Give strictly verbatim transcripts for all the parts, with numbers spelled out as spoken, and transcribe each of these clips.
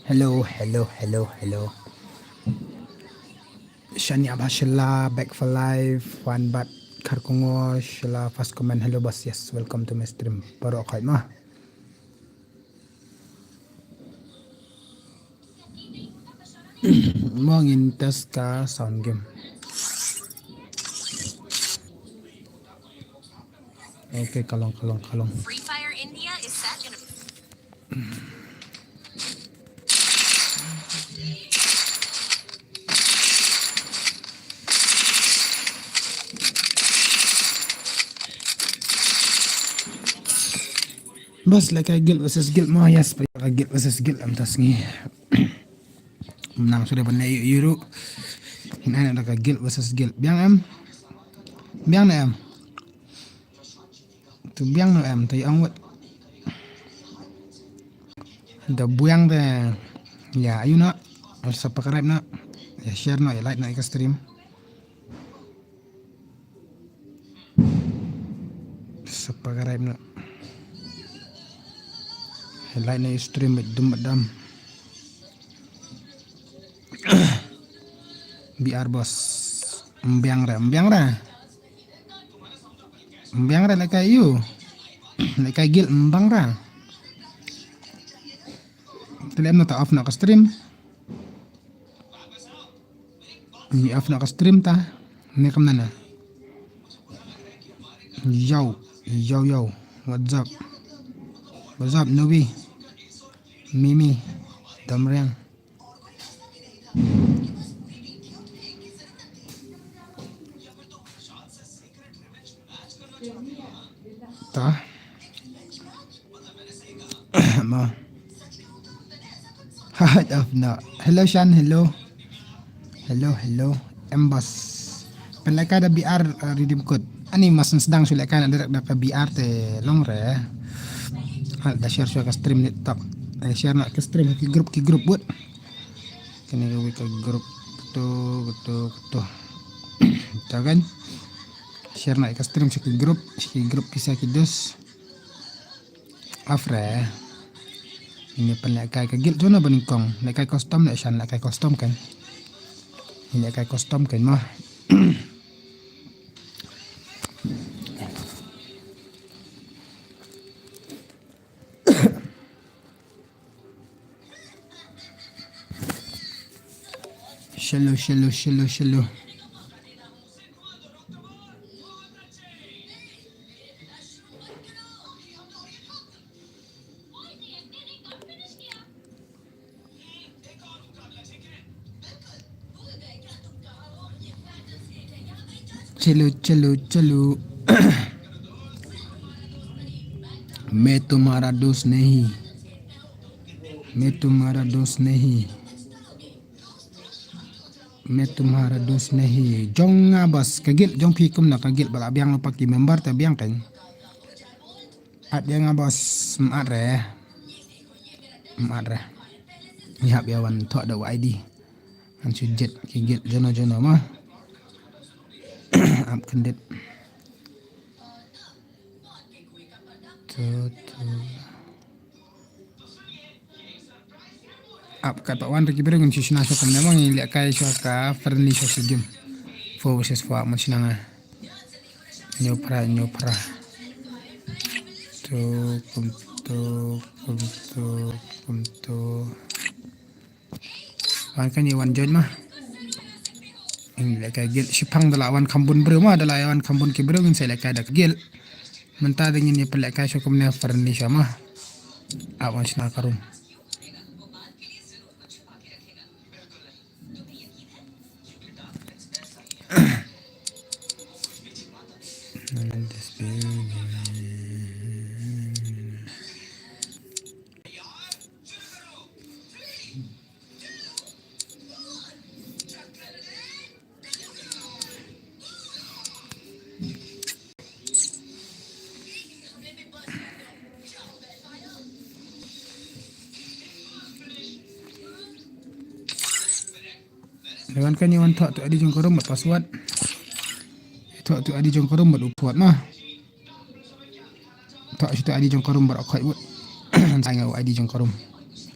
Hello, hello, hello, hello. Shania Bhashla, back for life, Wan Bat Kharkongor, Shla first comment, hello boss, yes, welcome to my stream. Baroh khoit ma. Mo ngin test ka sound game. Okay, ka long, ka long, ka long. Free Fire India is set in a Bas, lehkai guild versus guild mo, yes, lehkai guild versus guild em, ta sngi. Nang suda ban leh ïuh ruh. Hynrei lehkai guild versus guild. Biang em? Biang ne em? Tu biang ne em, tu ong wat. Da biang te. Ya, ayu na. Subscribe na. Ya, share na, ya like na ka stream. Subscribe na. Ya like na stream bad dum bad dam. B R boss. Mbiang re, mbiang re. Mbiang re lehkai ïu. Lehkai guild mbiang re. Te lem na ta off na ka stream. Ni off na ka stream ta. Ni kam nana. Yo, yo, yo. What's up? What's up, Nubi? Mimi. Damriang. Ta. Ma. Hide of na. Hello Shan, hello. Hello, hello. Embas. Pynlehkai da B R, uh, redeem code. Ani mas sdang shu lehkai na direct da ka B R te long re. Hal da share shu ka stream ni tak. Eh, share na ka stream ki group, ki group bud. Kane ka wei ka group. Kutu, kutu, kutu. Ta kan. Share na ka stream sha ki group, sha ki group pisa ki dus. Afre. Ini pynlehkai ka guild jona ba nyngkong. Lehkai custom ne Shan, lehkai custom kan. Ini lehkai custom kan mah. Shallow, shallow, shallow, shallow. Chalo, chalo, chalo. मैं तुम्हारा दोस्त नहीं। मैं तुम्हारा दोस्त नहीं। मैं तुम्हारा दोस्त नहीं. Jong nga bas, ka guild jong phi kumno, ka guild ba la biang lypa ki member te biang kan. At ïa nga bas, ym at re. Ym at re. Ngi hap ïa wan thoh da u I D. Ngan shu jied ki guild jono jono ma. Ap kyndit. Tu, tu. Ap kat pat wan te ki briew ngin shu shna sha kumne ma, ngi lehkai sha ka friendly sha ki game. Four versus four, ap, man shna nga. Hynñiew phra, hynñiew phra. Tu, kum tu, kum tu, kum tu. Wan kan ïa wan join ma. Ngin lehkai guild, shiphang da la wan kham bun briew ma, da la wan kham bun ki briew ngin sa lehkai da ka guild. Mynta da ngin ïa pynlehkai sha kumne friendly sha ma. Ap, wan shna ka room. Wan kan wan thoh tu ID jong ka room bad password. Thoh tu ID jong ka room bad u password ma. Thoh shi tu ID jong ka room bad u khoit wut. Sa ai nga u ID jong ka room.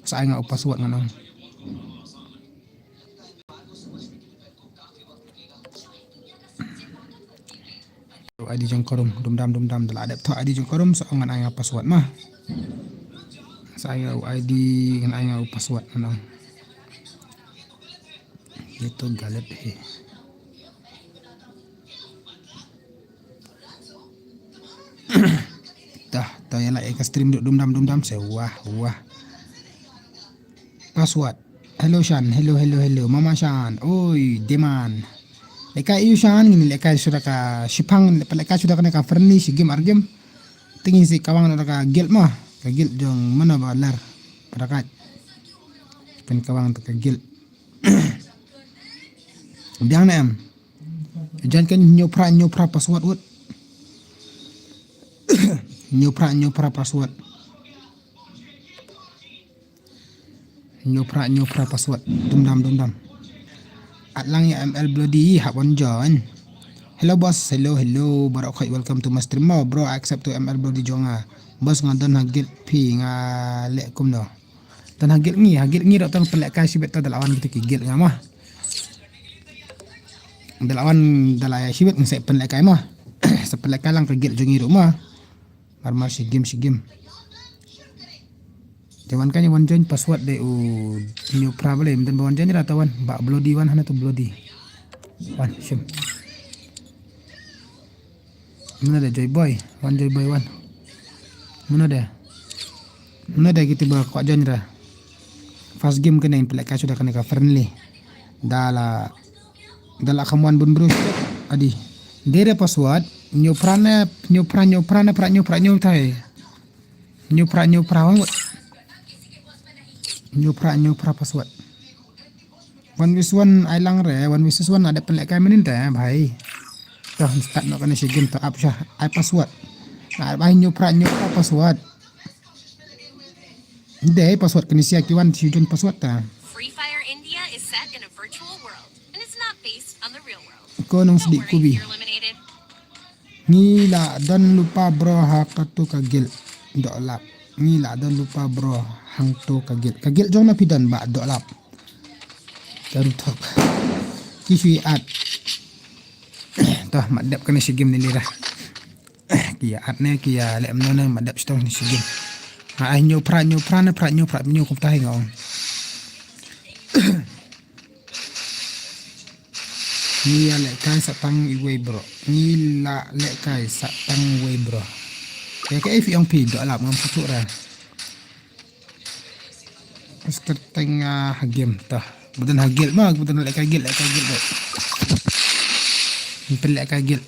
Sa ai nga u password ngan ong. ID jong ka room, dum dam dum dam da la dep thoh ID jong ka room, sa ong ngan ai nga password ma. Sa ai nga ID, ngan ai nga password ngan ong. Ye to galat hai. Tah, tah, ïa la ïa ka stream dum dam dum dam se wah wah. Password. Hello Shan, hello hello hello. Mama Shan, oi Deman. Lehkai ïa u Shan, ngin lehkai suda ka shipang, lehkai suda kane ka friendly shi game ar game. Te ngin sa kawang da ka guild ma, ka guild jong mano ba lar. Parakat. Pyn kawang da ka guild. Biang ne em. Jan kan hynñiew phra hynñiew phra password wut. Hynñiew phra hynñiew phra password. Hynñiew phra hynñiew phra password. Dum dam dum dam. At lang ïa ML Bloody hap wan join. Hello boss, hello hello. Baroh khoit welcome to my stream mo bro, I accept to ML Bloody jong nga. Boss nga don ha guild phi nga leh kumno. Tang ha guild ngi, ha guild ngi ruh tang pynlehkai shibit, ta da la wan kita ki guild nga ma. Da la wan da la ïa shibit ngi sa pynlehkai ma. Sa pynlehkai lang ka guild jong ngi ruh ma. Mar mar shi game shi game. Te wan kan wan join password de u hynñiew phra balei ym don ba wan join ra ta wan ba Bloody wan hana tu Bloody. Wan shim. Mano de Joy Boy, wan Joy Boy wan. Mano de. Mano de kita ba kwah join ra. First game kane pynlehkai suda kane ka friendly. Da la da la kham wan bun bru. Adi. Dei re password hynñiew phra ne hynñiew phra hynñiew phra ne phra hynñiew phra hynñiew tai. Hynñiew phra hynñiew phra wan. Hynñiew phra hynñiew phra password. One versus one ai lang re, one versus one ada pynlehkai mynnin te bhai. Toh start noh kane shi game toh ap sha ai password. Ai hynñiew phra hynñiew phra password. Dei password kane sia ki wan shu join password ta. Free Fire India is set in a virtual world, and it's not based on the real world. Ko nong sdi kubi. Ngi la don lypa bro ha katu ka guild. Doh lap. Ngi la don lypa bro hangtu ka guild. Ka guild jong na phi don ba doh lap. Ka ruthok. Ki shui at. Toh mat dep kane shi game ni lira. Ki ïa at ne ki ïa leh mno ne mat dep shtong ni shi game. Ha ai hynñiew phra hynñiew phra ne phra hynñiew phra hynñiew kumta hi nga ong. Ngi ïa lehkai sa tang iwei bro. Ngi la lehkai sa tang iwei bro. Ïa kaei phi ong phi doh lap ngam phuh ra. Starting ha game ta. Budan ha guild ma, budan lehkai guild, lehkai guild. Pynlehkai guild.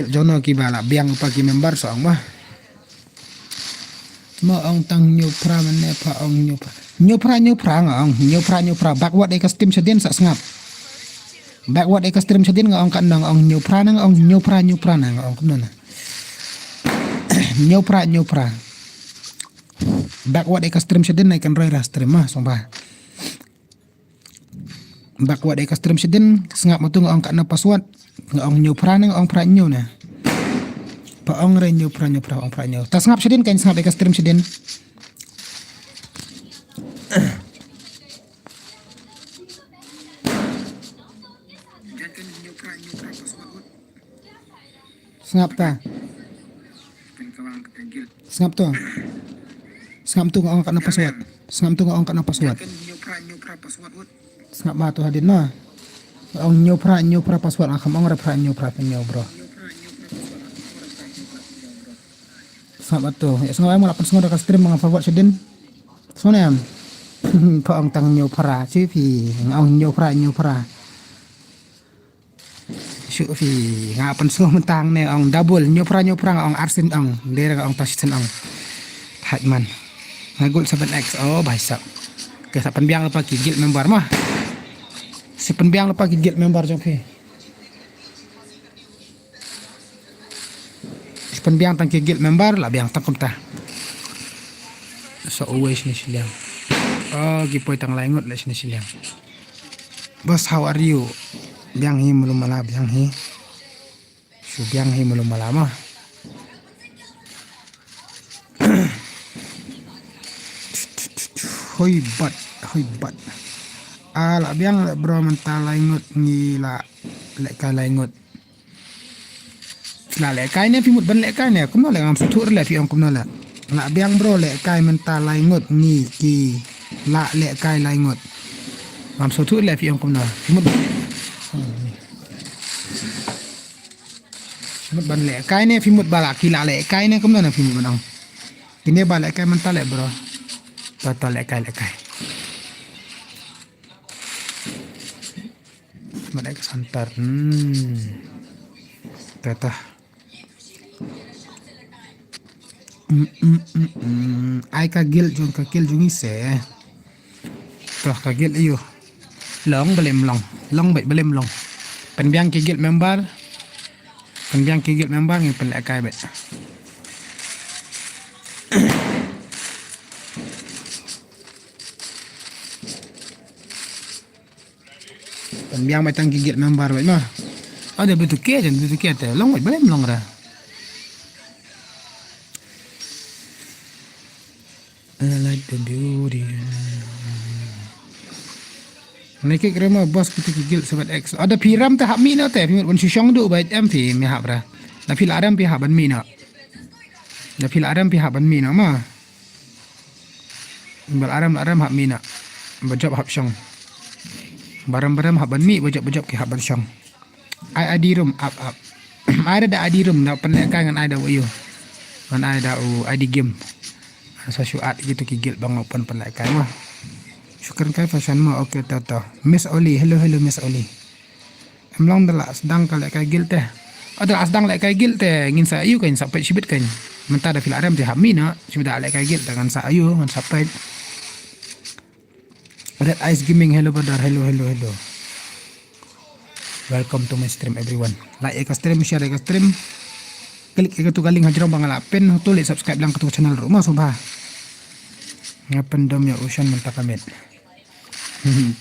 Guild jong no kiba la biang pa ki member sa ong ma. Ma ong tang hynñiew phra mane pha ong hynñiew phra. Hynñiew phra hynñiew phra nga ong hynñiew phra hynñiew phra backward ïa ka stream shadien sa sngap. Backward ïa ka stream shadien nga ong katno nga ong hynñiew phra na nga ong hynñiew phra hynñiew phra na nga ong kumno na. Hynñiew phra hynñiew phra. Backward ïa ka stream shadien na kan roi ra stream ma song ba. Backward ïa ka stream shadien sngap ma tu nga ong katno password. Nga ong hynñiew phra ne nga ong phra hynñiew ne. Pha ong re hynñiew phra hynñiew phra ong phra hynñiew. Ta sngap shadien kan sngap ïa ka stream shadien. Sngap ta. Sngap tu. Sngap tu nga ong katno password. Sngap tu nga ong katno password. Sngap ma tu hadien ma. Nga ong hynñiew phra hynñiew phra password nga kham ong re phra hynñiew phra hynñiew bro. Sngap ma tu. Ïa sngap ai mo la pynsngew da ka stream nga forward shadien. Sngap ne em. Pha ong tang hynñiew phra chi phi nga ong hynñiew phra hynñiew phra. Shu phi nga pynsngew mynta ne ong double hynñiew phra hynñiew phra nga ong arsien ong dei re nga ong ta shisien ong. Hait man. Nga gul seven X oh bhai sab. Ke sa pynbiang lypa ki guild member ma. Sa pynbiang lypa ki guild member jong phi. Sa pynbiang tang ki guild member la biang tang kumta. To uwei shini shiliang. Oh, ki poi tang lai ngut la shini shiliang. Boss, how are you? Biang hi mulu mala, biang hi. Shu biang hi mulu mala ma. Hoi bat, hoi bat. Ah, la biang la bro, mynta lai ngut ngi la lehkai lai ngut. La lehkai ne, phi mut ban lehkai ne, kumno le, ngam sngewthuh le phi ong kumno le. La biang bro, lehkai mynta lai ngut ngi ki la lehkai lai ngut. Ngam sngewthuh le phi ong kumno. Phi mut, phi mut ban lehkai ne, phi mut ba la ki la lehkai ne, kumno ne phi mut ban ong. Kine ba lehkai mynta le bro. Ta ta lehkai lehkai. Mada ka santar. Hmm. Tata. Mm, mm, mm, mm. Ai ka guild jong, ka guild jong ise. Toh ka guild ayu. Long balem long. Long bait balem long. Pynbiang ki guild member. Pynbiang ki guild member ngi pynlehkai bait. Pynbiang beit tang ki guild member beit ma. Ada betul ke, ada betul ke te. Long beit, balem long ra. I like the beauty. Niki krema boss kita ki guild seven X. Ada phi ram te hap mih noh te, phi mut ban shu shong duh beit em phi mih hap ra. Na phi la ram phi hap ban mih noh. Na phi la ram phi hap ban mih noh ma. Ba la ram la ram hap mih noh. Ba jop hap shong. Ba ram ba ram hap ban mih, ba jop ba jop ki hap ban shong. Ai I D room, ap ap. Ai da I D room, da pynlehkai ngan ai da u ayu. Ngan ai da u I D game. Sa shu add kito ki guild ba nga pyn pynlehkai ma. Shu kren kai fashion ma, okay to to. Miss Oli, hello hello Miss Oli. Em long da la sdang ka lehkai guild te. O da la sdang lehkai guild te, ngin sa ayu kan, sa peit shibit kan. Mynta da phi la rem te hap mih noh, shibit da lehkai guild te ngan sa ayu, ngan sa peit. Red Eyes Gaming, hello brother, hello hello hello. Welcome to my stream everyone. Like ïa ka stream, share ïa ka stream. Klik ïa katu ka link hajrong ba nga la pin, to leh subscribe lang katu ka channel ruh ma sngewbha. Nga pyndom ïa u Shan mynta ka miet.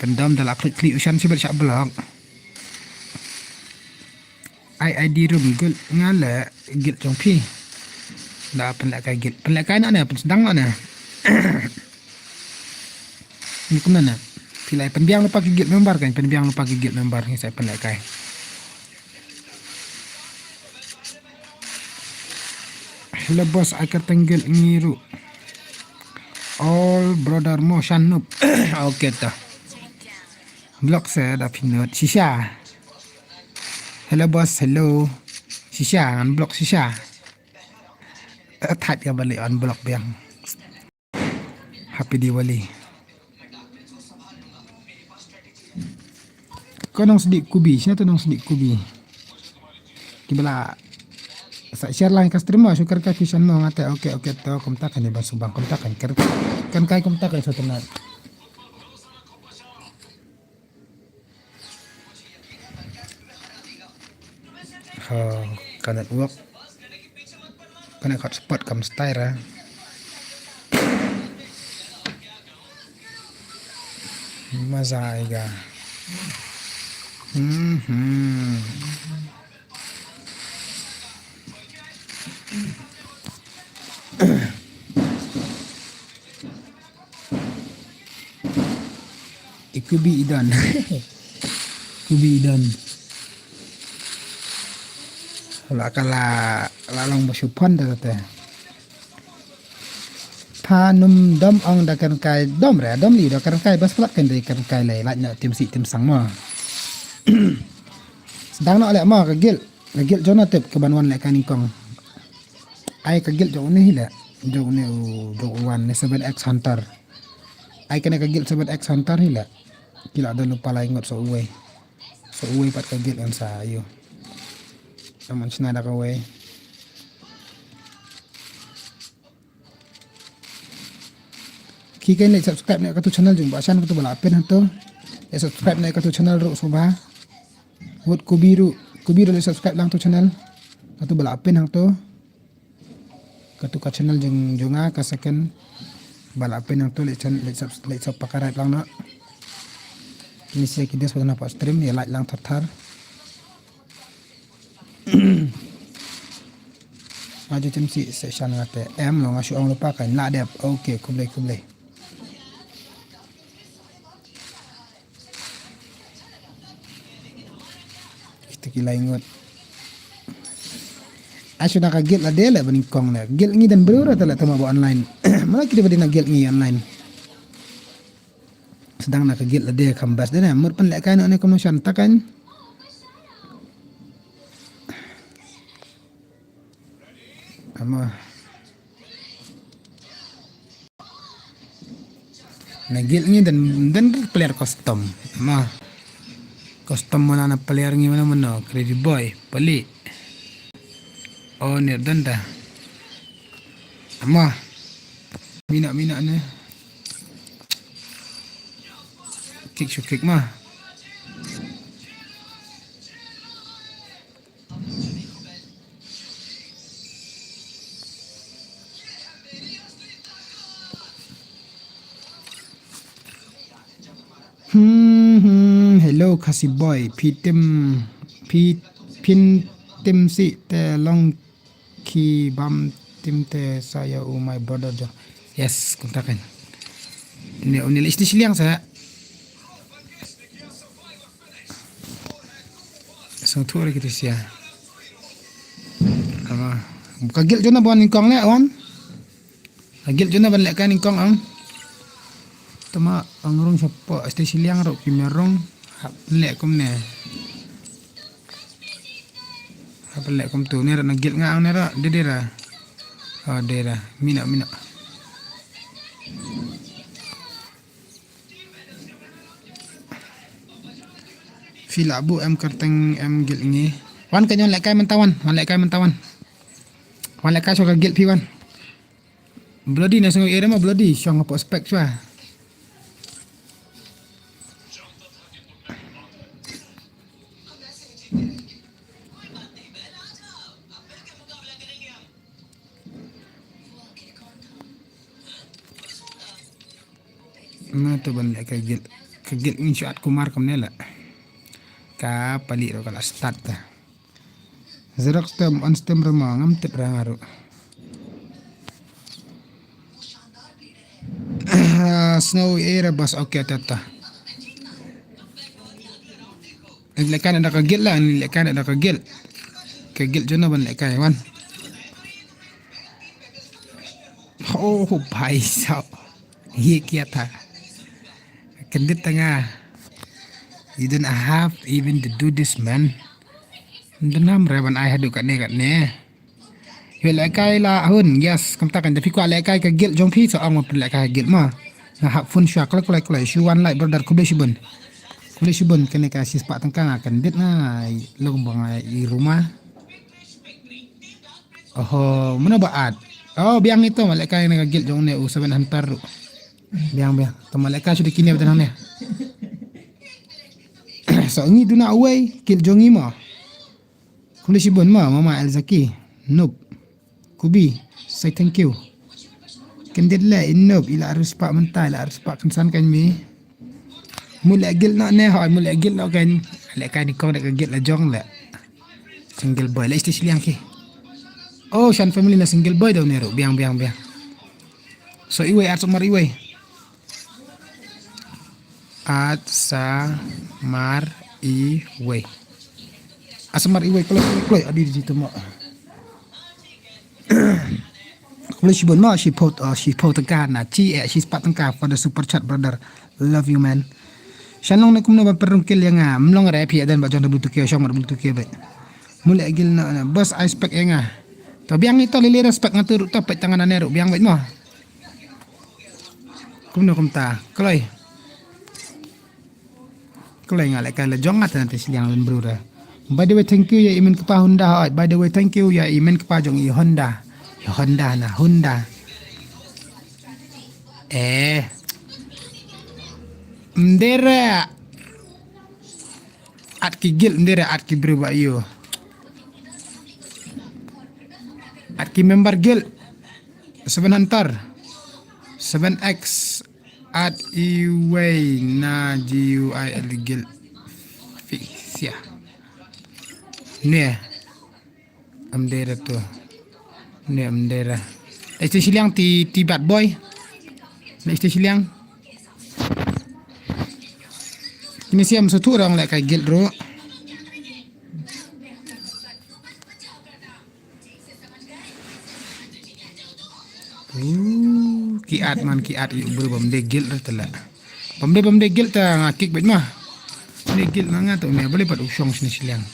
Pyndom da la klik klik u Shan shibit shah block. Ai I D room guild nga leh guild jong phi. Da pynlehkai guild. Pynlehkai noh ne, pynsdang noh ne. Ni kumno ne. Phi la pynbiang lypa ki guild member kan, pynbiang lypa ki guild member ngi sa pynlehkai. Hello boss, ai kyrteng guild ngi ruh. All brother mo Shan noob. Okay ta. Block sa da phi nod shisha. Hello boss, hello. Shisha, unblock shisha. Eh, type ïa ba leh unblock biang. Happy Diwali. Ko Nongsdieh Kubi, shano to Nongsdieh Kubi. Kiba la sa share lang ka stream mo, shu kren kai fashion mo nga te, okay okay to, kumta kan ïa ban sumbang, kumta kan kren, kren kai kumta kan shu tynat. Ha, ka network. Ka net hotspot kam style ra. Maza aega. Mhm. I Kubi i don. Kubi i don. La ka la, la long ba shu pon da te. Pha num dom ong da kren kai dom re, dom li da kren kai bas plat kan da kren kai lei, lait na tim si tim sang mo. Sdang noh leh mo ka guild. Ka guild jong na tip ka ban wan leh ka nyngkong. Ai ka guild jong une hi leh. Jong une u, jong u wan ne seven X Hunter. Ai kane ka guild seven X Hunter hi leh. Ki la don lypa lai ngut sa uwei. Sa uwei pat ka guild kan sa ayu. Aman shna da kawei. Ki kan leh subscribe ne katu channel jong ba shan katu ba la pin hato. Leh subscribe ne katu channel ruh sngewbha. Wut Kubi ruh, Kubi ruh leh subscribe lang tu channel. Katu ba la pin hato. Katu ka channel jong, jong nga ka second. Ba la pynang tu leit sop, leit sop, leit sop pakarai lang na. Kini sia ki des pada na pa stream, ïa like lang thar thar. Nga ju tim si session nga te. Em lo nga shu ong lupa kan la dep. Okay, khublei khublei. Kita ki lai ngut. Asu na ka guild la de la bani kong la. Guild ngi dan bru ra ta la tama ba online. Mana kita badi na guild ngi online. Sedang na ka guild la de kam bas de na. Mur pen lek kan ne kono shan takan. Ama. Na guild ngi dan dan player custom. Ma. Custom mana na player ngi mana mana. Crazy boy. Pali. Oh, ni dan dah. Ama. Mina mina ne. Kick shu kick ma. Hmm, hmm, hello, Khasi boy. Phi tim, phi, phin tim si te long ki bam tim te saya u my brother jo. Yes, kontak kan. Ini, ini list di siliang saya. Song tu lagi tu sia. Ama. Ka guild jona ban nyngkong le wan. Ka guild jona ban lek ka nyngkong ang. Tama ang rung sapa sti siliang ro ki merong. Hap lek kum ne. Hap lek kum tu ne ra na guild nga ang ne ra de de ra. Oh de ra. Mina mina. Phi la bu em kyrteng em guild ngi. Wan ka nyon lek kai mynta wan. Wan lek kai mynta wan. Wan lek kai sha ka guild phi wan. Bloody na sngew ere ma bloody shong hapoh spek shwa. Na to ban leh ka guild, ka guild ngi shu at kumar kamne la. Ka pali ro ka la start ta. Xerox tem on stem rama ngam tip ra nga ru. Snow era bas okay tata. Lekan ada ka guild la, lekan ada ka guild. Ka guild jona ban lekan wan. Oh bhai sab. Ye kya tha? Kyndit tanga. You don't have even to do this man. Dynam re ban ai hadu katne katne. Ye lekai la hun, yes, kumta kan da phi kwah lekai ka guild jong phi sa ong phi lekai guild ma. Nga hap phone shwa kloi kloi kloi shu wan lai brother khublei shibun. Khublei shibun kane ka shispah tangka nga kyndit nga long bang i ruma. Oho, mano ba at. Oh, biang ito ma lekai na ka guild jong ne u seven hunter ru. Biang biang. To ma lekai shu dikine ba ne. So ngi duna uwei guild jong ngi ma. Khublei shibun ma, Mama Elzaki. Noob. Kubi. Say thank you. Kyndit le, i noob, i la arus pak mynta, i la arus pak kynsan kan mi. Mu le guild no ne, hoi, mu le guild no kan. Le kan i kong de ka guild la jong le. Single boy, le isti siliang ki. Oh, shan family na single boy daw ne ru, biang, biang, biang. So iwei, at so mar iwei. At sa mar iwei. At sa mar iwei, kloi, kloi, kloi, adi di tama. Khublei shibun ma, shi pho, uh, shi pho tangka na, chi, eh, shi spah tangka for the super chat, brother. Love you, man. Shan long ne kumno ba perung kil ya nga, mlong re phi adan ba jong da bluetooth ke, shong da bluetooth ke ba. Mule gil na, na, bas ai spek ya nga. To biang ito lili respect nga tu ru to pet tangan ane ru biang ba mo. Kumno kumta, kloi. Kloi nga leh kai la jong nga te nanti siliang lem bru da. By the way, thank you ya i men kpa Honda hoi. By the way, thank you ya i men kpa jong i Honda. I Honda na Honda. Eh. Mdera. At ki guild mdera at ki bru ba yu. At ki member guild. Seven Hunter. Seven X at iway na G U I L guild. Fixia. Ne. Amdera tu. Ne amdera. Este shiliang ti ti bad boy. Ne este shiliang. Kini siam satu orang lek kai guild ro. Uh, ki at man ki at yu bru bam de guild ra tala. Bam de bam de guild ta nga kick bet ma. De guild ma nga tu ne bali pat u shong sini shiliang.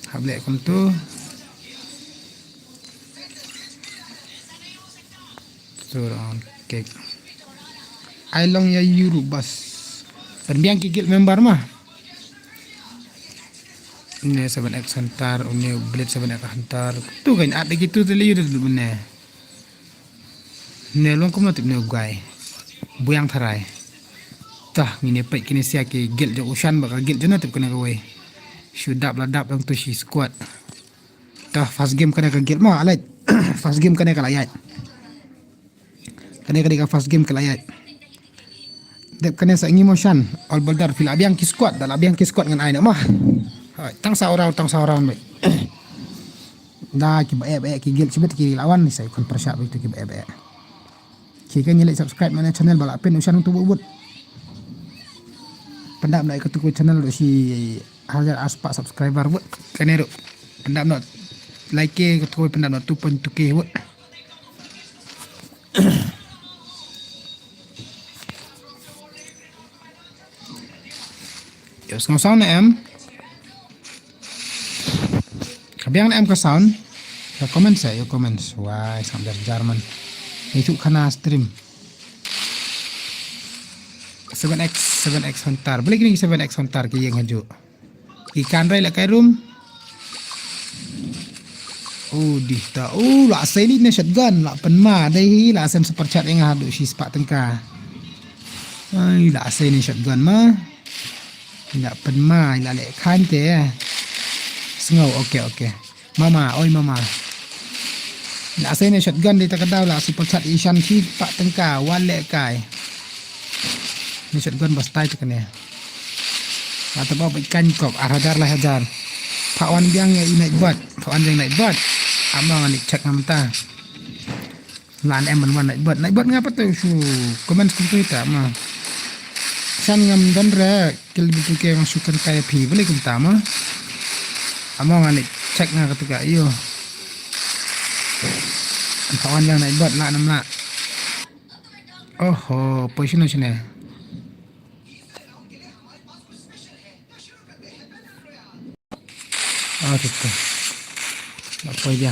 Hable kum tu. Turun kek. Ai long ya yuru bas. Pynbiang ki guild member ma. Ne seven X Hunter, une Blade seven X Hunter. Tu kan ada gitu tu liu tu ne. Ne long kum tip ne guy. Buyang tharai. Tah ngine pek kine sia ki guild jo usan baka guild jo na tip kena kawai. Shu dap la dap long tu shi squad. Tah first game kena ka guild ma alai. First game kena ka layat. Kane ka dei ka first game ka la ïaid. Dep kane sa ngi motion. All Boulder phi la biang ki squad, da la biang ki squad ngan ai na ma. Hai, tang sa orang, tang sa orang mai. Da ki ba eh ba eh ki guild chibit ki la wan ni sa kon pressure ba itu ki ba eh ba eh. Ki kan nyelek subscribe mana channel ba la pin usan tu bubut. Pendap na ikut tu channel tu si hajar aspa subscriber bud. Kane tu. Pendap na like ke tu pendap na tu pun tu ke bud. Yo, sngew sound ne em? Ka biang ne em ka sound? Ka comment sa, yo comment. Wai, sound jar German. Itu kana stream. Seven X, seven X Hunter. Boleh kini seven X Hunter ki yang haju. Ikan rai la kai room. Oh, dih ta. Oh, la asai ni ne shotgun, la pen ma dei hi, la asai super chat ing ha du shi spah tengka. Ai, la asai ni shotgun ma. La pen ma, la le khan te. Sngew, okay, okay. Mama, oi mama. La asai ni shotgun dei ta ka daw la super chat ishan shi spah tengka, wan le kai. Ni shotgun bas tai tu kane. Ata ba ba ikan kop, ar hajar lai hajar. Pha wan biang ya i Nightbot. Pha wan biang Nightbot. Ama ngan i check ngam ta. Lan em man wan Nightbot. Nightbot ngapa tu shu comment kum tu ita ma. San ngam don re, kil bitu ke ngam shu kan kaya phi. Boleh kum ta ma. Ama ngan i check nga katu ka iyo. Pha wan biang Nightbot la nam la. Oho, position sini. Ah, tu tu. Nak poi dia.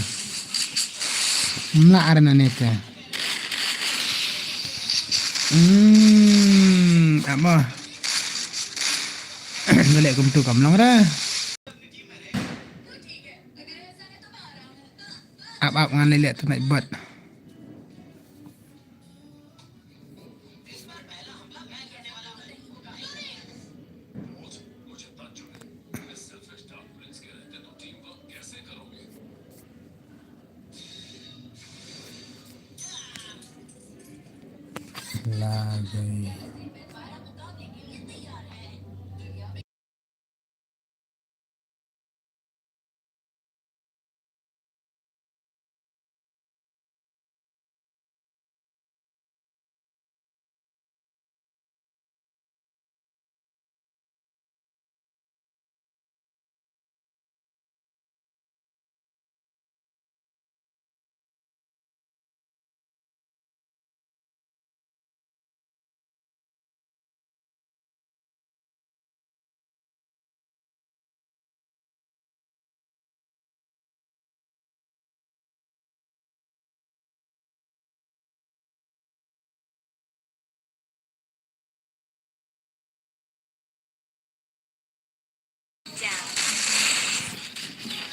Mla ada nane tu. Hmm, apa? Balik kum tu kam long dah. Ap ap ngan lelek tu Nightbot. Lagi.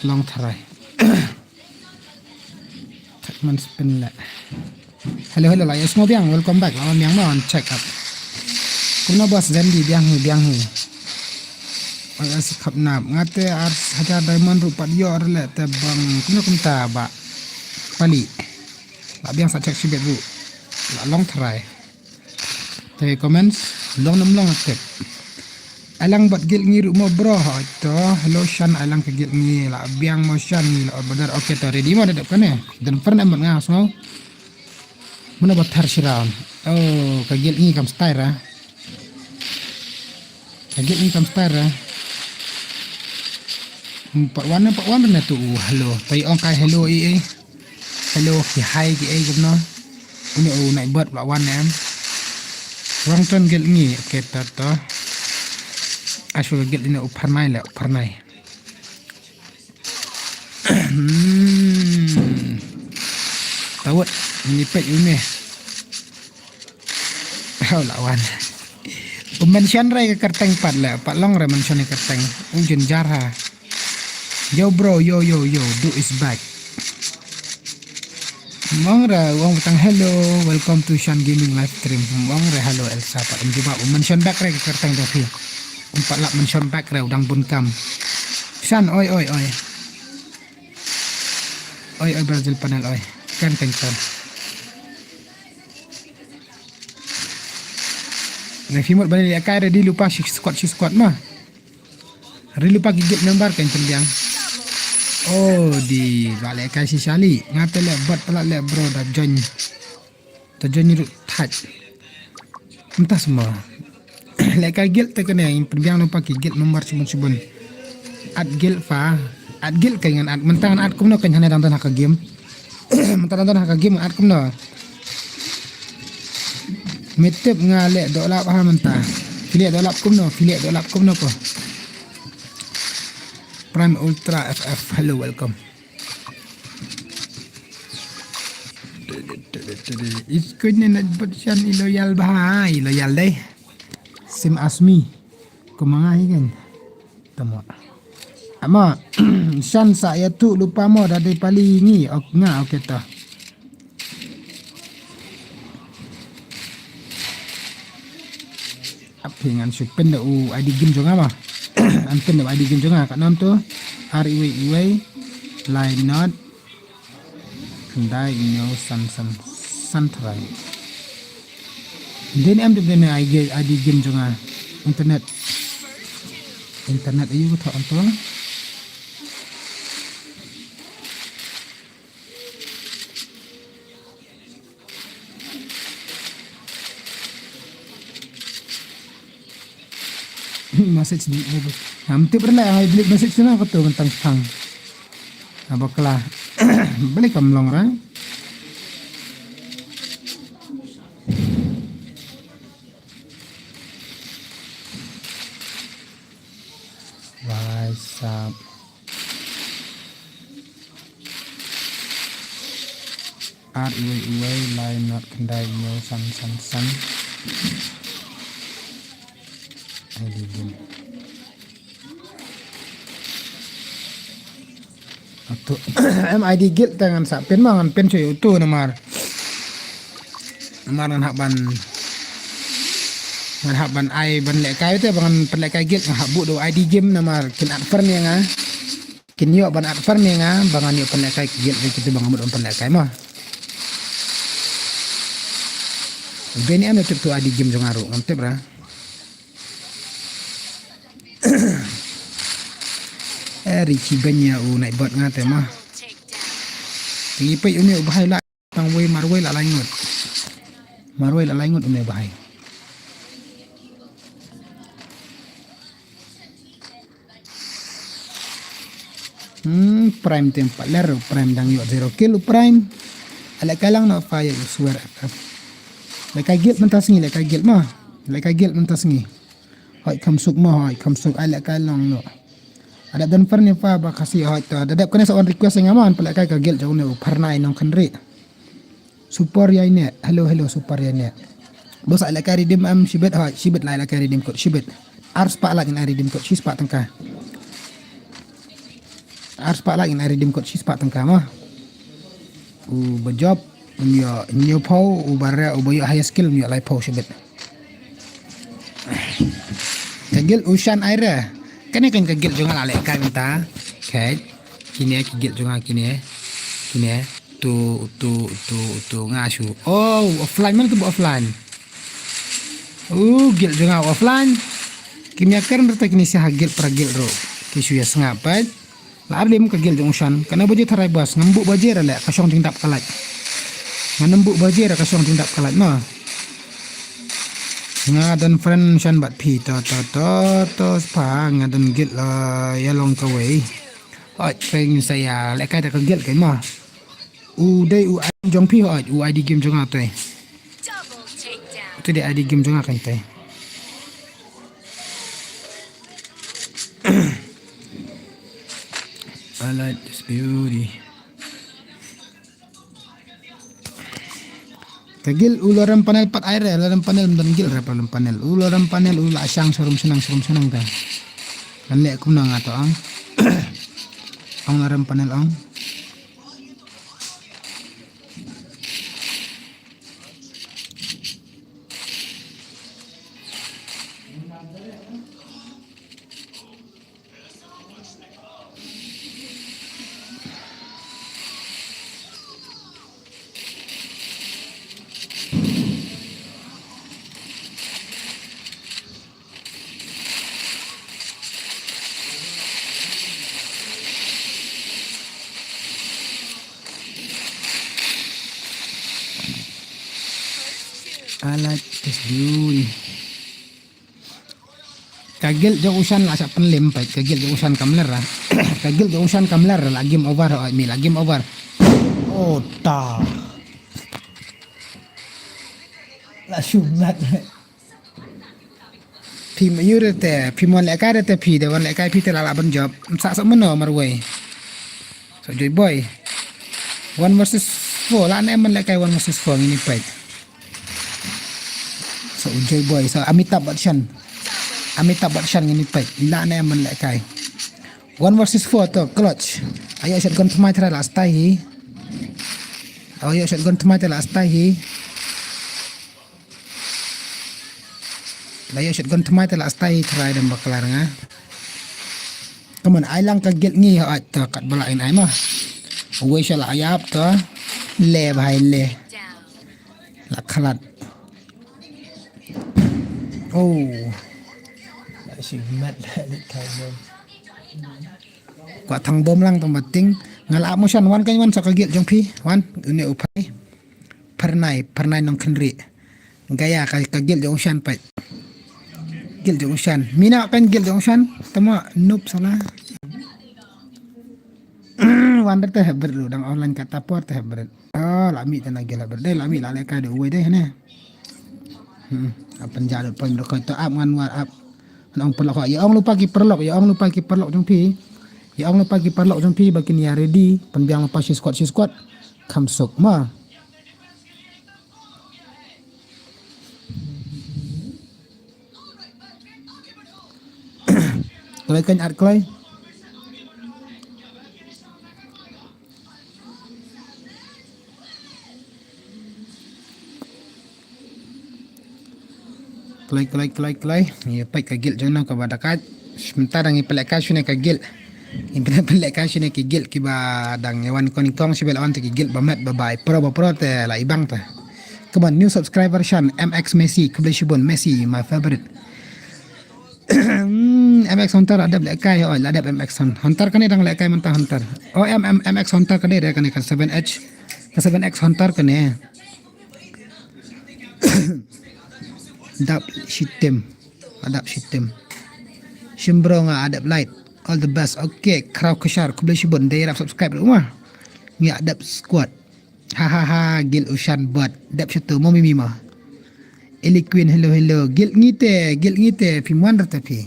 Long tharai. Thak man spin la. Hello, hello, la, yes, mo biang, welcome back, la, biang, mo, check up. Kumno bos, Zendi, biang hi, biang hi. Oi, oi, sa khap nap. Nga te ar hajar diamond ruh pat ïoh re leh te bang kumno kumta ba pali. La biang sa check shibit ruh. La long tharai. Te comments long nam long tip. Ai lang bad guild ngi ruh mo bro, ha to. Hello Shan, ai lang ka guild ngi, la biang mo Shan ngi la order. Okay to, ready mo da dep kane. Dan pernah mat nga sngew. Mano ba thar shi round. Oh, ka guild ngi kam style ra. Ka guild ngi kam style ra. Hmm, part one, part one na tu, uh, hello. Tai ong kai hello i i. Hello, ki hi ki ei kumno. Une u nai bot ba wan em. Wang ton guild ngi, okay, to to. Asu guild ine u pharnai le, u pharnai. Hmm. Tawut, ini pet une. Hau la wan. U mention re ka kerteng pat le, pat long re mention ka kerteng. U jynjar ha. Yo bro, yo yo yo, Du is back. Mong re, wong batang hello, welcome to Shan Gaming live stream. Mong re hello Elsa, pat em jubab, u mention back re ka kerteng da phi. Em pat lap mention back re, u dang bun kam. Shan, oi oi oi. Oi oi Brazil panel oi. Kan kan kan. Refi mut bani lehkai ready lypa shi squad shi squad ma. Ready lypa ki guild member kan pynbiang. Oh di ba lehkai shi shali. Ngate leh bot pala leh bro da join. Da join ruh thaj. Mynta sma. Lehkai guild te kane in pynbiang lypa ki guild member shibun shibun. Add guild fa. Add guild kai ngan add. Mynta ngan add kumno kan hane dang don ha ka game. Mynta dang don ha ka game ngan add kumno. Me tip nga leh doh lap ha mynta. Phi leh doh lap kumno, phi leh doh lap kumno ko. Prime Ultra F F, hello, welcome. Is kene na bot Shan i loyal ba, i loyal dei. Sim asmi. Kumanga hi kan. Tamo. Ama Shan sa ya tu lypa mo da dei pali ngi ok nga okay to. Ap hi ngan shu pyn da u I D game jong nga ba. An pyn da u I D game jong nga ka nam tu. Ar iwei iwei. Lai not. Khyndai hynñiew san san san trai. Dei ne em dei ne I D game jong nga. Internet. Internet ayu ka thok anto. Message di lagi. Ham tip rela ai blik message na ko tu tentang sepang. Aba kela. Balik kam long ra. What's up? Ar iwei iwei lai not khyndai hynñiew san san san. Ai di game. Atu em I D guild te ngan sa pyn ma ngan pyn shu utu namar. Namar ngan hap ban ngan hap ban ai ban lehkai te ban pynlehkai guild ngan hap buh da u I D game namar kin add friend ïa nga. Kin ïoh ban add friend ïa nga ba ngan ïoh pynlehkai guild ri kitu ba ngan mut ban pynlehkai ma. Dei ne em na tip tu I D game jong nga ruh ngam tip ra. Eh, Richie banya u naik bot nga te ma. Ngi pei une u bahai la tang wei marwei la lai ngut. Marwei la lai ngut une u bahai. Hmm, Prime tem pat ler, Prime dang ïoh zero kill u Prime. Alek kai lang na fire u swear. Lek kai guild mynta sngi, lek kai guild ma. Lek kai guild mynta sngi. Hoi kham suk ma, hoi kham suk, ai lek kai long no. Ada dan per ni fa ba kasi hoi to. Dadep kane sa on request nga man, pelek kai ka guild jong ne u pernai nong khenri. Super ya ine. Hello, hello, super ya ine. Bos ai lek kai redeem am shibit hoi, shibit lai lek kai redeem kot shibit. Ar spah lek ngai redeem kot shi spah tengka. Ar spah lek ngai redeem kot shi spah tengka ma. U ba job, um yo, nyo pau, u ba re, u ba yo high skill, um yo lai pau shibit. Ka guild u Shan ai re. Kane kan ka guild jong nga la lehkai mynta. Khet. Kine ki guild jong nga kine. Kine. Tu, tu, tu, tu nga shu. Oh, offline, mana tu ba offline? Uh, guild jong nga offline. Kim ïakren ruh te kine sha ha guild para guild ruh. Ki shu ïa sngap pat. La arlim ka guild jong u Shan. Kane baje tharai bas. Ngam buh baje ra leh ka shong jingdap ka lait. Ngam buh baje ra ka shong jingdap ka lait, no. Nga don friend Shan bad phi, to, to, to, to, spa, nga don guild la ïa long kawei. Oi, peng saya, lehkai da ka guild kai ma. U dei u I D jong phi, oi, u I D game jong nga toi. Tu dei I D game jong nga kan toi. I like this beauty. Ka guild u Lorem Panel pat ai re, Lorem Panel, don guild re, Lorem Panel. U Lorem Panel u la shang sharum shnang, sharum shnang ka. Kan leh kumno nga to ang. Ang Lorem Panel ang. I like this beauty. Ka guild jong u Shan la sa pynlem pat, ka guild jong u Shan kam ler. Ka guild jong u Shan kam ler, la game over, oi mi la game over. Oh ta. La shumat. Phi ma yu re te, phi mon lehkai re te phi, de wan lehkai phi te la la ban jop. Msa sa mano marwei. So Joy Boy. One versus four, la ne man lehkai one versus four ngini peit. So Joy Boy, so Amitabh Bachchan. Amitabh Bachchan ngini peit. La ne man lehkai. One versus four to clutch. Ayo shotgun tmai thra la stai hi. Ayo shotgun tmai thra la stai hi. La ïoh shotgun tmai te la stai trai dam baklar nga. Kaman ai lang ka guild ngi ha to kat bala in ai ma. Wei sha la ayap to. Le bhai le. La khalat. Oh. La shi mat la lit kai bom. Kwa thang bom lang tang bating. Nga la ap motion wan kan wan sa ka guild jong phi. Wan une u phai. Pharnai, pharnai nong khenri. Gaya ka, ka guild jong u Shan pait. Guild jong u Shan. Mina kan guild jong u Shan. Tama noob sala. Wan da te hebret lu dang online kata por te hebret. Oh, la mi te na guild hebret. Dei la mi la lehkai de uwei dei ne. Hmm, apan jalut poin rekoi to ap ngan war ap. Nong paralok, ïa ong lypa ki paralok, ïa ong lypa ki paralok jong phi. Ïa ong lypa ki paralok jong phi ba kin ïa ready, pynbiang lypa shi squad, shi squad. Kham suk ma. Kloi kan ar kloi. Kloi, kloi, kloi, kloi. Ngi peit ka guild jong no kaba da kat. Mynta dang ngi pynlehkai shane ka guild. Ngi pynlehkai shane ki guild kiba dang ngi wan kon kong shibel on te ki guild ba met ba bai pro ba pro te la i bang te. Come on, new subscriber Shan, M X Messi, khublei shibun Messi, my favorite. Hmm, M X Hunter adep lehkai, oi, la adep M X Hun-, Hunter kane dang lehkai mynta Hunter. Oh, M, M, M X Hunter kane dei kane ka seven H. Ka seven X Hunter kane. Dap shitem. Adap shitem. Shimbro nga adep light. All the best. Okay, Kraw Kashar, khublei shibun dei rap subscribe ruh ma. Ngi adep squad. Ha ha ha, guild u Shan bot. Dep shutu mo mimi mo. Eli Queen, hello hello. Guild ngi te, guild ngi te, phi mon rata phi.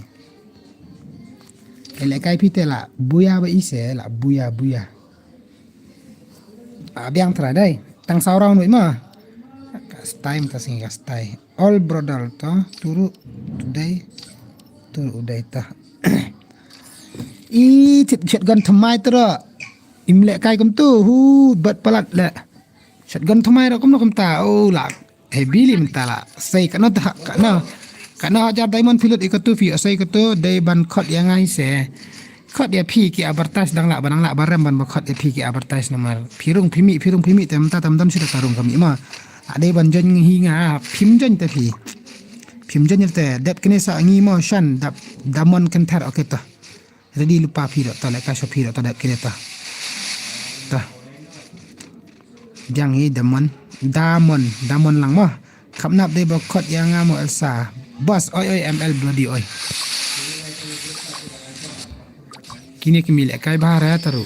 Ele kai phi te la buya ba ise, la buya buya. A biang tra dai. Tang saw round wei ma. Ka stai mynta sngi ka stai. All brother to, turu, today, turu, uday ta. I tit shotgun tmai tro. Im lehkai kumtu, hu, bat palat le. Shotgun tmai ro kumno kumta, oh, la. Heavy li mynta la. Sei kano ta, kano. Katno hajar diamond phi lut ïa katu phi, asai katu dei ban khot ïa nga hi se. Khot ïa phi ki advertise dang lah ba dang lah ba rem ban ba khot ïa phi ki advertise namar phi rung phi mih, phi rung phi mih te mynta tam don shuh da ka rung ka mih ma. A dei ban join hi nga, phim join te phi. Phim join te dep kine sa ngi mo shan dap damon kenter, okay to. Ready lypa phi dok to, leh ka sha phi dok to, dep kine to. To. Biang hi damon, damon, damon lang mo. Khapnap dei ba khot ïa nga mo Elsa. Boss, oi, oi, M L bloody, oi. Kine ki mih lehkai bha ra taru.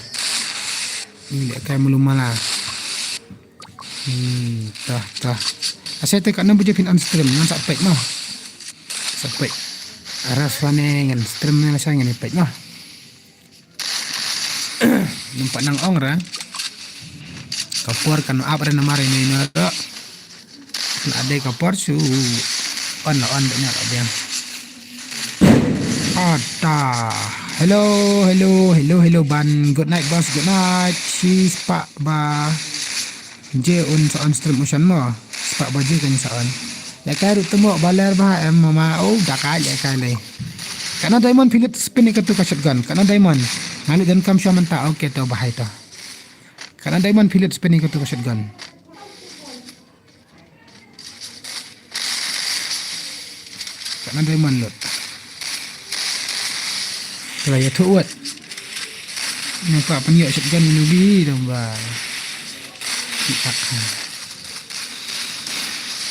Mih lehkai malu mala. Hmm, tah, tah. Asa te katno baje phin on stream, ngan sa peit mo. Sa peit. Ara swane ngan stream ne sa ngan peit mo. Nampak nang ong ra. Ka por kan ap ra namar ini ini ro. La dei ka por shu on la on dei na ka biang. Ada. Hello, hello, hello, hello ban. Good night boss, good night. Shi spah ba je un sa on stream u shan mo. Spah ba je kan sa on. Lehkai ruh temo baler ba em mama. Oh, da ka lehkai lei. Katno diamond phi lut spin ïa katu ka shotgun. Katno diamond. Nga lut donkam shuwa mynta. Okay to, bahai to. Katno diamond phi lut spin ïa katu ka shotgun. Katno diamond lut. Ka la ïathuh wat. Nampak pynïoh shotgun ïa u Nubi dong ba. Kitak ha.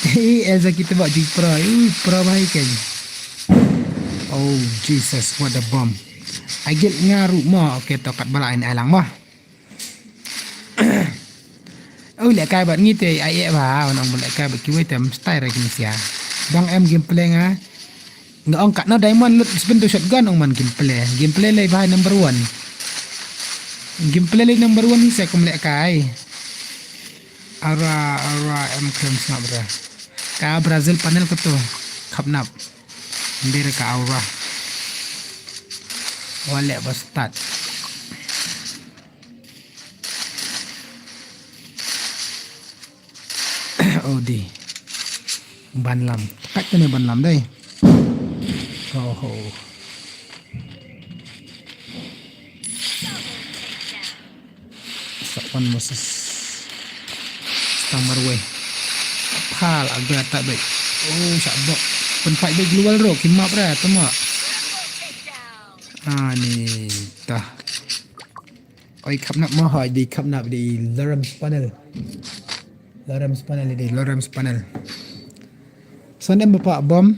Hei, Elsa kita bak jing pro. Ui, pro bahai kan. Oh, Jesus, what a bomb. Agil nga ruh mo, okay, to kat ba la ai ai lang mo. Oh, lehkai bad ngi te ai eh ba, wan ong ba lehkai bad kiwei te mstai ra kine sia. Dang em gameplay nga. Nga ong katno diamond lut spin tu shotgun ong man gameplay. Gameplay lei bha number one. Gameplay lei number one hi sa kum lehkai. Ara, ara em klem sngap ra. Ka Brazil panel katu. Khapnap. Mbir ka aura. Walek ba start. Oh di. Ban lam. Kat kene ban lam dei. Oh ho. Sa wan Moses. Stammer wei. Phal aga ta bek. Oh, sa bok. Pynpait bek global ro. Ki map ra, tama. Ani ta. Oi, khapnap mo, hoi, di khapnap di Lorem Spanel. Lorem Spanel di, Lorem Spanel. Sonem bapa bom.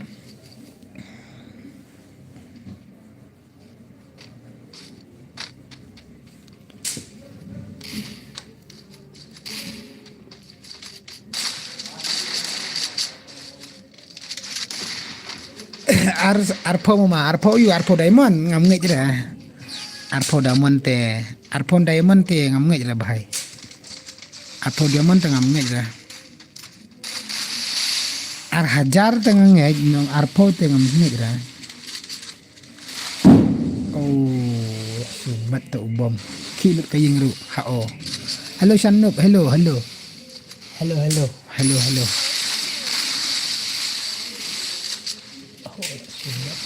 Ar, arphew mama, arphew yu, arphew diamond, ngam ngeit ra. Arphew diamond te, arphew diamond te ngam ngeit ra bahai. Arphew diamond te ngam ngeit ra. Ar hajar te ngam ngeit, nong arphew te ngam ngeit ra. Oh, sumat ta u bom. Ki lut ka ïing ruh. Ha oh. Hello Shanuk, hello, hello. Hello, hello. Hello, hello. Oh, sumat.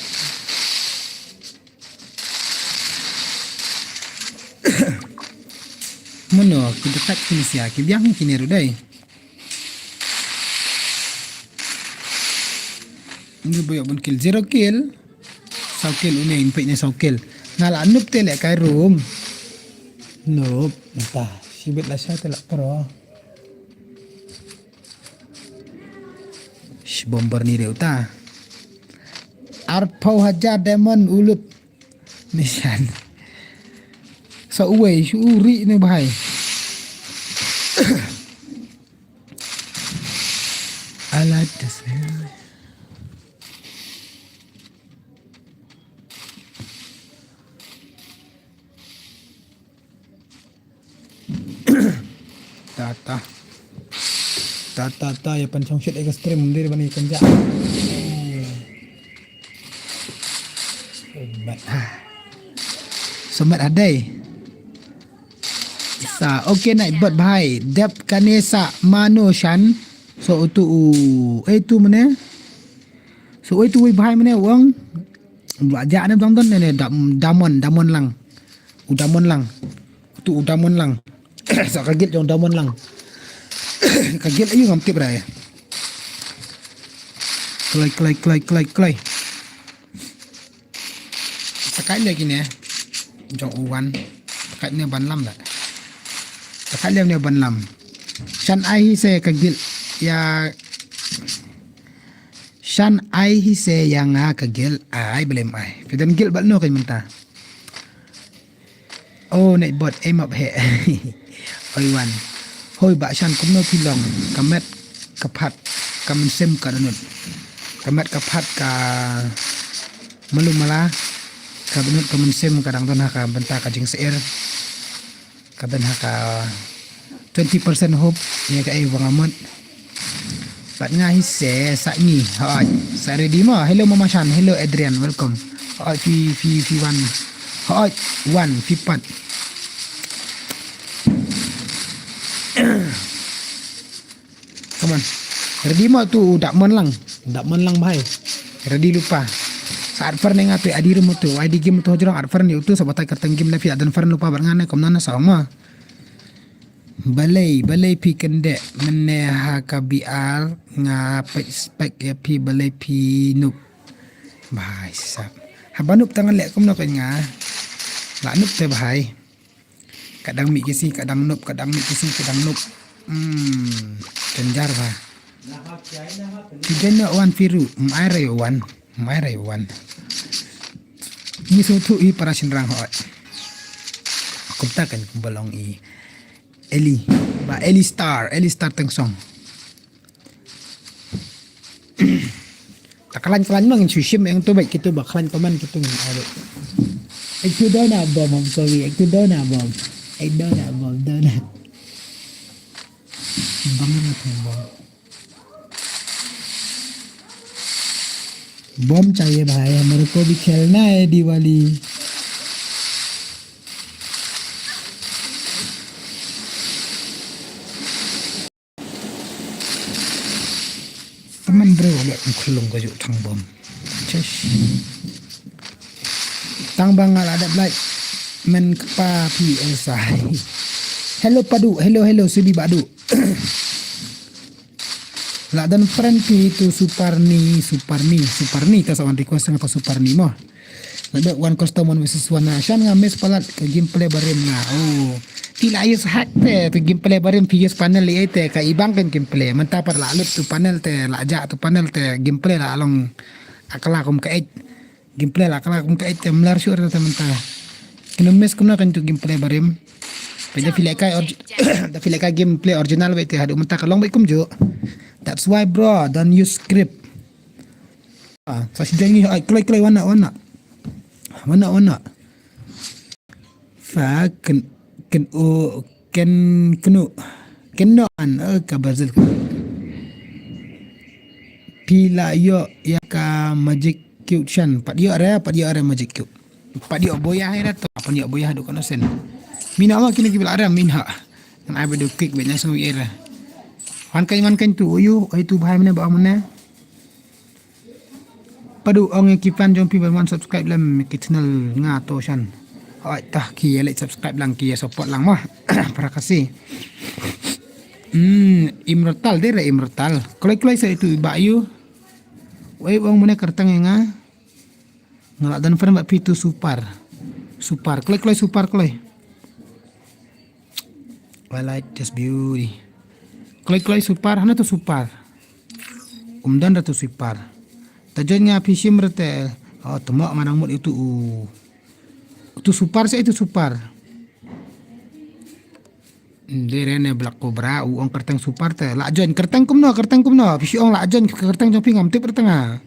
Mano, ki dekat kini sia, ki biang kini ruh dai. Ini boyok bun kill, zero kill. Saw kill une, in pek ne saw kill. Nga la noob te leh kai room. Noob, entah. Sibit la sha te la pro. Shi bomber ni deh uta. Arphew hajar diamond u lut. Nishan. Sa uwei, shu uri ne bahai. Alat das. Ta, ta. Ta, ta, ta, ïa pynshong shit ïa ka stream, ym dei ban ïa kynjah. Somat ha. Somat ha dei. Sa, okay, night bot bhai. Dep kane sa mano shan. So, utu u, eh, tu mane? So, oi tu, oi bhai mane u ong. Ba ja ne dang don ne, ne dam, damon, damon lang. U damon lang. Tu u damon lang. Sa ka guild jong damon lang. Ka guild ayu ngam tip rai. Kloi, kloi, kloi, kloi, kloi. Sa kai le kine. Jong u wan. Sa kai ne ban lam la. Sa kai le ne ban lam. Shan ai hi se ka guild. Ya. Shan ai hi se ya nga ka guild. Ai, blem ai. Phi don guild bad no kan mynta. Oh, ne bot, em ap he. Oi wan. Hoi ba shan kumno phi long. Ka met, ka phat, ka mynsiem ka dohnud. Ka met ka phat ka malu mala. Ka dohnud ka mynsiem ka dang don ha ka bynta ka jingsheptieng. Ka don ha ka twenty percent hope, ïa kaei ba nga mut. Bad nga hi se, sa ngi, hoi, sa ready mo. Hello Mama Shan, hello Adrian, welcome. Hoi, phi, phi, phi wan. Hoi, wan, phi pat. Come on. Ready mo tu, dap mon lang. Dap mon lang bhai. Ready lypa. Sa adfer ne nga tu, adi rum tu. Adi game tu hajrong adfer ne utu, sa batai kyrteng game ne phi adan fer lypa bad nga ne, kumno ne sa ong mo. Balei, balei phi kyndit mynne ha ka B R, nga peit spek ïa phi, balei phi noob. Bhai sap. Haba noob tang leh kumno ka nga. La noob te bhai. Ka dang mih ki sngi, ka dang noob, ka dang mih ki sngi, ka dang noob. Hmm, danger ba. Ki dei na wan phi ruh, mai rai wan, mai rai wan. Ngi sngewthuh hi para shynrang hooid. Kumta kan kumba long i Eli, ba Eli Star, Eli Star Tengsong. Ta khlaiñ khlaiñ ma ngin shu shim ïa tu bad kitu ba khlaiñ comment kitu ngin ai. Ek tu dona bom, hum ko bhi ek tu dona bom. Ek dona bom, dona. Bang na tu bom. बम चाहिए भाई, हमारे को भी खेलना है दिवाली। Temen bro, leh kum khlung ka juk thang bom. Chesh. Tang ba nga la dep like. Men kpa phi Elsa. Hello Padu, hello, hello, Sibi Badu. La don friend phi tu Suparni, Suparni, Suparni, ta sa wan request nga ta Suparni mo. Nga dep wan custom one versus one na. Shan nga miss palat ka gameplay barim nga. Oh. Phi la use hack te, tu gameplay barim phi use panel ïa te ka ibang kan gameplay. Mynta pat la lut tu panel te, la ja tu panel te gameplay la long akla kum ka eit. Gameplay la akla kum ka eit te mlar shuh te mynta. Kino miss kumno kan tu gameplay barim. Phi da phi leh kai orgi-, da phi leh kai gameplay original bad te haduh mynta ka long bad kumjuh. That's why bro, don't use script. Ah, sa shi dang ngi, ai, kloi, kloi, wana, wana. Wana, wana. Fa ken, ken o, ken kenu. Ken no an, eh, ka Brazil. Phi la ïoh ïa ka Magic Cube shan. Pat ïoh re, pat ïoh re Magic Cube. Pat ïoh boya hai re to, pat ïoh boya haduh kano sen. Mina ma kine ki bla re min ha. Ngan ai ba du kik ba nya sngew ïa re. Wan kai, wan kai tu, uyu, ai tu bhai mane ba mane. Padu ong ïa ki fan jong phi ban wan subscribe lem ki channel nga to shan. Hoi tah ki ïa like subscribe lang ki ïa support lang mo. Para Khasi. Hmm, Immortal dei re Immortal. Kloi kloi sa itu ba yu. Wei ong mane kyrteng ïa nga. Nga la don friend bad phi tu Super. Super kloi kloi Super kloi. Twilight, just beauty. Kloi kloi Super, hana tu Super. Um don da tu Super. Ta join nga phi shim re te. Oh, temo nga nang mut itu u. Tu Super se itu Super. Dei re ne Black Cobra, u ong kyrteng Super te. La join kyrteng kumno, kyrteng kumno. Phi shi ong la join kyrteng jong phi ngam tip re te nga.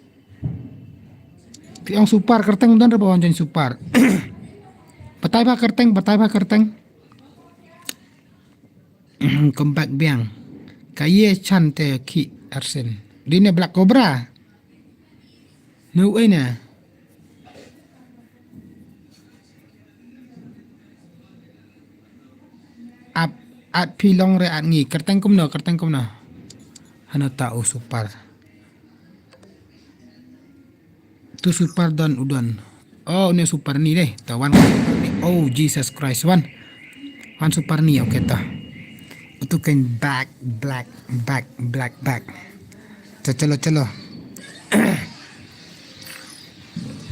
Phi ong Super kyrteng don re ba wan join Super. Batai ba kyrteng, batai ba kyrteng. Come back biang. Ka ye chan te ki arsen. Dei ne Black Cobra. No way ne. Ap, at phi long re at ngi. Kyrteng kumno, kyrteng kumno. Hano ta u Super. Tu super don u don. Oh, une super ni deh. Ta wan. Oh, Jesus Christ, wan. Wan super ni, okay, ta. Utu kan back, black, back, black, back. Ta, chalo, chalo.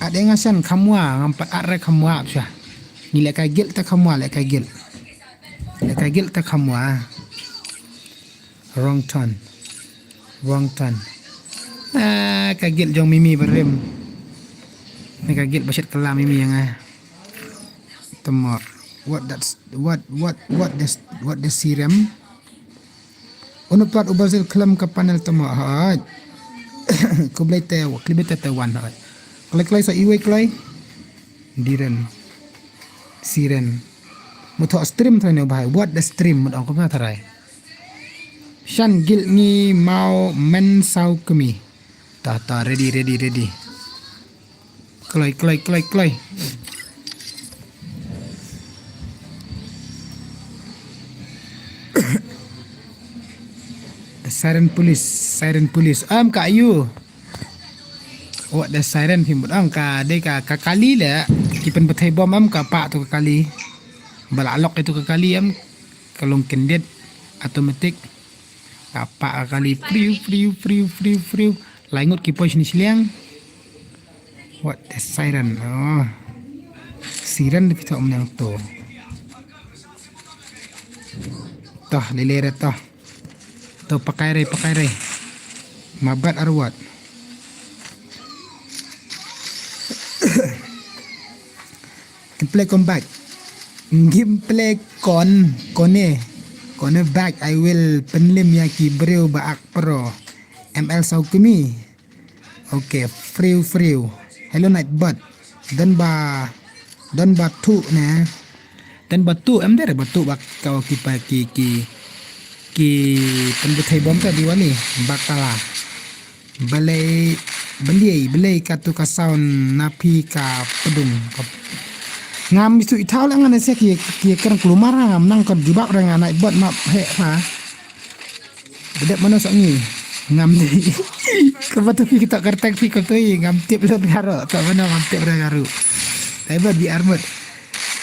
Ade ngasan kamwa, ngampat are kamwa, psha. Ni leka gil ta kamwa, leka gil. Leka gil ta kamwa. Wrong turn. Wrong turn. Ah, ka gil jong Mimi barim. Ni ka gil bashet kala Mimi yang ah. Temo. What that's what what what this what the serum. Unu plat u Brazil klem ka panel temo. Hai. Kublai te, kublai te te wan hai. Klai klai sa iwei klai. Diren. Siren. Mutho stream trai ne bahai. What the stream mut ong kumna trai. Shan gil ngi mau men sau kemi. Ta ta ready ready ready. Kloi kloi kloi kloi. The siren police, siren police. Am ka ayu. Wat the siren phim bud ang ka de ka ka kali le. Ki pen bethai bom am ka pa tu ka kali. Bala lok itu ka kali am. Ka long kendit automatic. Ka pa ka kali friu friu friu friu friu. Laingut ki poi sini siliang. Wat the siren. Oh. Siren di pita om yang tu. Toh lele re toh. To pakai re pakai re. Mabat arwat. Gameplay come back. Gameplay kon kone kone back. I will penlim ya ki breu ba ak pro. M L sau kemi. Okay, friu friu. Hello Nightbot. Don ba don ba tu ne. Don ba tu em dere ba tu ba kau ki pa ki ki ki pembethai bom ta Diwali bakala. Belai belai belai ka tu ka sound napi ka pedung. Ngam bisu itau la ngan sia ki ki kerang kelumar ngam nang kon jubab rang anak bot map he ha. Bedep mano sok ngi ngam ni. Kaba tu kita kertek pi ko tu ngam tip lo ngaro tak mano ngam tip re ngaro. Tapi bad bi armut.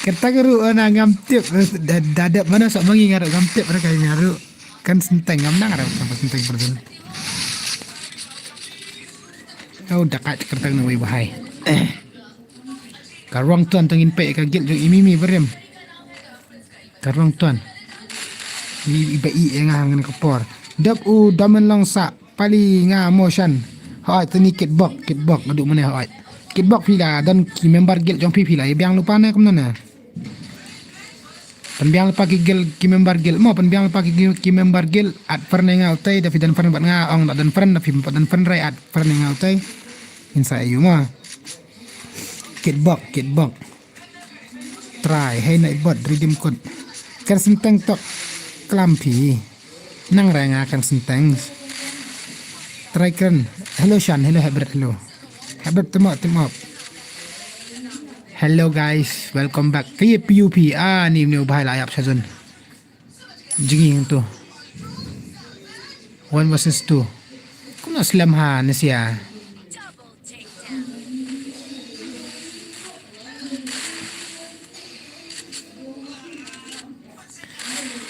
Kertek ru ana ngam tip dadep mano sok mangi ngaro ngam tip re kai ngaro. Kan senteng ngam nang ro kan senteng perdun. Kau dakat kertek na wei bahai. Ka ruang tuan tengin pe ka gil jong imimi berem. Ka ruang tuan. Iba i enga ngan ka por. Dap u damen long sa pali nga motion. Hoi tani kitbok kitbok adu mane hoi. Kitbok pila dan ki member gil jong pi pila biang lupa ne kumna ne. Penbiang lepa ki gil ki member gil mo penbiang lepa ki ki member gil at pernenga utai da fidan pern bat nga ong da dan pern da fi bat dan pern rai at pernenga utai. Insa ayu mo. Kitbok kitbok. Try hey night bot redeem code. Kan senteng tok klampi. Nang rai nga kan senteng. Try kren. Hello Shan, hello Hebert, hello. Hebert temo temo. Hello guys, welcome back. Kaye P U P ah ni ni bahai la yap sazon. Jingi tu. One versus two. Kumno slem ha nesia.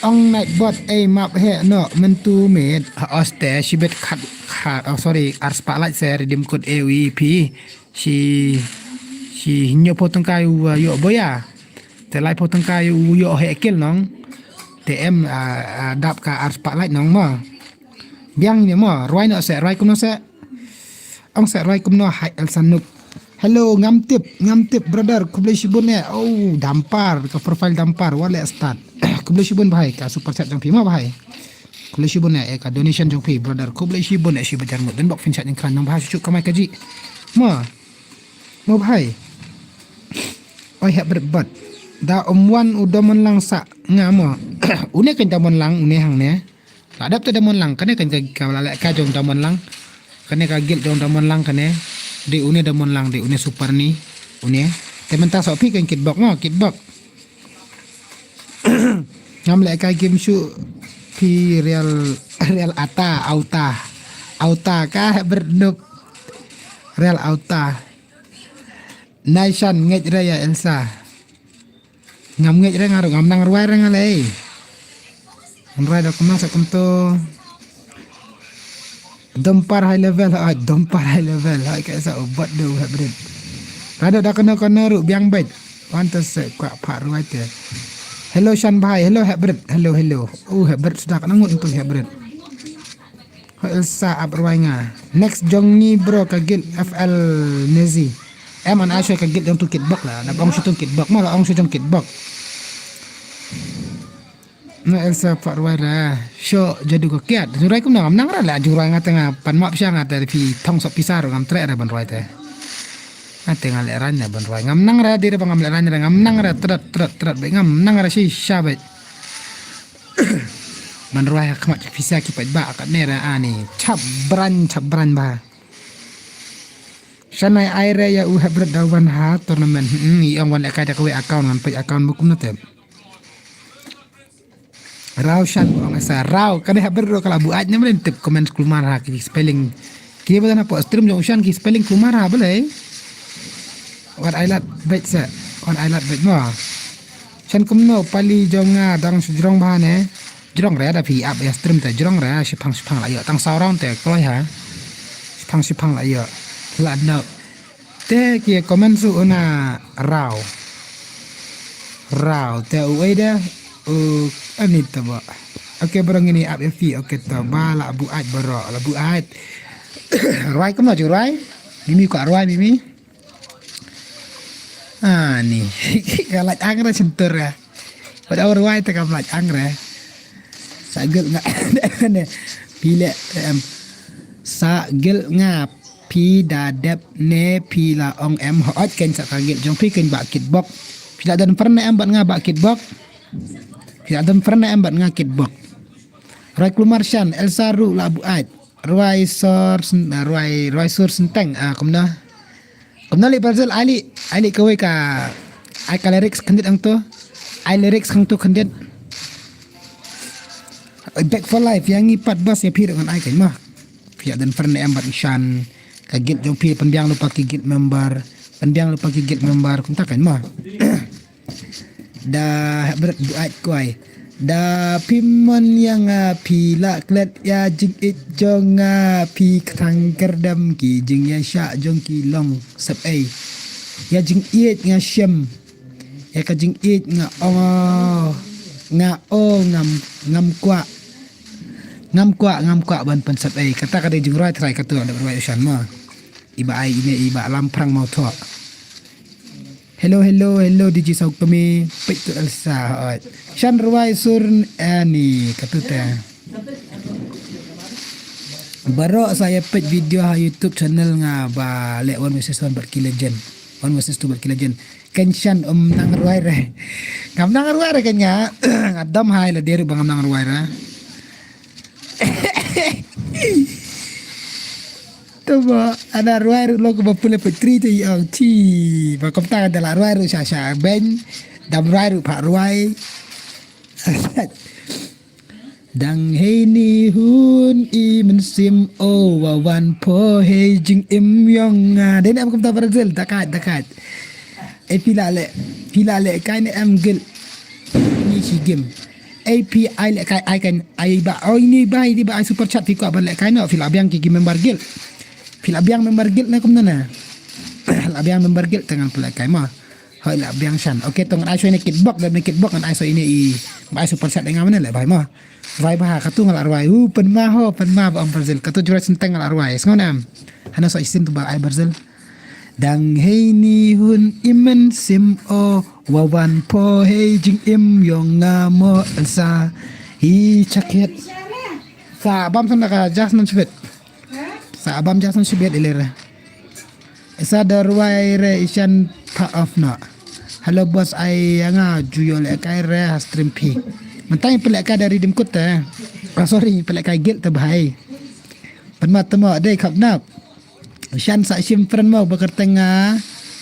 Ong night bot ei map he no mentu met. Ha oste shibet khat khat oh sorry ar spotlight se redeem code A V P. Shi shi nyo potong kai u yo boya. Te lai potong kai u yo he kil nong. Te em dap ka ar spotlight nong mo. Biang ni mo rwai no se rwai kumno se. Ong se rwai kumno hai el sanuk. Hello ngam tip ngam tip brother kublai shibun eh. Oh dampar ka profile dampar wale start. Kublai shibun bahai ka super chat jong phi ma bahai. Kublai shibun eh ka donation jong phi brother kublai shibun eh shi bajar mut dan bok fin chat jong kran nang bahai shu kamai kaji. Ma. Ma bahai. Oi hep bret bat. Da um wan u domon lang sa nga ma. Une kan domon lang une hang ne. La dap te da mon lang kane kan ka la leh ka jong da mon lang. Kane ka gil jong da mon lang kane. Di une da mon lang di une super ni. Une. Te menta sok phi kan kitbok mo kitbok. Ngam leh ka game shu phi real real ata auta. Auta ka bernup. Real auta. Nai shan ngeit re ïa Elsa. Ngam ngeit re nga ruh, ngam nang rwai re nga lei. Ngam rwai da kumno sa kumto. Dompar high level, ha, dompar high level, ha, ka sa u bot de u hybrid. Rado da kano kano ruh biang bait. Wan ta se kwah phah rwai te. Hello shan bhai, hello hybrid, hello, hello. U hybrid suda ka ngut tu hybrid. Ho Elsa ap rwai nga. Next jong ngi bro ka guild F L Nezi. Em an ai sha ka guild jong tu kitbok la. Na bong shu tu kitbok, ma la ong shu jong kitbok. Na Elsa phah rwai ra. Sho jadu ka kiat. Jingrai kumno ngam nang ra la jingrai nga te nga pan map sha nga te phi thong sok pisa ruh ngam treh ra ban rwai te. Nga te nga le ran na ban rwai. Ngam nang ra dire ba ngam le ran ra ngam nang ra tret tret tret ba ngam nang ra shisha ba. Ban rwai ha khmat pisa ki pait ba ka ne ra ani. Chap bran chap bran ba. Shanai ai re ïa u hybrid da wan ha tournament. Hmm, i ong wan le kai da kawei account ngan pait account ba kumno te. Raw shan ong sa raw ka dei hybrid ruh ka la buaid ne mren tip comment kulmar ha ki spelling. Ki ba dan ha po stream jong shan ki spelling kulmar ha balei. Wan ai lad bait sa. Wan ai lad bait mo. Shan kumno pali jong nga dang shu jrong ba ne. Jrong re da phi ap ïa stream te jrong re shiphang shiphang la ïoh tang saw round te kloi ha. Shiphang shiphang la ïoh. La no. Te ki comment su una raw. Raw te u ai da u ani te ba. Oke bro ngini ap ïa phi oke te ba la buaid bro la buaid. Rwai kumno ju rwai. Mimi ko rwai mimi. Ani ka lait ang ra sentur ya. Pada rwai te ka lait ang ra. Sa gel nga ne pile em. Sa gel nga phi da dep ne phi la ong em hot ken sa ka gel jong phi ken ba kitbok. Phi la don pernah em bat nga ba kitbok. Phi la don pernah em bat nga kitbok. Rwai kulmar shan Elsa ruh la buaid. Rwai sor sen- ah, rwai rwai sur senteng ah kumno. Kumno li Brazil ai li ai li kawei ka ai ka lyrics khyndiat ang to. Ai lyrics khang to khyndiat. Back for life yang ngi pat bas ya phi ngan ai kan ma. Phi adan friend em bat shan ka guild jong phi pynbiang lupa ki guild member. Pynbiang lupa ki guild member kumta kan ma. Da bret buat kuai. Da pimon yang ah, phi la klet ya jing it jong ah, phi ktang kerdam ki jing ya sha jong ki long sep ei. Ya jing it nga shem. Ya ka jing it nga ong nga o ngam ngam kwa. Ngam kwa ngam kwa ban pen sep ei kata ka dei jing roi trai katu da roi ushan ma. Iba ai ine iba lam prang mau thok. Hello hello hello D J Saukami peit tu Elsa hot. Shan ruai sur ani katu te. Baro saya peit video ha YouTube channel nga ba le one versus one bat ki legend. One versus two bat ki legend. Ken shan um nang ruai re. Ngam nang ruai re ken nga. Ngadam hai la deru ba ngam nang ruai re. Tama ana ruai ru lo ko ba pule petri te i ang chi ba kom ta da la ruai ru sha sha ben dam ruai ru pha ruai. Dang hei ni hun i men sim o wa wan po hei jing im yong nga den em kom ta Brazil dakat dakat. Ei phi la le phi la le kai ne em gil. Ni shi gim. Ei phi ai le kai ai kan ai ba oi ni ba ni ba ai super chat phi ko ban le kai no phi la biang ki member gil. Phi la biang member gil na kum na. La biang member gil tangan phi la kai ma. Hoi la biang shan. Oke tong ai so ini kitbok dan kitbok ngan ai so ini i ba ai super chat dengan mana le bai ma. Bai ba ka tu ngala rwai u pen ma ho pen ma ba om Brazil ka tu jurai senteng ngala rwai. Sngon am. Hana so isin tu ba ai Brazil. Dang hei ni hun imen sim o wawan po hei jing im yong nga mo sa hi chakhet. Sa bam san ka jas nan chibet. Sa bam jas nan chibet ilera. Sa da ruai re ishan pa off na. Hello boss ai nga juyo le kai re ha stream pi. Mentang pele kai dari dim kut te. Ah sorry pele kai gil te bahai. Pen ma temo dei khap nap. Shan sa shim friend mo ba kyrteng nga.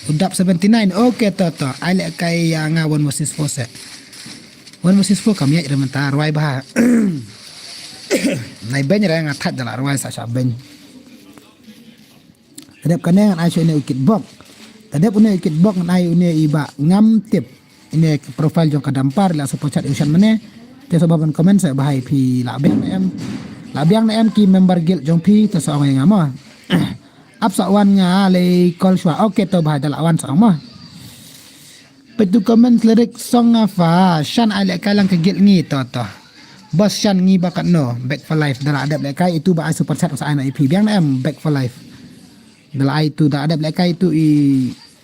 Udap seventy nine. Oke to to. Ai le kai ya nga one versus four se. One versus four kam ya ira menta rwai ba. Nai ben ira nga that dala rwai sa sha ben. Dep kane ngan ai shu ne u kitbok. Ka dep une i kit bok ngan ai une i ba ngam tip. Ine ki profile jong ka dampar la super chat i u shan mane. Te sa ba ban comment sa ba hai phi la biang na em. La biang na em ki member guild jong phi te sa ong nga mo. Ap sa wan nga lei call shwa. Okay to ba hai da la wan sa ong mo. Peit tu comment lyric song nga fa shan ai lehkai lang ka guild ngi to to. Bos shan ngi ba katno back for life da la dep lehkai itu ba ai super chat sa ai na i phi biang na em back for life. Da la ai tu da dep lehkai itu i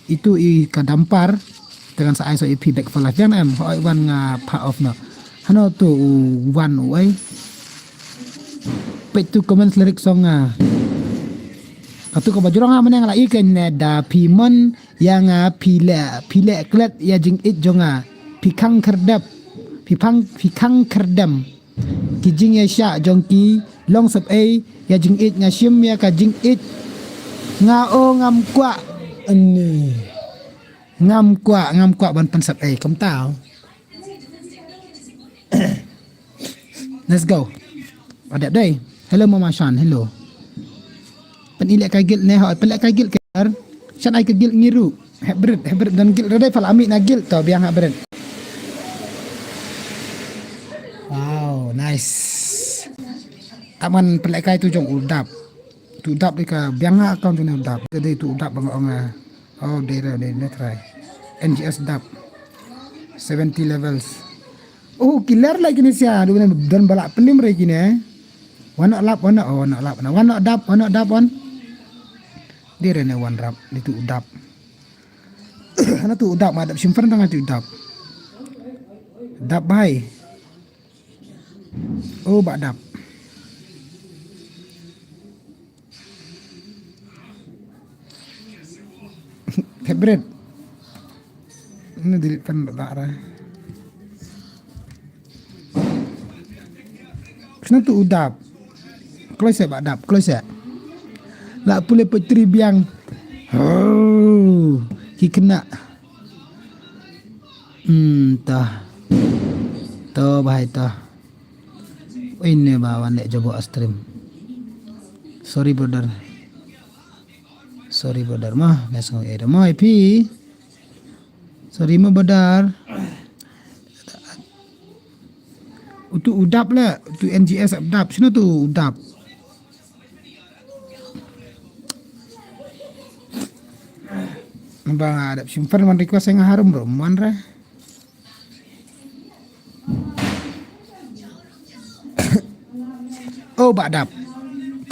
itu i ka dampar. Te ngan sa ai so i phi back for life biang na em hoi wan nga pha off no. Hano tu u wan u ai. Peit tu comment lyric song nga. Katu ka ba jrong ha mane nga la i ken ne da phi mon ïa nga phi leh phi leh klet ïa jingit jong nga phi khang kherdep phi phang phi khang kherdem ki jingïashah jong ki long sep ei ïa jingit nga shim ïa ka jingit nga o ngam kwah ni ngam kwah ngam kwah ban pynsep ei kumta. Let's go. Adep dei. Hello Mama Shan, hello. Pen ilek ka guild ne ha, pen lek ka guild ker. Shan ai ka guild ngiru. Hybrid, hybrid dan guild redai pala ami na guild to biang hybrid. Wow, nice. Aman pen lek kai tu jong u dap. Tu dap di ka biang ha account tu ne u dap. Jadi tu u dap bang ong ah. Oh, dei re, dei ne try. N G S dap. Seventy levels. Oh, killer lagi ni sia. Dua ni don balak pelim re kini. Wan lap, wan oh, wan lap. Wan dap, wan dap, wan. Dei re ne wan rap. Ni tu dap. Hana tu dap, ma dap simpan tang tu dap. Dap bai. Oh, bak dap. Favorite. Ini delete pen bak ra. Sna tu u dap. Kloi se bak dap, kloi se. La pule petri biang. Oh, ki kena. Hmm, tah. Tah, bahai tah. Oi, ne ba wan leh jabo a stream. Sorry, brother. Sorry, brother. Mah, ngas ngau ere. Mah, ipi. Sorry, mah, brother. Utu u dap le, utu N G S dap. Sino tu u dap? Ba nga dap simpan man request nga harum bro, man re. Oh, bak dap.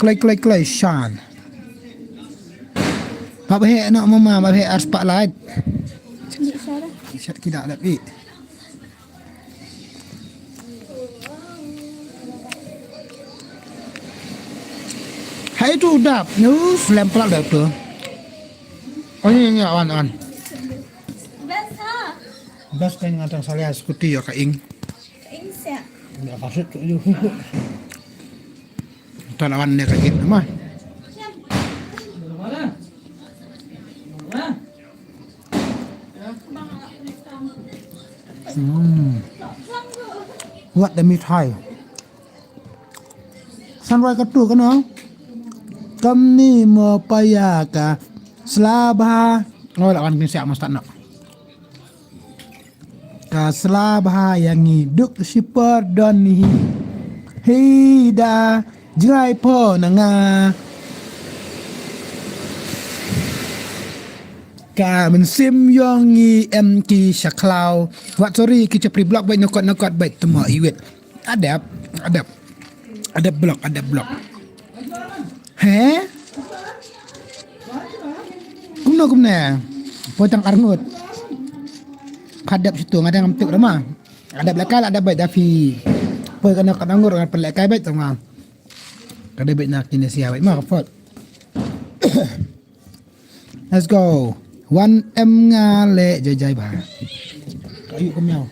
Kloi, kloi, kloi, shan. Bak he, no, mama, bak he, ar spotlight. Shat ki dak dap i. Hai tu dap, nu, slem pelak dap tu. Oh, ni, ni, awan, awan. Best, ha? Best kan ngatang salia skuti ya ka ing. Ka ing sia. Ni apa sih tu? Tan awan ni ka ing mah. Hmm. Wat da mithai. San roi ka tu ka no. Kam ni mo paya ka slabha. Oh, lawan ni siap mesti nak. Ka slabha yang ni duk sipor don ni. Hei da jngai po na nga. Ka mynsiem yong ngi em ki shaklaw. Wat sorry ki chapri block bait nokot nokot bait temo iwit. Adep, adep. Adep block, adep block. He? Kumno kumne? Potang arngut. Kadep situ ngadang amtuk rama. Adep lekai la adep bait dafi. Poi kana kana ngur ngan pelekai bait tama. Kada bait nak kini sia bait ma fot. Let's go. One M nga le jai jai ba. Ayu kemyau.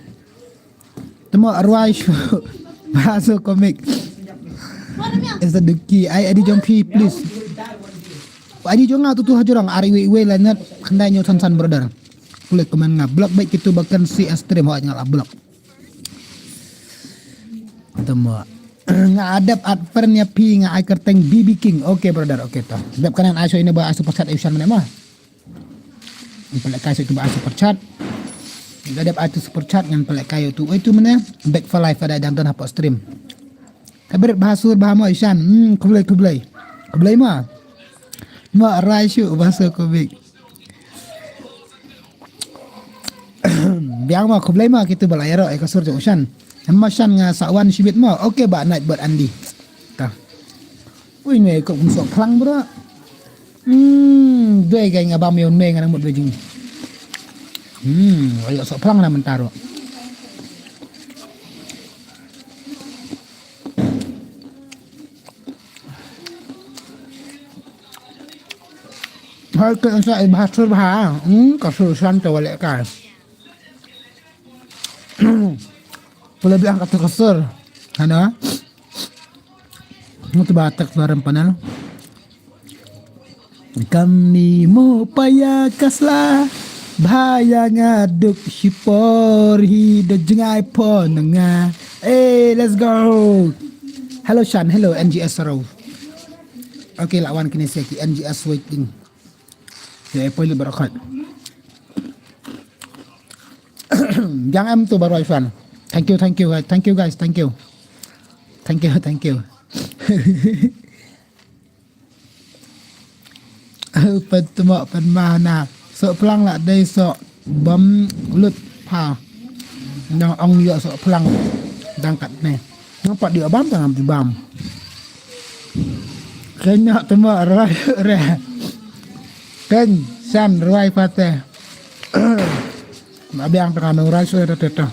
Temo arwai shu. Bahasa komik. Is the duki. Ai adi jong phi please. Adi jong nga tu tu hajurang ari we we la net khendai nyo san san brother. Kulit komen nga block baik kitu bahkan si stream hawat nga la block. Temo. Nga adep at friend ya phi nga ai kerteng B B King. Okay brother, okay to. Dep kanan ai so ini ba ai super chat ai shan mane ma. Ngan pynlehkai sa ïa utu ba ai super chat. Lada dep ai utu super chat ngan pynlehkai ïa utu. Oi tu mynne. Back for life, ada dang don hapoh stream. Ka bret bha sur bha mo Ishan. Hmm, khublei khublei. Khublei mo. Mo rai shu bha sur ko bik. Biang mo, khublei mo kitu ba la ïaroh ïa ka sur jong u Shan. Hynrei Shan nga sa wan shibit mo. Okay ba night bird Andy. Ta. Ui, ne ko kum soh phlang bro. Hmm, doi ga nga bam yon me nga nang mut doi jing. Hmm, ayo soh phlang na mentaro. Hai ke sa i bahasur bha. Hmm, ka sur san to wale ka. Pula biang ka sur. Hana. Mutu ba tak suara panel. Kam ni mo paya kasla. Bha ïa nga duk shipor hi da jngai pon nga. Hey, let's go. Hello Shan, hello N G S Ro. Okay, la wan kine sia ki N G S waiting. Ya, poi le barakat. Yang em tu baru Ivan. Thank you, thank you, thank you guys, thank you. Thank you, thank you. Pyntemok pynmah na. Sok plang la dei sok bam lut pha. Nang ong ïoh sok plang dang kat ne. Nang pat ïoh bam tang am bam. Kenya temok rai re. Ken san rai pate. Ma biang tang nang rai sure te te.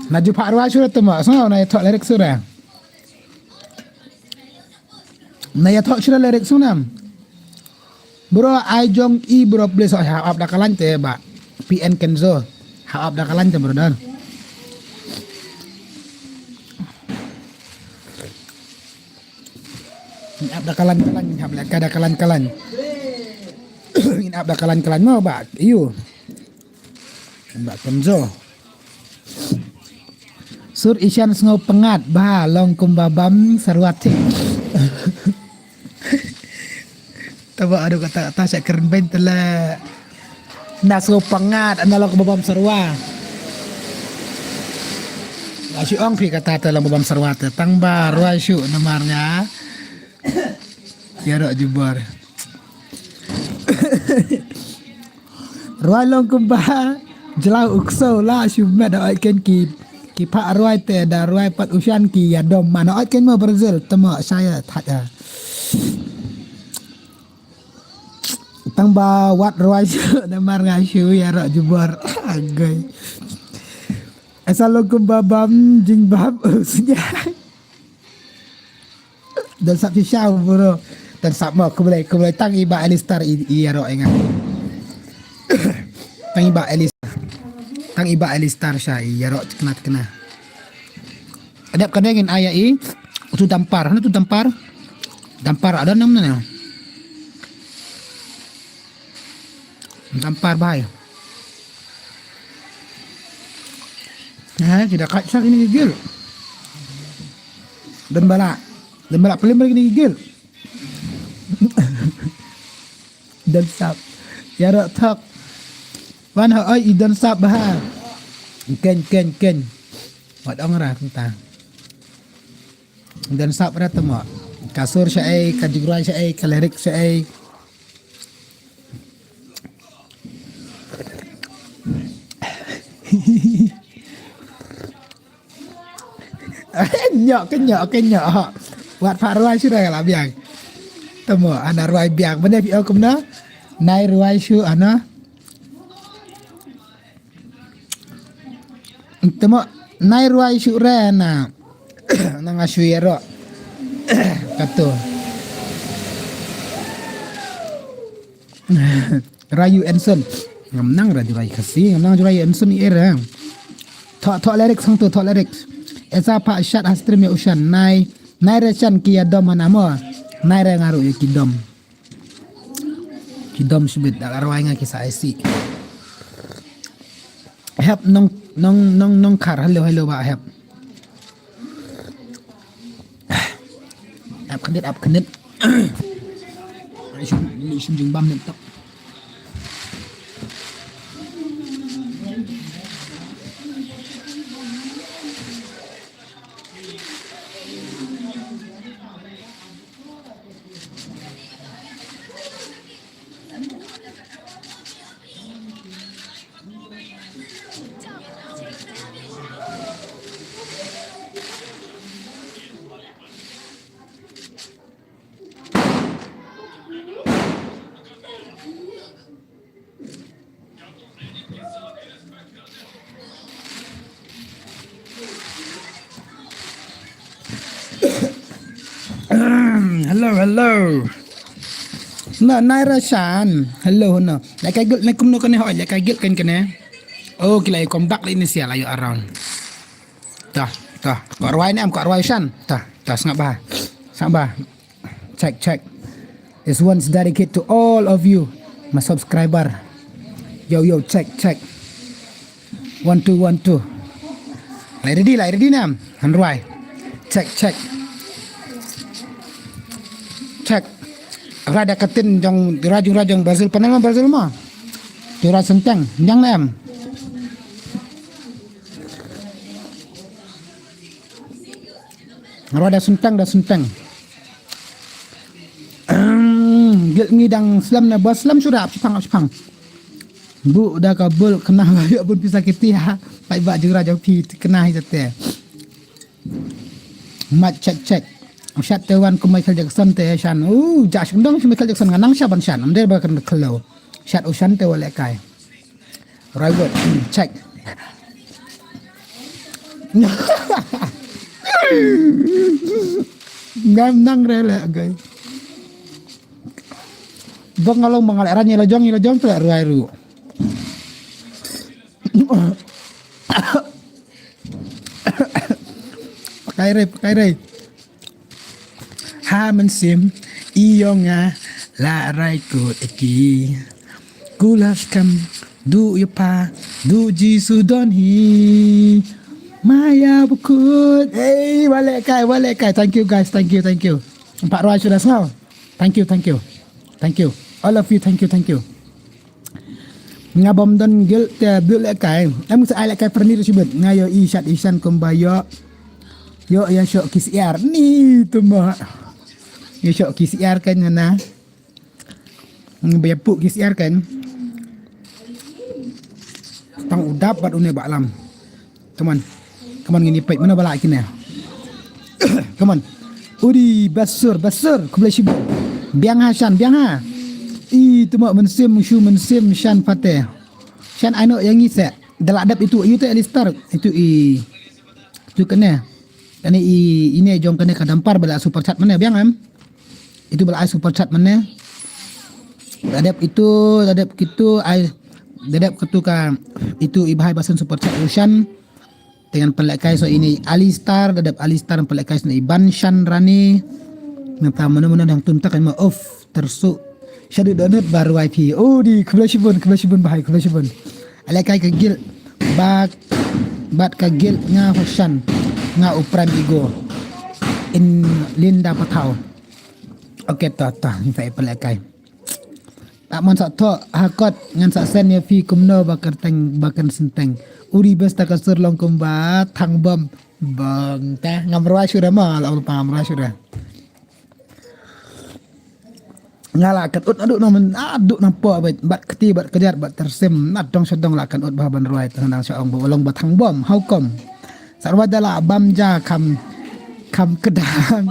Na ju pha rai sure temok. Sngaw na ïa thok lirik sure. Na ïa thok sure lirik sure nam. Bro, ai jong i bro, please, oh, ha ap da ka line te ba. P N Kenzo. Ha ap da ka line te, brother. Ngin ap da ka line ka line, ngin ap da ka line ka line. Ngin ap da ka line ka line mo ba. Iyo. Ba Kenzo. Sur Ishan sngew pyngngad bha long kumba bam sarwa thik. Taba adu kata kata sha kren ben tele. Na sngew pyngngad ana long kumba bam sarwa. Nga shu ong phi kata te long bam sarwa te tang ba rwai shu namar nga. Ïaroh jubor. Rwai long kumba jylla u ksew la shu met da oi ken ki ki pha rwai te da rwai pat u shan ki ïa dom man oi ken mo Brazil te mo saya that ya. Tang ba wat rwai shu da mar nga shu ïaroh jubor. Agai. Asal long kumba bam jingbam u snya. Dan sap shisha bro. Dan sap mo khublei khublei tang i ba Alistar i ïaroh ïa nga. Tang i ba Alistar. Tang i ba Alistar sha i ïaroh kena kena. Adep kane ngin ai ïa i utu dampar. Hana utu dampar. Dampar ada nam na. Dampar bai. Ha, kita kat sa kini gigil. Dan bala. Dan bala pelim lagi gigil. Dan sap. Ïaroh thok. Wan ha oi i dan sap bha. Ken ken ken. Wat ong ra tentang. Dan sap ra temo. Ka sur sha ei, ka jingrwai sha ei, ka lirik sha ei. Nyok ke nyok ke nyok. Wat pha rwai shu rwai la biang. Temo ana rwai biang. Bane phi o kumna. Nai rwai shu ana. Temo nai rwai shu re na. Na nga shu ïaroh. Kato. Rayu Enson. Ngam nang ra jurai Khasi, ngam nang jurai Enson i era. Thok thok lirik sang tu thok lirik. Esa pha shat ha stream ïa u shan nai. Nai re shan ki ïa dom hana mo. Nai re nga ruh ïa ki dom. Ki dom shibit da la rwai nga ki sa aisi. Hep nong nong nong nong khar hello hello ba hep. Ap khnit ap khnit. Ai shum ni shum jingbam ni tak. Hello, hello. Na, Naira Shan. Hello, no. Lehkai guild ne kumno kane hoi, lehkai guild kan kane. Oh, ki la ïa come back lagi ne sia la ïa around. Tah, tah. Ko rwai ne em, ko rwai Shan. Tah, tah, sngap bha. Sngap bha. Check, check. This one's dedicated to all of you, my subscriber. Yo, yo, check, check. One, two, one, two. Lai ready, lai ready nam. Han rwai. Check, check. Check. Rwai da ka tin jong rajung rajung Brazil, panel ma Brazil ma. Jong rajung senteng, jong nam. Rwai da senteng, da senteng. Guild ngi dang slem ne ba slem shuh da, ap shipang, ap shipang. Bu da ka bul kena ba ïoh bun pisa kiti ha. Pai ba jura jong phi kena hi jate. Mat check check. Shat te wan kum Michael Jackson te Shan. Uh, ja shong dong shi Michael Jackson nga nang sha ban Shan. Am der ba kan khlo. Shat u Shan te wa lehkai. Right word. Check. Ngam nang re lehkai. Bang ngalong bang ngaleh ran ïa la jong ïa la jong te rwai ruh. Pakai re, pakai re. Ha mynsiem ïong nga la rai kut eki. Kulas kam du ïa pa du Jisu don hi. Maya bukut. Hey, wa lehkai, wa lehkai. Thank you guys, thank you, thank you. Empat rwai sudah sngau. Thank you, thank you. Thank you. All of you, thank you, thank you. Nga bom don guild te bul lehkai. Em sa ai lehkai perni tu sibet. Nga ïoh i Shat i Shan kumba ïoh. Ïoh ïa shoh ki siar. Ni tu ma. Ïa shoh ki siar kan na. Ba ïa pu ki siar kan. Tang u dap bad une ba lam. Come on. Come on ngin ïa peit mano ba lah kine. Come on. Udi basur, basur. Khublei shibun. Biang ha Shan, biang ha. I tu ma mynsiem shu mynsiem Shan pate. Shan ai noh ïa ngi se. Da lah dep itu, itu Alistar. Itu i. Itu kane. Kane i, ine jong kane ka dampar ba la super chat mane biang em. Itu ba la ai super chat mane. Da dep itu, da dep kitu ai. Da dep kitu ka itu i ba hai ba send super chat u Shan. Te ngan pynlehkai sa ine Alistar, da dep Alistar pynlehkai sa ine i Ban Shan Rani. Nangta mano mano dang tum tak ma of tersu. Shadu donut ba rwai phi. Oh di khublei shibun, khublei shibun ba hai, khublei shibun. Lehkai ka guild bad, bad ka guild nga Hoshan, nga u Prime Ego in Linda Pathau. Okay, ta ta, ni ta ipel lehkai. Tak man sa tho hakot ngan sa send ïa phi kumno ba kyrteng ba kan senteng. Uri bes ta ka sur long kumba thang bom bang ta ngam rwa shuda ma la ul pa ngam rwa shuda. Nga la kat ut adu na men adu na po bad bad kti bad kediar bad tersim na dong sha dong la kat ut ba ban rwai tang dang sha ong ba long ba thang bom how come. Sa rwai da la bam ja kam kam kedang.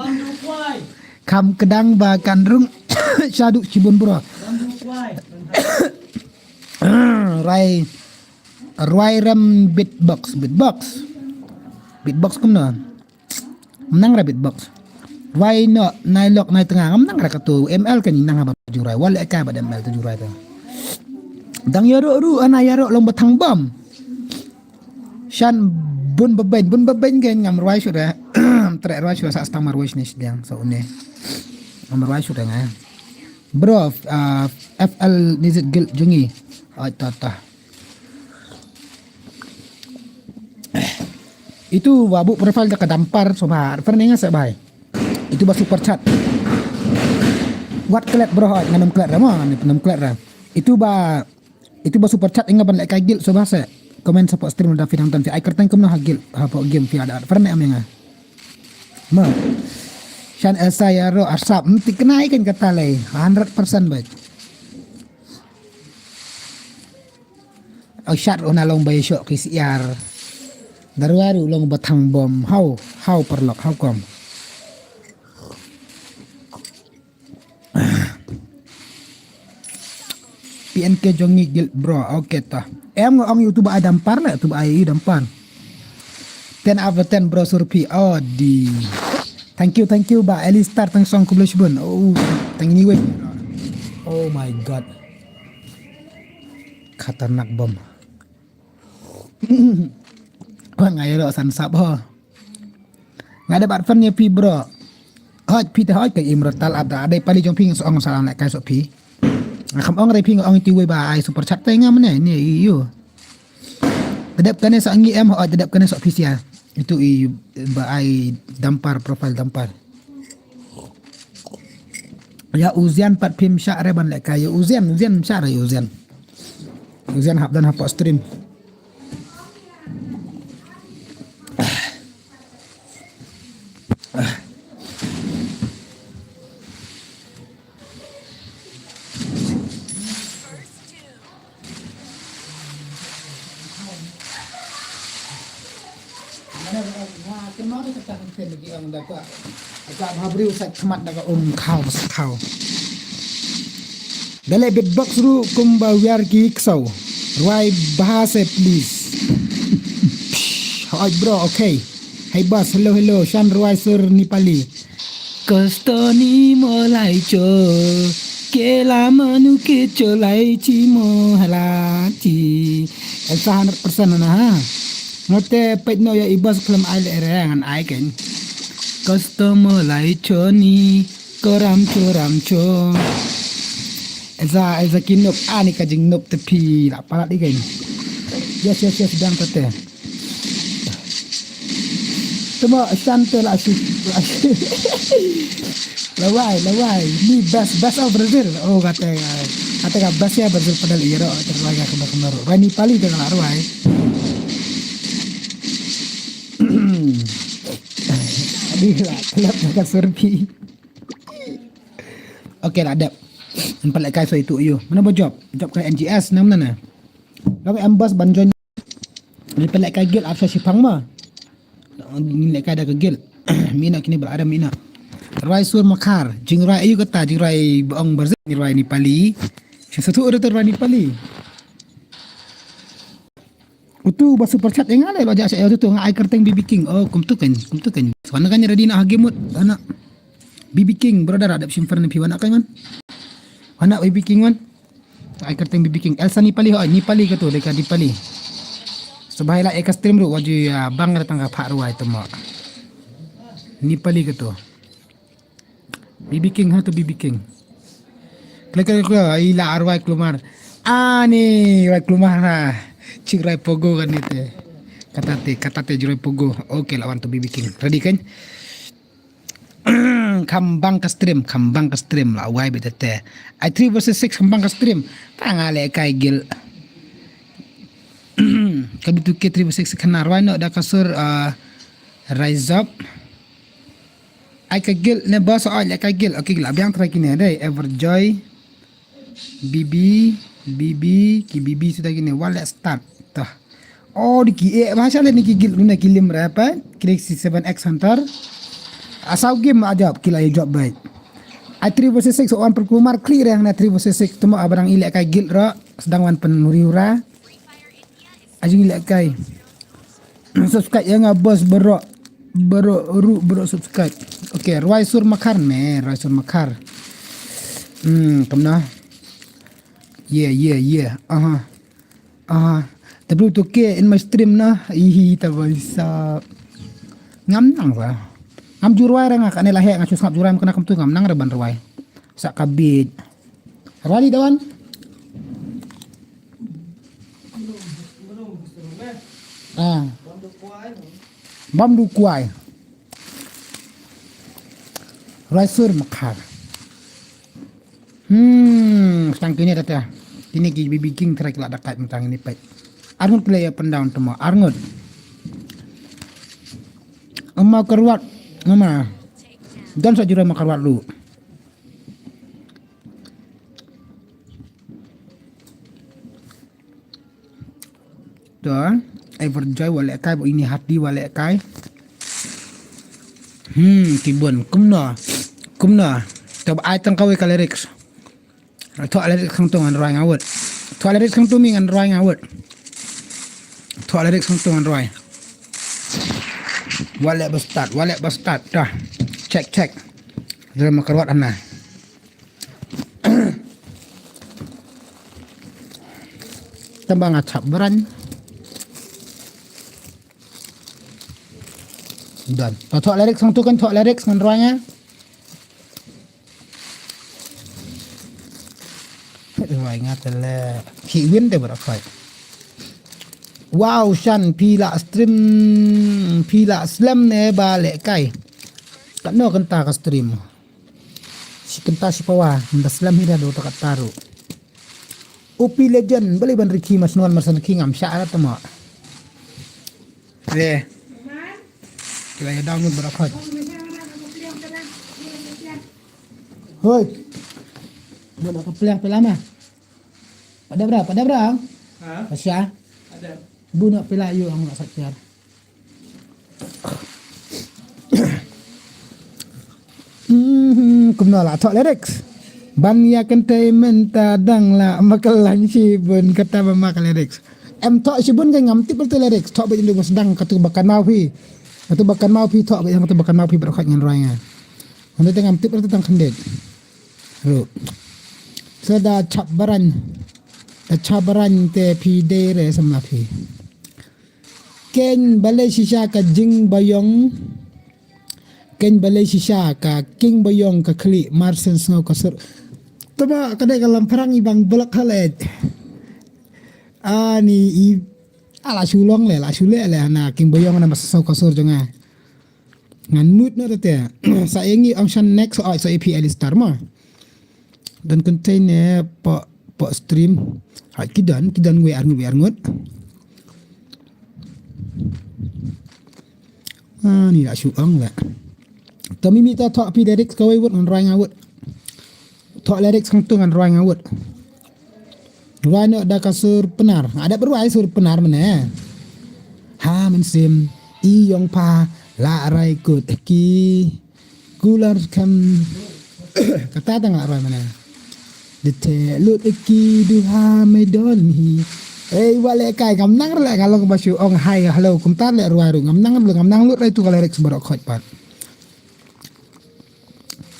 Kam kedang ba kan rung sha du shibun bro. Rai rwai rem beatbox beatbox. Beatbox kumno. Menang ra beatbox. Why not? Nai lok nai tengah. Menang ra katu M L kan nang haba jurai. Wale ka ba M L tu jurai tu. Dang yaro ru ana yaro long batang bom. Shan bun beben bun beben gen ngam rwai shuda. Trek rwai shuda sa stang ma rwai shne shdiang so une. Ngam rwai shuda nga. Bro, uh, F L Nizit Guild jungi. Ai ta ta. Itu ba bu profile da ka dampar so ba refer ne nga sa bai. Itu ba super chat. Wat klet bro hot nganam klet ra mo nganam klet ra. Itu ba itu ba super chat inga ban lek ka guild so ba se. Comment support stream da fidang tan fi ai kertang kumno ha guild ha po game fi ada refer ne am nga. Ma. Shan esa ya ro asap mti kenai kan kata lei hundred percent baik. Au shat ruh na long ba ïa shoh ki siar. Darwa ruh long ba thang bom. How? How paralok? How come? P N K jong ngi guild bro. Okay ta. Em nga ong YouTube ai dampar la, YouTube ai dampar. Ten out of ten bro surpi. Oh di. Thank you, thank you, Bah Eli Star, tang song khublei shibun. Oh, tang ini wei. Oh my God. Khatarnak bom. Ba nga ïa lo san sap ho. Nga da bat fan ïa phi bro. Hoj phi te hoj ka imro tal ada ada pali jong phi ngan sa ong sa lane kai so phi. Nga kham ong re phi nga ong ti wei ba ai super chat te nga mane ni ïu. Tedep kane sa ngi em hoj tedep kane so phi sia. Itu i ba ai dampar profile dampar. Ya uzian pat phim sha re ban leka ya uzian uzian sha re uzian. Uzian hap dan hap stream. Balei beatbox ruh kumba wiar ki ksaw. Rwai bha se please. Hoi bro, okay. Hey boss, hello hello. Shan rwai sur Nepali. Kostoni molai cho, kela manu ke cholai chi mo hala chi. Esa hundred percent na ha. Ngote peit no ya ibas klem ai le ere ngan ai ken. Kosto molai cho ni, koram cho ram cho. Esa esa kinop ani ka jingnop te phi la palat i ken. Yes yes yes dang te. Tuma shante la shi la shi. Lawai lawai ni best best of Brazil. Oh kata kata ka best ya Brazil padal iro terwai ka kena kena ro. Rani pali te la rwai. Adi la kelap ka serpi. Okay la dep. Empat lek kai so itu yu. Mana bo job? Job ka N G S nam nana. Lawe ambas ban join. Ni pelek ka guild arsa shipang ma. Ni lek ka da ka guild. Mina kini berada mina. Rwai sur makar. Jingrai ayu kata jingrai bong berzi ni rwai ni pali. Satu udah tu rwai ni pali. Utu ba super chat engal lo ja sha utu nga ai kerteng B B King. Oh kum tu kan kum tu kan. Wana kan ready na hagi mut ana. B B King brother adap shim fer ni pi wana kan man. Wana B B King man. Ai kerteng B B King. Elsa ni pali ho ni pali ka tu deka di pali. Sebahaila eka stream ru waju ya bang datang ka pak ruai tu mo. Ni pali ka tu. B B King ha tu B B King. Klik klik klik ila arwai klumar. Ani wai klumar ha. Chik rai pogo kan ni te. Kata te kata te jurai pogo. Okay lawan tu B B King. Ready kan? Khambang ka stream, khambang ka stream la wai bete te. Ai three versus six khambang ka stream. Tanga le kai gil. Kabitu ke three versus six khana rwai no da kasur uh, rise up. Ai ka gil ne boss ai le ka gil. Okay la biang try kine dai Everjoy. B B B B ki B B sudah kine wale start. Tah. Oh di ki eh masa le ni ki gil luna ki lim rapa. Klik si seven X hunter. Asau game ma ajab kila ya job baik. Ai three versus six wan perkumar klik reng na three versus six tuma abarang ile ka gil ra sedang wan penuri ura. Ajing ile kai. Subscribe ya nga bos bro. Bro ru bro subscribe. Okay, rwai sur makar me, rwai sur makar. Hmm, kamna. Yeah, yeah, yeah. Aha. Aha. Tapi tu ke in my stream na. Ihi ta baisa. Ngam nang sa. Ngam jurwai rang ka ne lahe nga chus ngap jurwai kena kam tu ngam nang reban rwai. Sa kabit. Rwai dawan. Ah. Bam du kwai. Rwai sur makar. Hmm, stang kini kata. Kini ki B B King track la dakat mentang ini pek. Arngut kele ya pendaun temo. Arngut. Emma keruat. Emma. Dan sa jura ma keruat lu. To, Everjoy wale kai bo ini hati wale kai. Hmm, kibun kumno. Kumno. To ai tang kawai ka lyrics. To lyrics khang tu ngan rwai ngawut. To lyrics khang tu mi ngan rwai ngawut. To lyrics khang tu ngan rwai. Wale ba start, wale ba start dah. Check, check. Dra ma karwat hana. Tamba nga chap bran. Done. To thok lyrics hangtu kan thok lyrics ngan rwai nga. Rwai nga te le. Ki win te baroh khoit. Wow, Shan, phi la stream, phi la slem ne ba leh kai. Katno kynta ka stream. Shi kynta shi pawa, nda slem hi da do ta katta ruh. O P Legend, balei ban rikhi ma snuan marsan ki ngam shah ra tama. Le. Ki la ïa download baroh khoit. Hoi. Bun ka pliang pela ma. Pada bra, pada bra. Ha? Pasha. Ada. Bun pela yu ang nak saktiar. Hmm, kumno la thok lyrics. Ban ïa kynthei mynta dang la ma ka lain shibun kata ba ma ka lyrics. Em thok shibun ka ngam tip lyrics, thok ba ïa ndu ba sdang katu ba kan mau phi. Katu ba kan mau phi thok ba ïa katu ba kan mau phi baroh khoit ngan rwai nga. Hynda te ngam tip lyrics tang khyndiat. Ruh. Sa da chap baran. Da chap baran te phi dei re samla phi. Ken balei shisha ka jingbayong. Ken balei shisha ka king bayong ka khlieh marsen sngew ka sur. Tama ka dei ka lamphrang i bang blak halet. Ani i ala shulong le la shule le na king bayong na marsen sngew ka sur jong nga. Ngan mut na te. Sa ïa ngi ong shan next, oh, sa ïa phi Alistar ma. Don contain ne pa, pa stream. Ha, ki don, ki don wei arngut, wei arngut. Ah, ni la shu ong la. To mi mi ta thok phi lyrics kawei wut ngan rwai nga wut. Thok lyrics khang tu ngan rwai nga wut. Rwai noh da ka sur Pnar. Nga dep rwai sur Pnar mane. Ha mynsiem i yong pha la rai kut ki kular kam. Kata tang la rwai mane. De te lut ki du ha me don hi. Ei wa le kai ngam nang le nga long ba shu ong hai hello kumta le rwai ru ngam nang le ngam nang lut rai tu ka lyrics baroh khoit pat.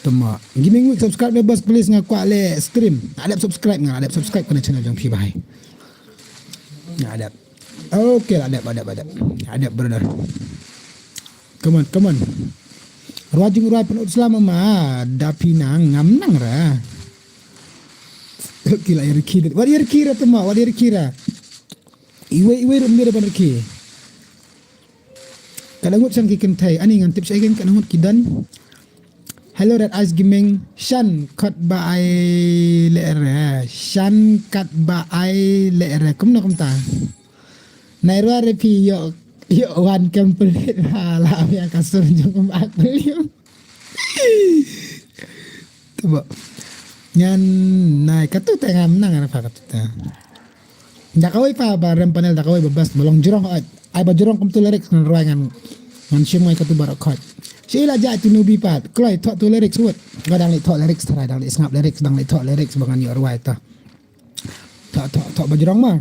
Tama. Gaming Week subscribe le bas please nga kwah le stream. Adep subscribe nga adep subscribe kena channel jong phi bahai. Nga adep. Okay adep adep adep. Adep brother. Come on, come on. Rwajing rwai penut selama ma da phi nang ngam nang ra. Kila irkira. Wat irkira tama, wat irkira. Iwe iwe rumir ban rki. Ka la ngut shan ki kynthei ani ngan tip sha ken ka la ngut ki don. Hello Red Eyes Gaming shan kat ba ai le re shan kat ba ai le re kumno kumta. Nai rwa re phi yo yo wan complete ha la ya ka sur jong ba kuliu. Tebo. Ngan nai katu te ngam nang ra pha katu te. Da kawei pa ba rem panel da kawei ba best ba long jrong ai. Ai ba jrong kum tu lyrics ngan rwai ngan ngan shim ngai katu baroh khot. Shi la ja tu nubi pat kloi thok tu lyrics wut. Ga dang li thok lyrics tharai dang li sngap lyrics dang li thok lyrics ba ngan ïoh rwai ta. Thok thok thok ba jrong ma.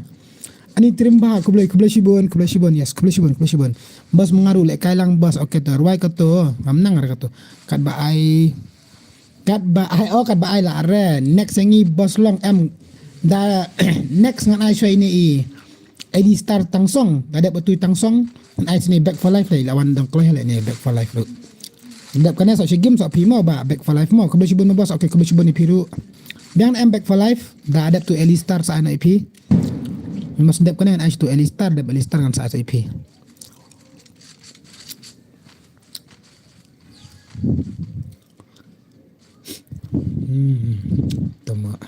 Ani trim ba khublei khublei shibun khublei shibun yes khublei shibun khublei shibun. Bas mengaru le kai lang bas okay tu rwai katu ngam nang ra katu. Kat ba ai Kat ba ai oh kat ba ai la re next ngi bos long em da next ngan ai shoi ni i Eddie Star Tangsong ga dep batui Tangsong ngan ai sini back for life le la wan dang kloi le ni back for life ru. Dep kane so shi game so phi mo ba back for life mo khublei shibun mo bos okay khublei shibun ni phi ru. Biang em back for life da dep tu Eddie Star sa ai na i phi. Mas dep kane ngan ai tu Eddie Star dep Eddie Star ngan sa ai sa i phi. Hmm, tama.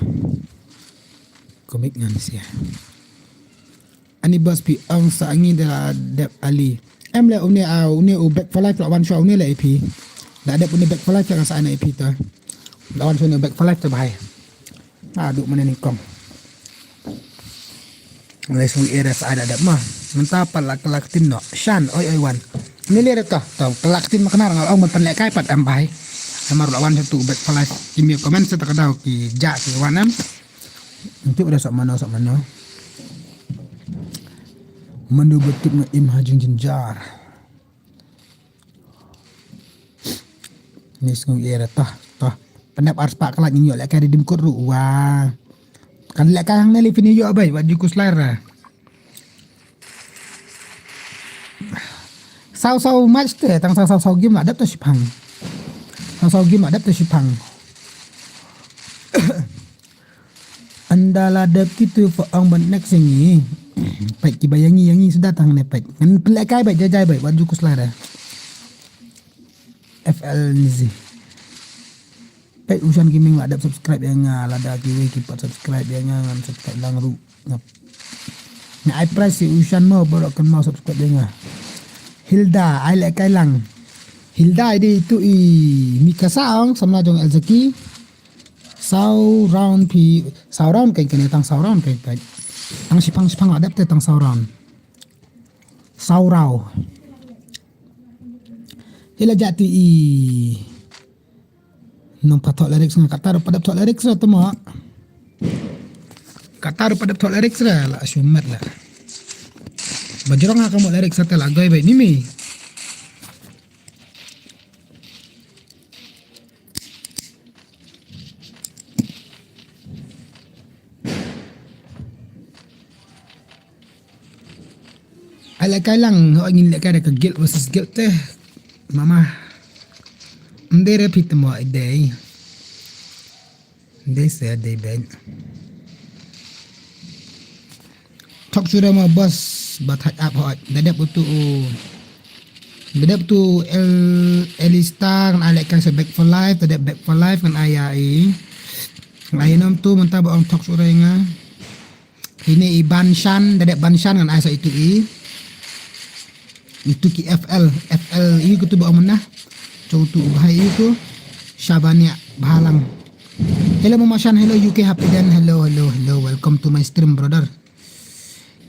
Komik ngan sia. Ani bas pi ang sa angi da dep ali. Em le une a une u back for life la wan shwa une le ipi. Da dep une back for life la sa ana ipi ta. La wan shwa une back for life ta bahai. Adu mana ni kong. Ngai sui era sa ada dep ma. Menta pat la kelak tin no. Shan oi oi wan. Ni le ta. Ta kelak tin ma kenar ngal ong man pan le kai pat em bai. Amar la wan satu back for life. Kimi komen sa ta kadau ki ja ki wan em. Nanti udah sok mano sok mano. Mano betuk na im hajing jinjar. Ni sngew ïa ra toh, toh. Pyndep arspah ka like ngin ïoh lehkai redeem code ruh. Wa. Kan lehkai hangne lei phin ïoh beit, wat ju khuslai ra. Saw saw match te, tang saw saw saw game la dep te shipang. Saw saw game la dep te shipang. Ynda la dep kitu fa ong ban next ïa ngi. Peit kiba ïa ngi, ïa ngi suda tang ne peit. Ngan pynlehkai beit, jai jai beit, wat ju khuslai ra. F L Nizi. Peit u Shan Gaming la dep subscribe ïa nga, lada kiwei ki pat subscribe ïa nga ngan subscribe lang ruh. Nga, nga ai prize ïa u Shan mo baroh kynmaw subscribe ïa nga. Hilda, ai lehkai lang. Hilda, i dei itu i Mikasa ong, samla jong Elzaki. Saw round phi, saw round kan kane tang saw round kan kan. Tang shipang shipang la dep te tang saw round. Saw round. Ila jati i. Nong pa thok lyrics nga kata ruh pa dep thok lyrics ra tama. Kata ruh pa dep thok lyrics ra la shumat la. Ba jrong ha ka mo lyrics te la goi bai ni mi. Ai lehkai lang, hooid ngin lehkai da ka guild versus guild te. Mama. Ym dei re phi te mo i dei. Ym dei se dei beit. Thok shuh re mo boss, ba thait ap hooid. Da dep utu u. Da dep utu el Elista ngan ai lehkai sa Back for Life, da dep Back for Life ngan ai ïa i. Ngan ai ïa nom tu mynta ba ong thok shuh re nga. Ine i Banshan, da dep Banshan ngan ai sa itu i. Itu ki F L, F L i kutu ba ong mynna. Jong utu u bhai itu. Shabania Bhalang. Hello Mama Shan, hello U K Happy Den, hello, hello, hello, welcome to my stream brother.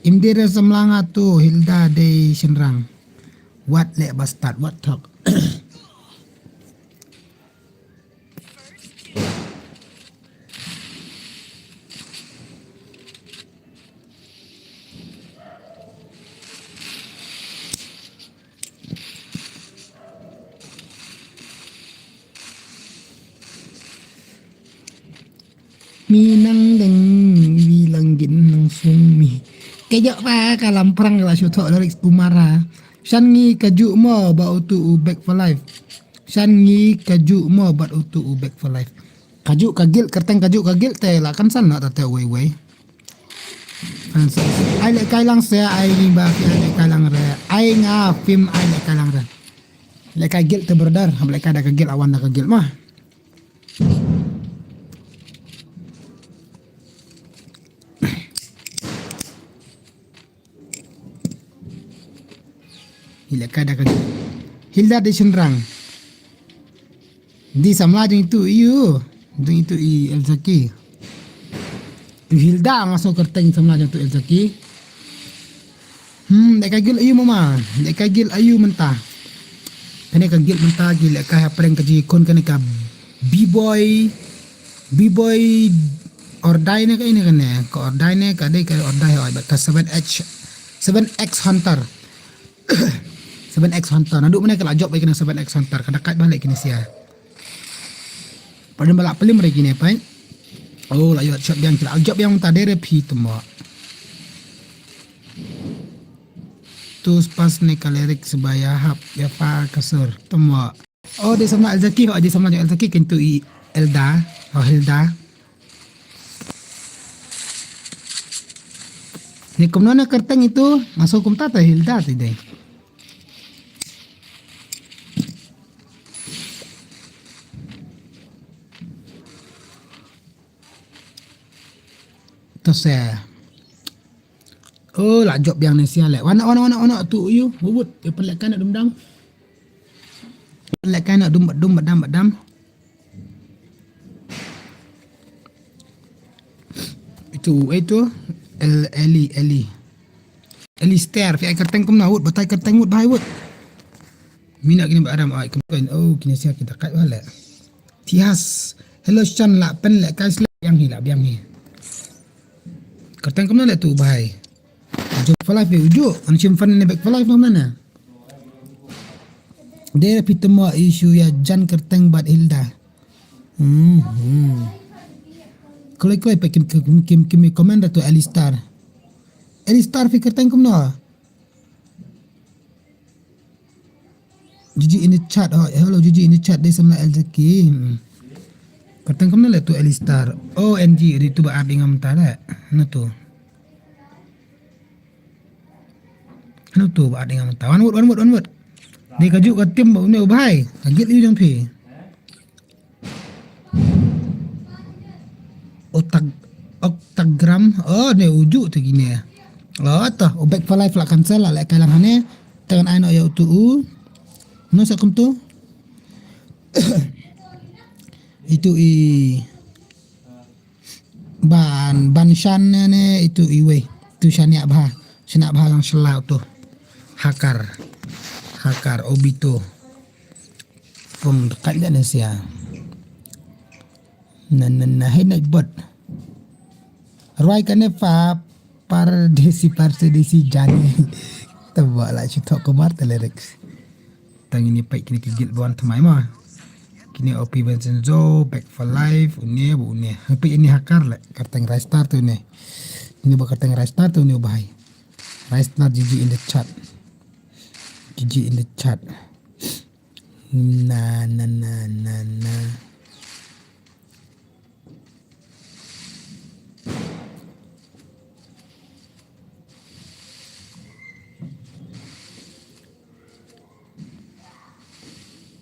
Im dei re samla nga tu, Hilda dei shynrang. Wat leh ba start, wat thok. Mi nang deng, wi lang gin nang sung mi. Kejok pa ka lam prang la shu thok lyrics Umara. Shan ngi kajuh mo ba utu u Back for Life. Shan ngi kajuh mo ba utu u Back for Life. Kajuh ka guild, kyrteng kajuh ka guild te la kan san na ta te wei wei. Ai lehkai lang se, ai ngi ba phi ai lehkai lang re. Ai nga phim ai lehkai lang re. Lehkai guild te brother, hap lehkai da ka guild, awan da ka guild ma. Hilda ka da ka. Hilda dei shynrang. Dei samla jong itu i u. Jong itu i Elzaki. Hilda nga sngewkyrteng samla jong itu Elzaki. Hmm, lehkai guild aïu mama, lehkai guild aïu mynta. Kane ka guild mynta ki lehkai ha pyrshah ka jingkhun kane ka B-boy, B-boy Ordai ne ka ine kane, ka Ordai ne ka dei ka Ordai hooid, bad ka seven H, seven X Hunter. Seven X Hunter, naduh mynne ka la jop ïa kane seven X Hunter, ka da kait ba leh kine sia. Padon ba la plim re kine pai. Oh, la ïoh shot biang ki la jop biang mynta dei re phi tymmo. Tu spas ne ka lyric sba ïa hap ïa pha ka sur tymmo. Oh, dei samla Elzaki, oh, dei samla jong Elzaki, kintu i Elda, oh, Hilda. Ni kumno na kyrteng itu, nga shu kumta ta Hilda ti dei. To se. Oh, la jop biang ne sia le. Wana, wana, wana, wana, tu yu, bubut, ya pelek kana dum dam. Pelek kana dum, dum, dam, dam. Itu, itu, El, Eli, Eli. Elister, fi ai kyrteng kumna wut, batai kyrteng wut, bahai wut. Mina kini ba Adam, ai, kyrteng, oh, kini sia kita kat wala. Tias. Hello, Shan, la pen le kai slek yang hi, la biang hi. Kyrteng kumna le tu, bahai. Jump for life, be uju. An shim fan ne back for life, no mana. Dei phi temo issue ïa Jan Kyrteng bad Hilda. Hmm. Kloi kloi peit kim kim kim kim comment da tu Alistar. Alistar phi kyrteng kumno? Gigi in the chat. Oh, hello Gigi in the chat. Dei samla Elzaki. Hmm. Kyrteng kumno le tu Alistar. O N G ri tu ba ap ing am ta le. Na tu. Hanu tu ba ding am ta. Wan wut, wan wut, wan wut. Dei kajuh ka tim ba une u bhai. Ka git ïa jong phi. Otag, Octagram. Oh, ne uju tu kine. Oh, to. U Back for Life la cancel la, la kai lang hane. Tangan ai no ya utu u. No sa kum tu. Itu i Ban, ban shan ne, ne, itu iwei. Tu shan ïa bha. Shan ïa bha lang shala tu. Hakar. Hakar, Obito. Pum, kat ïa ne sia. Na, na, na, hai na bot. Rwai kane pa, pardesi, pardesi jani. Taba la chutok kumar te lyrics. Tang ini peit kine ki guild ba wan thymmai ma. Kine O P Vincenzo, Back for Life, une ba une. Peit ini Hakar le, kyrteng Ristar tu une. Ini ba kyrteng Ristar tu une u bhai. Ristar G G in the chat. G G in the chat. Na, na, na, na, na.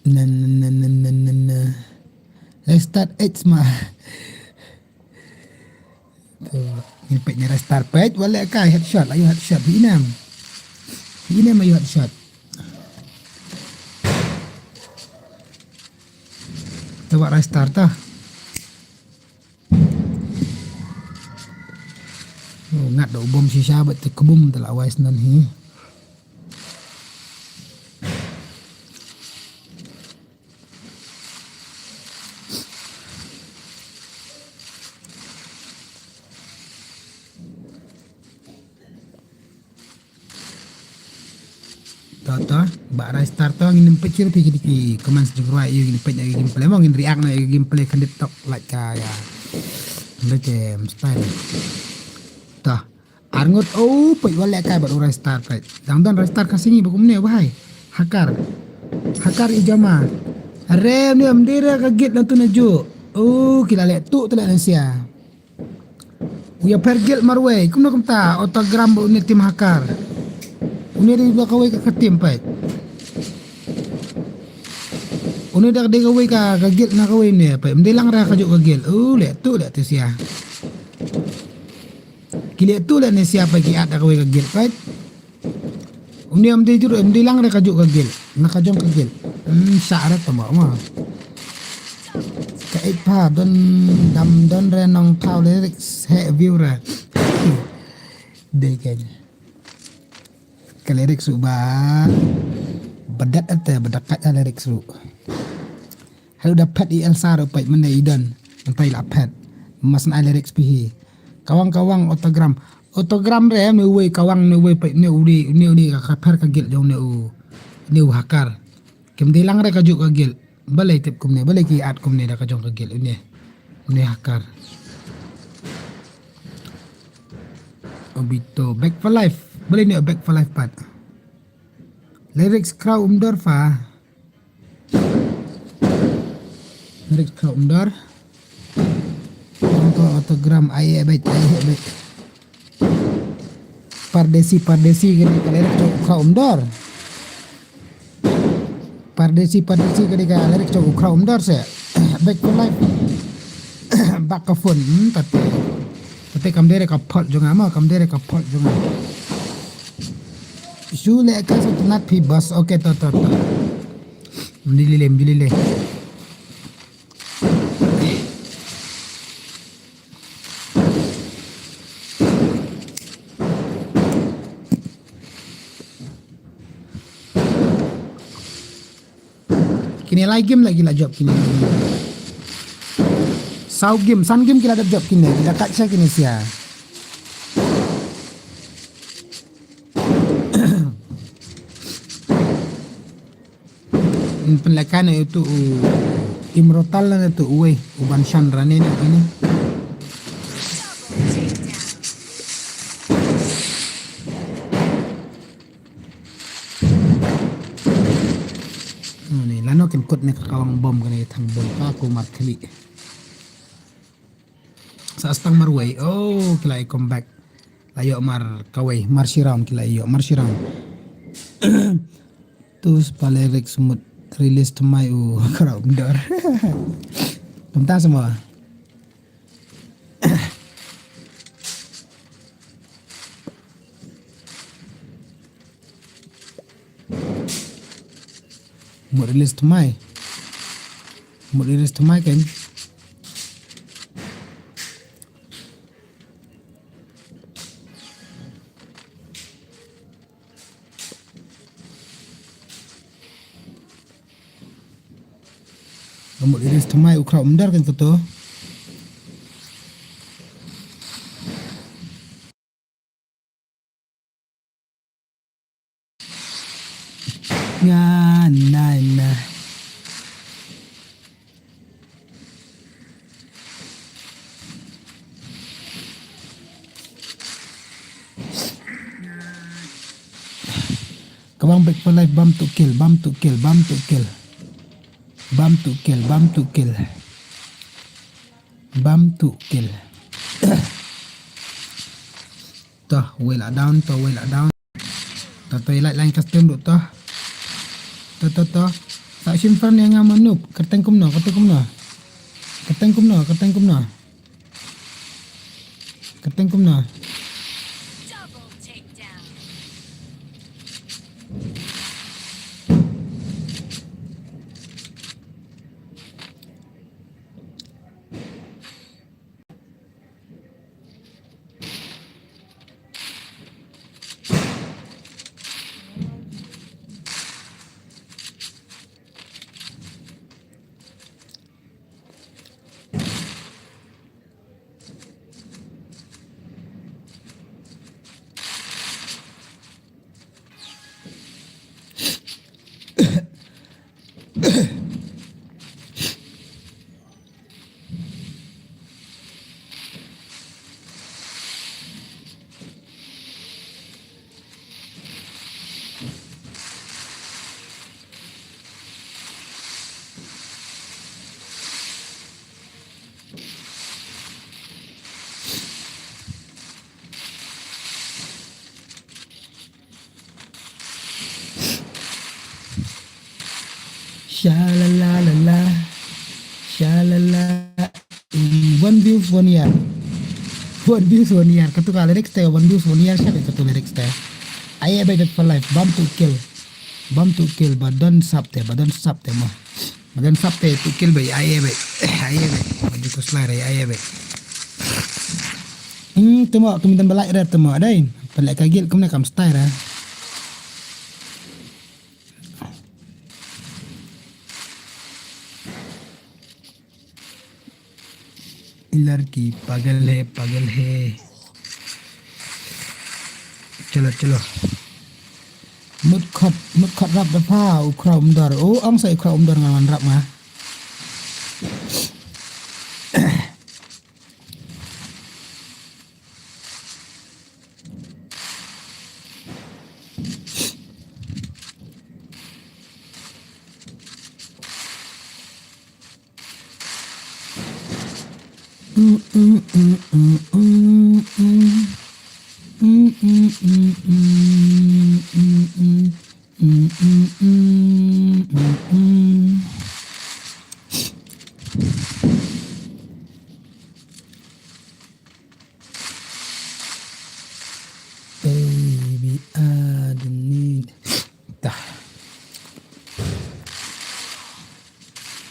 Na, na, na, na, na, na, na. Let's start H ma. Tu, ni peit ni restart peit, wale kai headshot, ayu headshot, hi inem. Hi inem ayu headshot. Te ba restart ta. Oh, ngat da u bom shisha ba te kbum te la wai snan hi. To, to, ba restart to, ngin peit shuh phi ki, ki comments jong rwai, ïa ngin peit ïa ki gameplay mo, ngin react na ïa ki gameplay khyndiat tok, like ka ïa. Ngin peit, em, style. To. Arngut, oh, peit wale kai bad u restart peit. Dang don restart ka sngi ba kumne u bhai. Hakar. Hakar i jama. Are ne em dei re ka git na tu na ju. Oh, ki la leh tu te leh na sia. U ïa pher guild marwei, kumno kumta, Autogram ba une tim Hakar. Une dei ba kawei ka, ka tim peit. Une da dei kawei ka, ka guild na kawei ne peit. Mdei lang ra kajuh ka guild. U leh tu leh tu sia. Ki leh tu leh ne sia peit ki at da kawei ka guild peit. Une em dei jur, em dei lang re kajuh ka guild. Na ka jong ka guild. Hmm, sha re tama ma. Ka ek pha don dam don re nong thaw lyrics he view re. Dei ka. Ka lyrics u ba. Badat ate, badat kat lyrics u. Haduh da phet i Elsa ruh peit mynne i don. Mynta i la phet. Mas na lyrics phi hi. Kawang kawang Autogram. Autogram re ne uwei kawang ne uwei peit ne uri ne uri ka, ka pher ka guild jong ne u. Ne u Hakar. Kim dei lang re kajuh ka guild. Balei tip kumne, balei ki at kumne da ka jong ka guild une. Une Hakar. Obito, Back for Life. Balei ne Back for Life pat. Lyrics Kraw Umdor fa. Lyrics Kraw Umdor. Ko Autogram ai e bait, ai e bait. Pardesi, pardesi kane ka lyrics Kraw Umdor. Pardesi, pardesi kane ka lyrics Kraw Umdor se. Back for Life. Bak ka phone, hmm, tate. Tate kam dei re ka fault jong nga ma, kam dei re ka fault jong nga. Shu leh ka sa tnat phi bas, okay, to, to, to. Mjulile, mjulile. Kine lai game lagi la jop kine. Saw game, san game ki la dep jop kine, ki la kat sha kine sia. Pynlehkai na utu u Immortal na utu uwei u ban shan rane na ini. Ni lano kin kut ni ka kawang bom kane thang bom ka ku mat khali. Sa stang marwei. Oh, ki la ïa come back. La ïoh mar kawei, mar shi round ki la ïoh, mar shi round. Tu spale rek smut release thymmai u Khraw Mdor. Kumta semua. Mut release thymmai. Mut release thymmai kan. Mut release thymmai u Khraw Mdor kan kato. Nga nai na. Ka bang back for life bam tu kill, bam tu kill, bam tu kill. Bam tu kill, bam tu kill. Bam tu kill. Toh, wei la down, toh, wei la down. Toh, toh, ïa lait line custom ruh, toh. Toh, toh, toh. Sa shim fern ïa nga manuk. Kyrteng kumno, kyrteng kumno. Kyrteng kumno, kyrteng kumno. Kyrteng kumno. Sha la la la la. Sha la la. One views, one year. One views, one year. Katu ka lyrics te, one views, one year, sha katu lyrics te. Ai ai bai that for life. Bam tu kill. Bam tu kill, ba don sap te, ba don sap te mo. Ba don sap te tu kill bai, ai ai bai. Ai ai bai. Ba ju ko slide, ai ai bai. Hmm, tu mo, tu minta balai red tu mo, adai. Pelek kagil, kumne kam style, eh. ये लड़की पागल है, पागल है। चलो, चलो। Mut khot, mut khot rap da pha, u Khraw Mdor. O, ong sa u Khraw Mdor ngan wan rap nga. Baby, I don't need. Tah.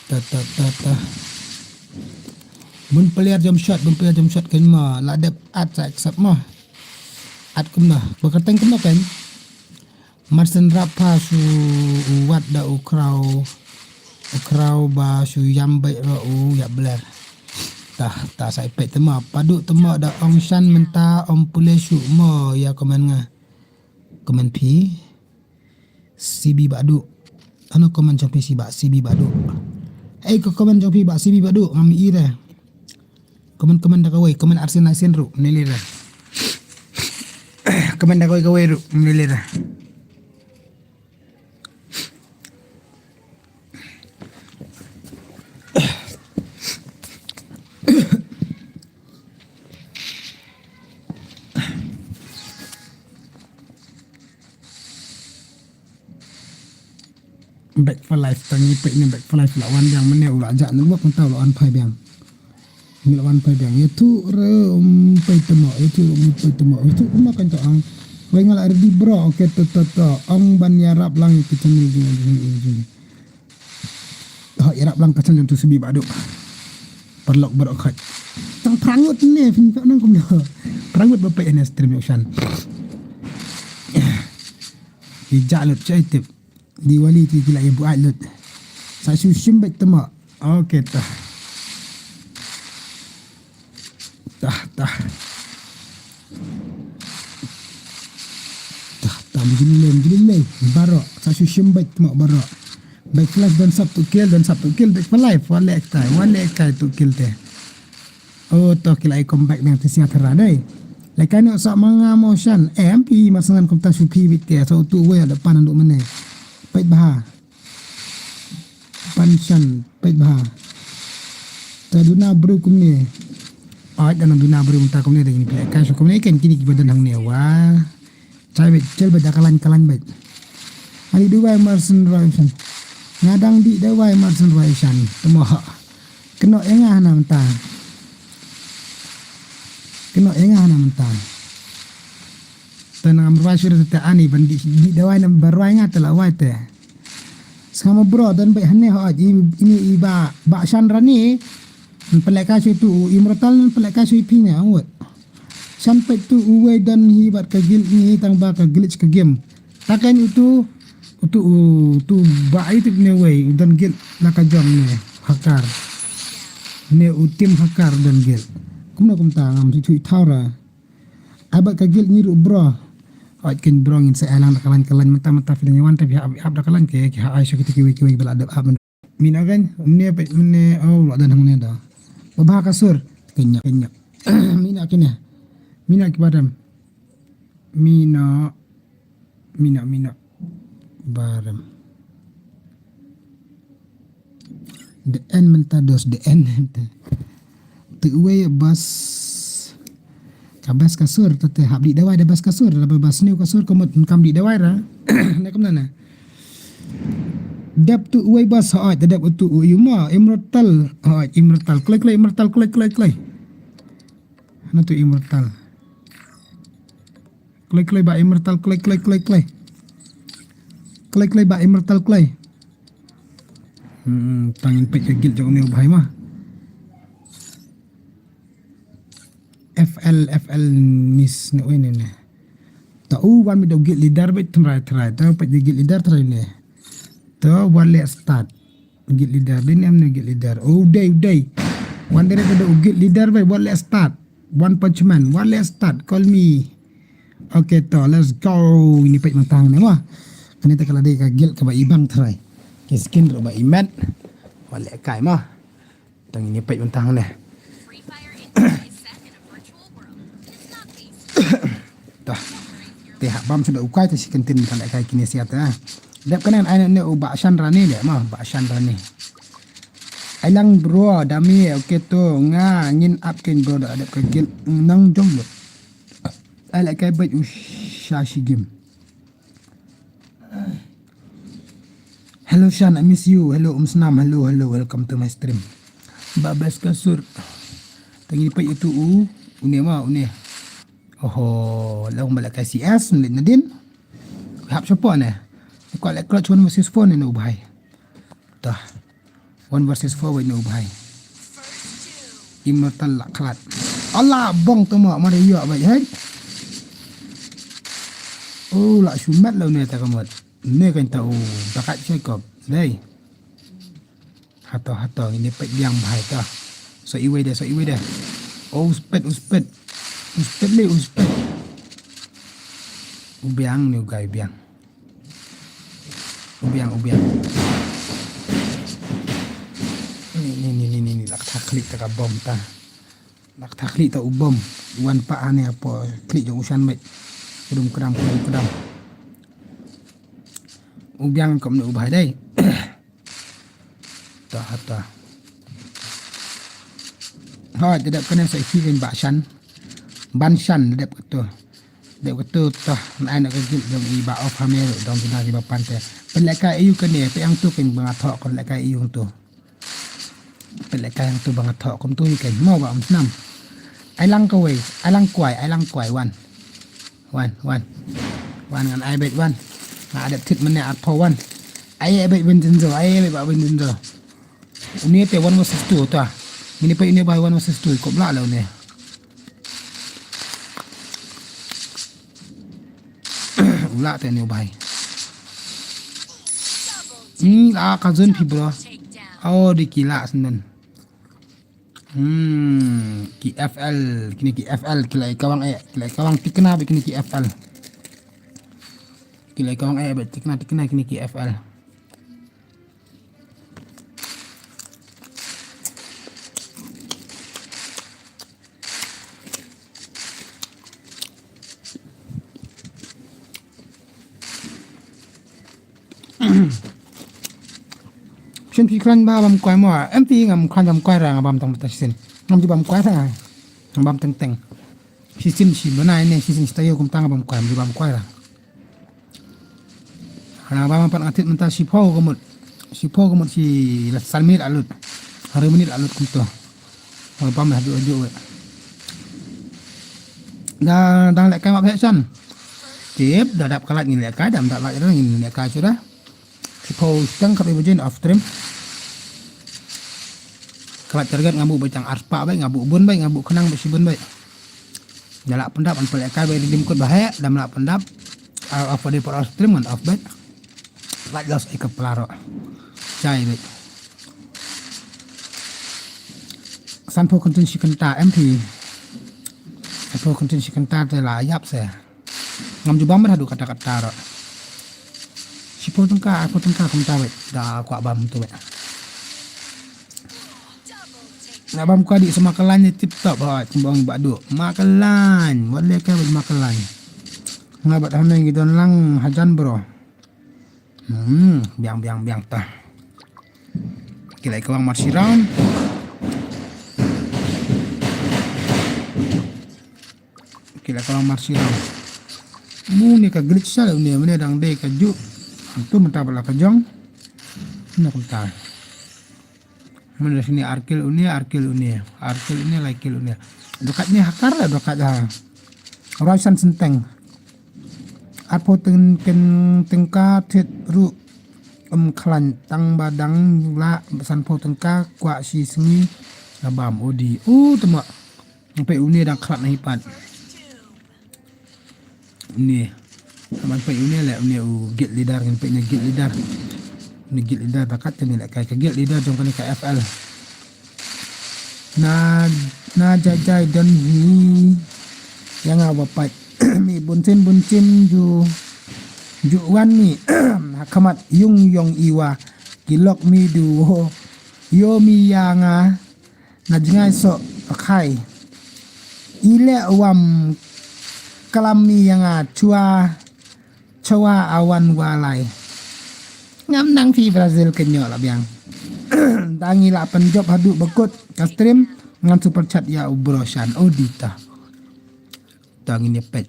Tah, tah, tah, tah. Bun player jump shot, bun player jump shot kan ma. La dep at sa accept ma. At kumno. Ba kyrteng kumno kan. Marsen rap pha shu wat da u Khraw, u Khraw ba shu yam bait ro u ïa bler. Tah, tah sa ipet tema, padu tema da ong shan mynta om pule shu mo ïa comment nga. Comment phi. C B Badu. Ano comment jong phi si ba C B Badu. Ei ko comment jong phi ba C B Badu ngam i re. Comment comment da kawei, comment arsin arsin ru ne le re. Comment da kawei kawei ru ne le re. Back for life, tang ngi peit ne back for life la wan biang mane u la jah ne wak mynta u la wan phai biang. Ngi la wan phai biang. Ïathuh re um peit temo, ïathuh re um peit temo, ïathuh kumno kan to ang. Wei nga la ready bro, okay to to to. Ong ban ïarap lang ïa ki channel jong jong jong. Ha ïarap lang ka channel jong tu C B Badu. Paralok baroh khoit. Tang prangut ne phin pek nang kumno. Prangut ba peit ne stream ïa u Shan. Ki jah lut chai tip. Diwali ki ki la ïa buaid lut. Sa shu shim beit temo. Okay tah. Tah tah. Tah tah mjili lei mjili lei. Baroh sa shu shim beit temo baroh. Beit kelas don sap tu kill don sap tu kill beit palai. Wa leh kai wa leh kai tu kill te. Oh to ki la i comeback dang te sia thara dei. Lai kai no sa manga motion. Em pi masangan kumta shu pi bit ke so tu we da pan ndu mane. Peit bha. Pan shan peit bha. Ta duna bru kumne. Ai da duna bru ta kumne da ni pele kai shu kumne ken kini ki badan hangne wa. Chai beit chel beit da kalan kalan beit. Ani duwai marsen roi shan. Ngadang di duwai marsen roi shan. Temo ha. Keno enga hana menta. Keno enga hana menta. Tena ngam rwai shuh te ani ban di di dawai na barwai nga te la wai te. Sngama bro dan bai hane ho ini i ba ba shan rani. Peleka shu tu imrotal peleka shu pine angut. Shan pet tu uwei dan hi bat ka guild ni tang ba ka glitch ka game. Takan utu utu utu ba ai tip ne wei dan guild na ka jong ne hakar. Ne u tim hakar dan guild. Kumno kumta ngam tu thaura. Abat ka guild ngi ruh bro. Ot kin bro ngin sa elang da kalan kalan menta menta feeling wan tapi hap hap da kalan ke ki ha ai shu kita kiwi kiwi bela dep hap. Mina kan ne pe ne oh la dan hang ne da. Ba ba ka sur. Kenya kenya. Mina kene. Mina ki badam. Mina mina mina. Badam. The end menta dos the end menta. Tu uwei bas ka bas ka sur ta te hap di dawai da bas ka sur da bas new ka sur ka mut kam di dawai ra. Ne kam nana. Dep tu uwei bas ha da dep tu u yuma immortal ha immortal klai klai immortal klai klai klai. Na tu immortal. Klai klai ba immortal klai klai klai klai. Klai klai ba immortal klai. Hmm, tangin pek ka guild jong ne u bhai ma. F L F L nis ne oi ne ne. Ta u wan mi do guild leader bet trai trai ta pek guild leader trai ne. Ta wan le start. Guild leader din em ne guild leader. Oh dei dei. Wan dere do guild leader bet wan le start. One Punch Man wan le start call me. Okay to let's go. Ini pek mentang ne ma. Kane ta kala dei ka guild ka ba ibang trai. Ke skin ro ba imet. Wan le kai ma. Tang ini peit mentang ne. Tah. Te ha bam suda ukai te si kentin kan kai kini siat eh. Dep kanan ai ne u ba shan rani de ma ba shan rani. Ai lang bro dami okay to nga ngin ap ken bro da dep ka gil nang jong lo. Ai la kai bait u shashi game. Hello Shan, I miss you. Hello Umsnam. Hello, hello. Welcome to my stream. Ba bas ka sur. Tangi pa itu u une ma une. Oho, long bala ka C S nit nadin. Hap sapa ne. Ko le clutch one versus four ne no bhai. Tah. One versus four wei no bhai. Immortal la khalat. Allah bong tu ma mari yo bai hai. Oh la shumat la ne ta kamot. Ne kan ta u bakat Jacob. Dei. Hato hato ini pek biang bhai ta. So iwei de so iwei de. Oh uspet uspet. Uspet le uspet. U biang ni u gai biang. U biang, u biang. Ni, ni, ni, ni, ni, ni, la kata khlieh ta ka bom ta. La kata khlieh ta u bom. Wan pa ane apo khlieh jong u shan met. Kdum kdam, kdum kdam. U biang kum ne u bhai dei. Ta, ta. Hoi, te dep kane sa i phi kein ba shan. Ban shan, dep katu. Dep katu ta, na ai na ka jil jong i ba of hamel, dong jina ki ba pan te. Pynlehkai aïu kane, pynlehkai aïu kane ba nga thoh, pynlehkai aïu tu. Pynlehkai aïu tu ba nga thoh, kum tu i kein, mo ba um snam. Ai lang kawei, ai lang kwai, ai lang kwai, wan. Wan, wan. Wan ngan ai beit wan. Nga dep thied mynne arphew wan. Ai ai beit Vincenzo, ai ai beit ba Vincenzo. Une te one versus two ta. Ngin ïa peit une ba one versus two, kop lah la une. U lah te une u bhai. Ni la ka zone phi bro. Oh, di ki lah senden. Hmm, ki F L, kine ki F L, ki la i kawang eh, ki la i kawang tikna bad kine ki F L. Ki la i kawang eh, bad tikna, tikna kine ki F L. Shen phi khlaiñ ba bam kwai mo, em phi ngam khlaiñ bam kwai ra nga bam tang bata shisien. Ngam ju bam kwai ra nga bam teng teng. Shisien shi bnai ne shisien shi taïew kumta nga bam kwai, ngam ju bam kwai ra. Nga bam pat nga thied mynta shiphew ka mut. Shiphew ka mut shi la san minit la lut. Hynriew minit la lut kumta. Nga bam haduh haduh wei. Da dang lehkai map heh shan. Tip da dap ka light ngin lehkai, da ym dap light ngin lehkai shuh da. Shiphew shiteng khatlai baje off stream. Ka light target nga buh beit tang arspah beit, nga buh bun beit, nga buh khnang beit shibun beit. Da lah pyndap ngan pynlehkai beit redeem code ba heh, da ym lah pyndap. Ah, off beit, off stream ngan off beit. Light loss ïa ka pla ruh. Jai beit. Sanphew kyntien shi kynta M P. Sanphew kyntien shi kynta te la ïap se. Ngam ju bam haduh katta katta ruh. Shiphew tyngka, arphew tyngka kumta beit. Da kwah bam tu beit. Nga bam kwai dih sa ma ka lain ne tip top ha, kumba ong i Bah Duh. Ma ka lain, wat lehkai bad ma ka lain. Nga bad hangne ngi don lang hajan bro. Hmm, biang, biang, biang ta. Ki la i kawang marshi round. Ki la kawang marshi round. Mane ka glitch sha une, mane dang dei ka juh. Antu mynta ba la ka jong. Mane kumta. Mane sini ar kill une, ar kill une. Ar kill une, lai kill une. Dokat ne hakar la dokat ha. Roi san senteng. Arphew tyng-, tyng-, tyngka thied ruh ym khlaiñ tang ba dang lah sanphew tyngka kwah shi sngi nga bam odi. U tymok. Peit une dang khlad na hi pat. Une. Ban peit une le une u guild leader, ngin peit une guild leader. Une guild leader ba kat te une lehkai ka guild leader jong kane ka F L. Na, na jai jai don hi ïa nga ba pait. Mi bunsien bunsien ju, ju wan mi ha khmat yung yong iwa ki lok mi du ho. Yo mi ïa nga na jngai so pakhai. Ile wam kalam mi ïa nga chwa, chwa awan walai. Ngam nang phi Brazil kenyo la biang. Dangi la pen jop haduh bakut ka stream ngan super chat ïa u bro shan odita. Tangin ïa peit.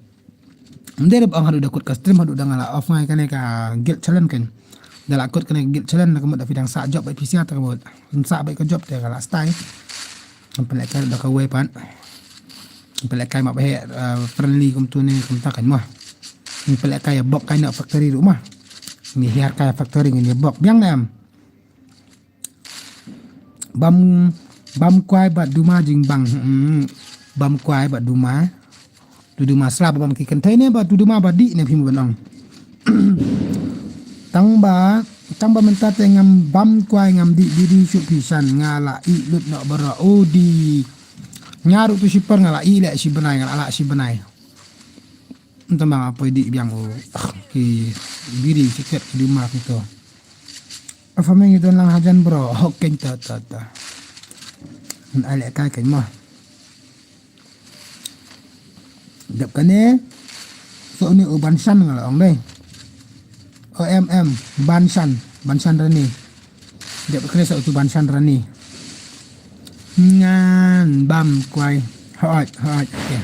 Ym dei ruh ba ong haduh da kut ka stream haduh da nga la off ngai kane ka guild challenge kan. Da la kut kane ka guild challenge na ka mut da phi dang sah job bad phi sia ta ka mut. Sah bad ka job te ka la style. Ngam pynlehkai da kawei pat. Ngam pynlehkai map heh, eh, friendly kumtu ne kumta kan mo. Ngam pynlehkai ïa bok kai na factory ruh mo. Ngi hiar kai factory ngin ïa bok biang ne em. Bam, bam kwai bad duma jingbang. Hmm. Bam kwai bad duma. Tu duma sla ba bam ki kynthei ne ba tu duma ba dih ne phim ban ong. Tang ba, tang ba mynta te ngam bam kwai ngam dih bidi shuh phi shan nga la ih lut noh baroh odi. Nga ruh tu shipor nga la ih leh shi bnai nga la lah shi bnai. Ym tang ba nga poi dih biang u ki bidi siket ki duma kumto. Performing ito lang hajan bro. Hok keng ta ta ta. Ngan ai lehkai keng mo. Dep kane. So ni u Banshan nga la ong dei. O M M Banshan, Banshan Rani. Dep kane so tu Banshan Rani. Ngan bam kwai. Hot hot. Okay.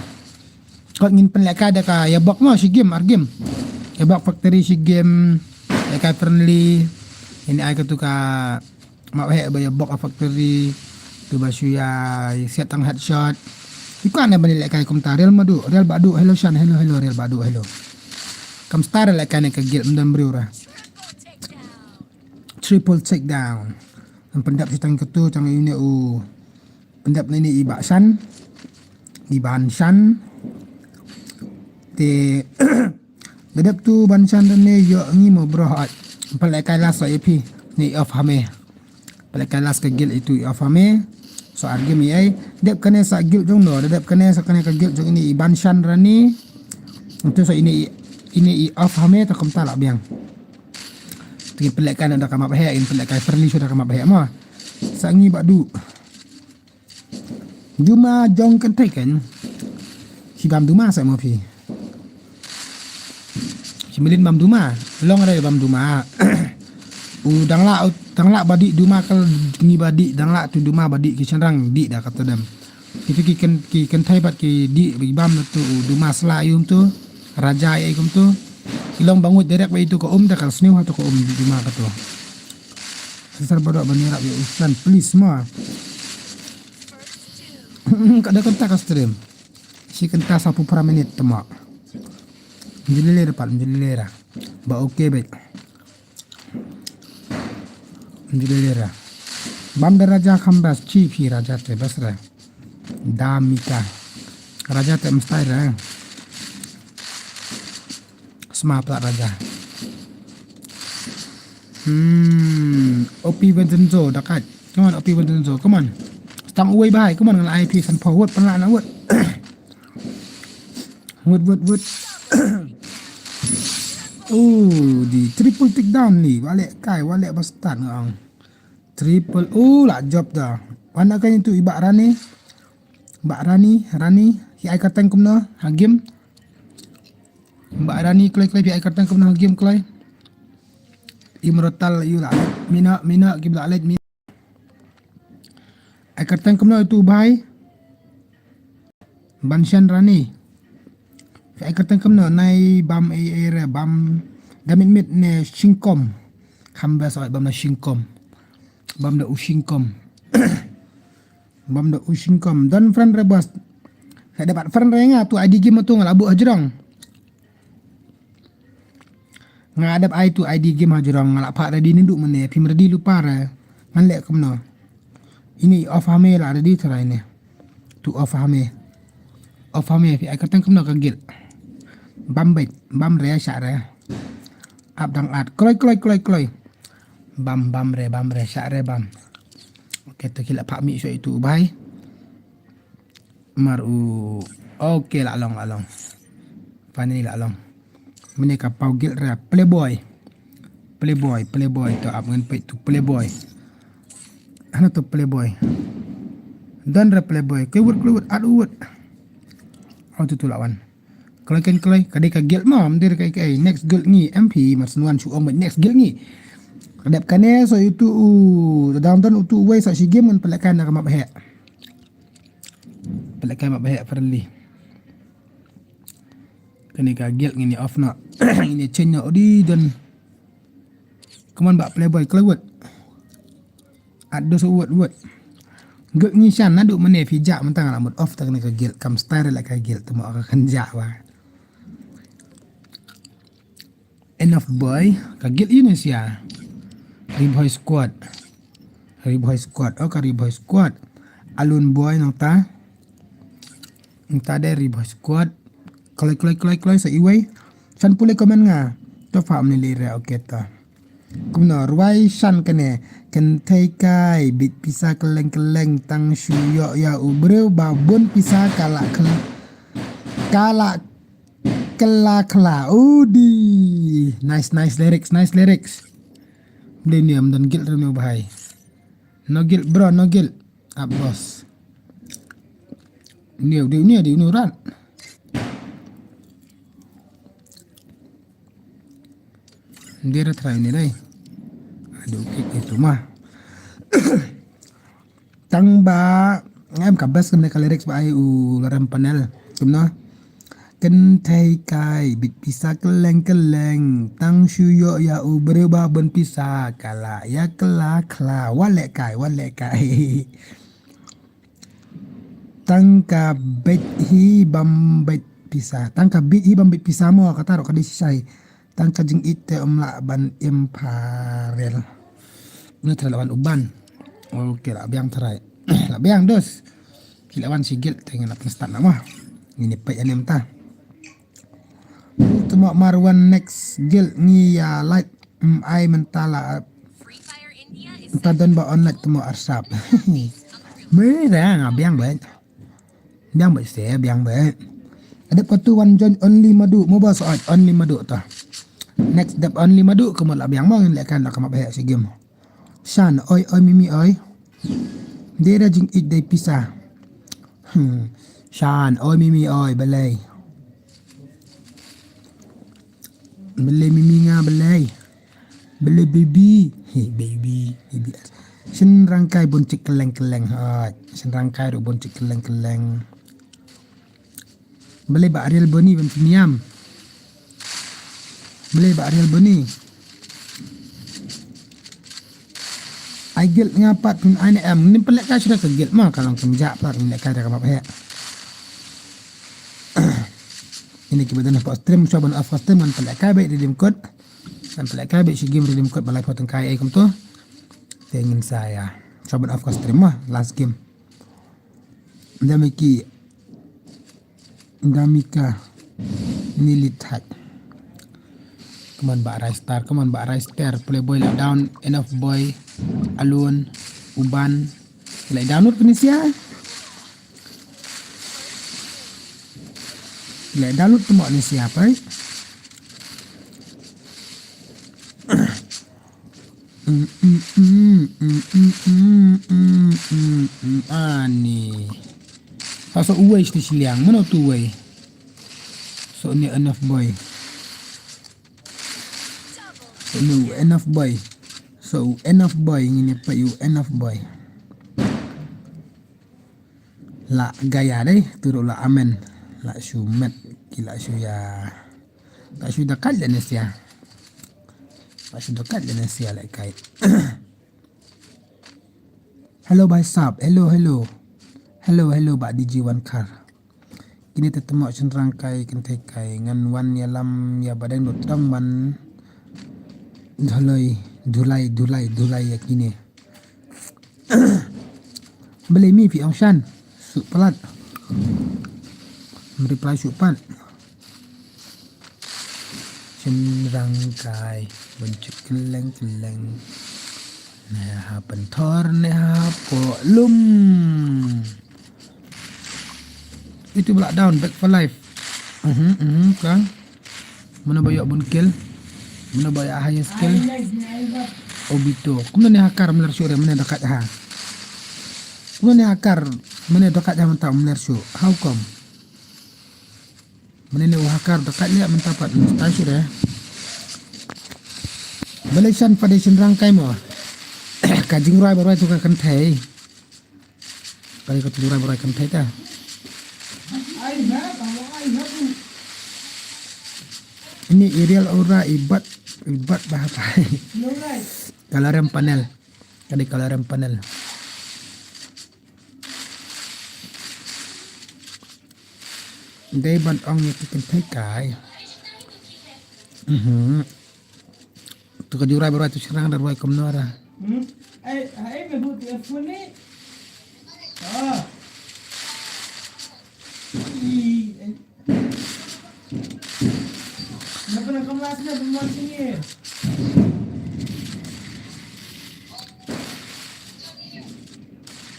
Kot ngin pynlehkai da ka ïa bok mo shi game ar game. Ïa bok factory shi game. Lehkai friendly. Ini ai ka tu ka map heh ba ïa bok a factory. Tu ba shu ïa siat tang headshot. Iko ne bani lehkai kumta real madu real badu hello shan hello hello real badu hello. Kam star lehkai ne ka guild mdan briew ra. Triple takedown. Ngan pyndap shi tang ka tu tang ini u. Pyndap ini i Banshan. I Banshan. Te Gadep tu Banshan ne yo ngi mo bro hot. Pale kai las so ipi. Ni off hame. Pale kai las ka guild itu off hame. So argi mi ai. Dep kane sa guild jong no. Dep kane sa kane ka guild jong ini i Banshan Rani. Itu so ini ini i off hame ta kumta lah biang. Tengin pelek kan ada kamap he, in pelek kai perli sudah kamap he mo. Sa ngi badu. Duma jong kan tai kan. Si bam duma sa mo phi. Si milin bam duma, long re bam duma. U dang la dang la badi duma kal ngi badi dang la tu duma badi ki chanrang di da kata dem. Itu ki kan ki kan tai bat ki di bam tu duma sla yum tu. Raja ya ikum tu. Ilong bangut derek ba itu ko um da kal sniu ha tu ko um duma katu. Sesar badok bani rap ya usan please ma. Kada kenta ka stream. Si kenta sapu pra minit tema. Menjelilera pat menjelilera. Ba oke baik. Menjelilera. Bam da raja khambas chi phi raja te basra. Damika. Raja te mstai ra. Sma pla raja. Hmm, Opi Vincenzo dakat. Come on, Opi Vincenzo, come on. Stang uwei bahai, come on, ngan I P san forward, pernah nak word. Word, word, word. Oh, di triple take down ni. Wale kai, wale bastan ngam. Triple, oh, lah job dah. Mana kan itu ibak Rani? Bak Rani, Rani, hi ai kateng kumno, ha game. Ba Rani kloi kloi phi ai kyrteng kumno game kloi. Immortal yu la. Mina mina ki bla leit mina. Ai kyrteng kumno itu bai. Banshan Rani. Phi ai kyrteng kumno nai bam ai ai re bam. Damit mit ne shingkom. Kham bas ai bam na shingkom. Bam da u shingkom. Bam da u shingkom don friend re bas. Ka dapat friend re nga tu I D game tu nga la buh hajrong. Nga adap ai tu I D game hajrong nga la phah ready ni duk mene phim ready lupa re. Ngan leh kumno. Ini off hame la ready try ne. Tu off hame. Off hame phi ai kyrteng kumno ka gil. Bam bait bam re sha re. Ap dang at kloi kloi kloi kloi. Bam bam re bam re sha re bam. Okay tu ki la phah mi sho itu bai. Mar u. Okay la long la long. Finally la long. Mene ka pau gil re playboy. Playboy playboy to ap ngan peit tu playboy. Hana tu playboy. Don re playboy. Kewut kewut at uwut. Au tu tu lawan. Kloi ken kloi ka dei ka guild ma mdir ka kai next guild ngi M P mar senwan shu ong next guild ngi. Ka dep kane so itu u downtown utu uwei sa shi game ngan pelekan na ka map hek. Pelekan map hek friendly. Kane ka guild ngini off na ngini change na odi don. Come on ba playboy kloi wut. At dos wut wut. Gek ngi shan nadu mene phi ja mentang la mut off tak ne ka guild kam style la ka guild temo ka kan ja wa. Enough boy ka guild ini sia. Riboy squad. Riboy squad oh ka riboy squad. Alun boy nang ta. Nang ta de riboy squad. Kloi kloi kloi kloi sa iwei. San pule komen nga. To fa amni lira okay ta. Kumno rwai shan kane. Kynthei kai bit pisa keleng keleng tang shu ïoh ïa u briew ba bun pisa ka la kel ka la kela kela udi. Nice nice lyrics nice lyrics. Dei ni am don guild re ni bhai. No guild bro, no guild. Up boss. Ni dei ni dei ni rat. Dei re try ni dei. Aduh kik itu mah. Tang ba em ka best kumne ka lyrics ba ai u Larem Panel. Kumno? Kynthei kai bit pisa kylleng kylleng, tang shu ïoh ïa u briew ba bun pisa, ka la ïa kylla kylla, wat leh kai, wat leh kai. Tang ka bit hi bam bit pisa, tang ka bit hi bam bit pisa mo, kata ruh ka dei shisha. Tang ka jingïeit te ym lah ban im pharel. Une trai la wan u ban. Ok, la biang trai. La biang dos. Ki la wan shi guild te ngin la pynstart na mo. Ngin ïa peit ïa ne mynta. Te mo mar wan next guild ngi ïa light. Ym ai mynta la. Mynta don ba on light te mo arsap. Me da nga biang beit. Biang beit se, biang beit. Adep katu wan join only Madu, mo ba sa only Madu ta. Next dep only Madu, kumno la biang mo ngin leh kan la kumba bheh shi game. Shan, oi, oi, mimi, oi. Dei da jingïeit dei pisa. Hmm. Shan, oi, mimi, oi, balei. Balei mimi nga balei. Balei baby. Hey, baby, baby. Shynrang kai bun chik kylleng kylleng hoi. Shynrang kai ruh bun chik kylleng kylleng. Balei ba Ariel Boni ban pynïam. Balei ba Ariel Boni. Ai guild nga pat pyn ai ne em. Nym pynleh kai shuwa ka guild ma ka long kumjah pat pynleh kai da ka map he. Ini ki ba don ha stream, shuwa ban off stream ngan pynleh kai beit redeem code. Ngan pynleh kai beit shi game redeem code ba lai phew tyngkai ei kumto. Te ngin sa ïa. Shuwa ban off stream mo, last game. Dami ki. Dami ka. Ni lit hak. Come on ba Rai Star, come on ba Rai Star. Playboy la down, Enough Boy, Alun, Uban. La download kini sia. Le download tu mo ni siapa eh? Mm, mm, mm, mm, mm, mm, mm, mm, mm, ani. Pasal uwei sini siliang, mana tu uwei? So ni Enough Boy. So ni Enough Boy. So Enough Boy, ngin ïa peit u Enough Boy. La gaya dei, tu ruh la amen. La shu met, ki la shu ïa. La shu dakat le nesia. La shu dakat le nesia le kai. Hello, bhai sahab. Hello, hello. Hello, hello, ba D J One Car. Kine te tymok shynrang kai, kynthei kai. Ngan wan ïalam ïa ba dang dot tang ban. Dhulai, dhulai, dhulai, dhulai ïa kine. Balei mi phi ong shan. Shu palat. Ym reply shu pat. Shynrang kai. Bun chik kylleng kylleng. Ne ha pynthor ne ha pohlum. Itu ba la down back for life. Mhm, mhm, ka. Mano ba ïoh bun kill? Mano ba ïoh highest kill? Obito. Kumno ne hacker mler shuh re mano dakat ha? Kumno ne hacker mano dakat ha mynta mler shuh? How come? Mano ne u hacker dakat leh mynta pat mano stai shuh re? Balei shan pat dei shynrang kai mo. Ka jingrwai ba rwai tu ka kynthei. Kali ka tu rwai ba rwai kynthei ta. Ini Ariel Aura ibat ibat bah apa. Ka Larem Panel. Kali ka Larem Panel. Dei ban ong ïa ki kynthei kai. Mhm. Tu ka ju rwai ba rwai tu shynrang da rwai kumno ra. Hmm? Ai, ai, me but ya phone ni. Ah. I, ai. Na pernah kelas na pernah sini.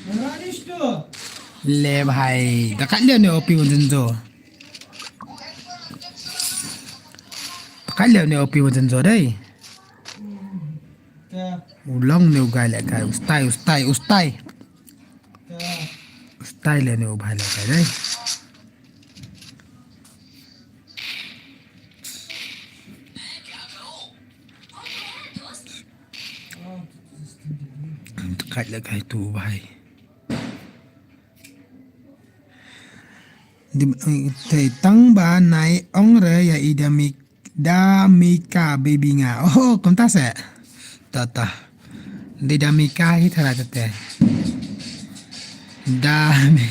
Berani tu. Le bhai, dakat le ne opi wan jenjo. Dakat le ne opi wan jenjo dei. Te, U long ne u guy lehkai, u stai, u stai, u stai. U stai leh ne u bhai lehkai dei. Kat lehkai tu u bhai. Dim, eh, te tang ba nai ong re ïa i Dami, Damika baby nga. Oh, kumta se. Ta, ta. Di Damika hi thara te te. Dami.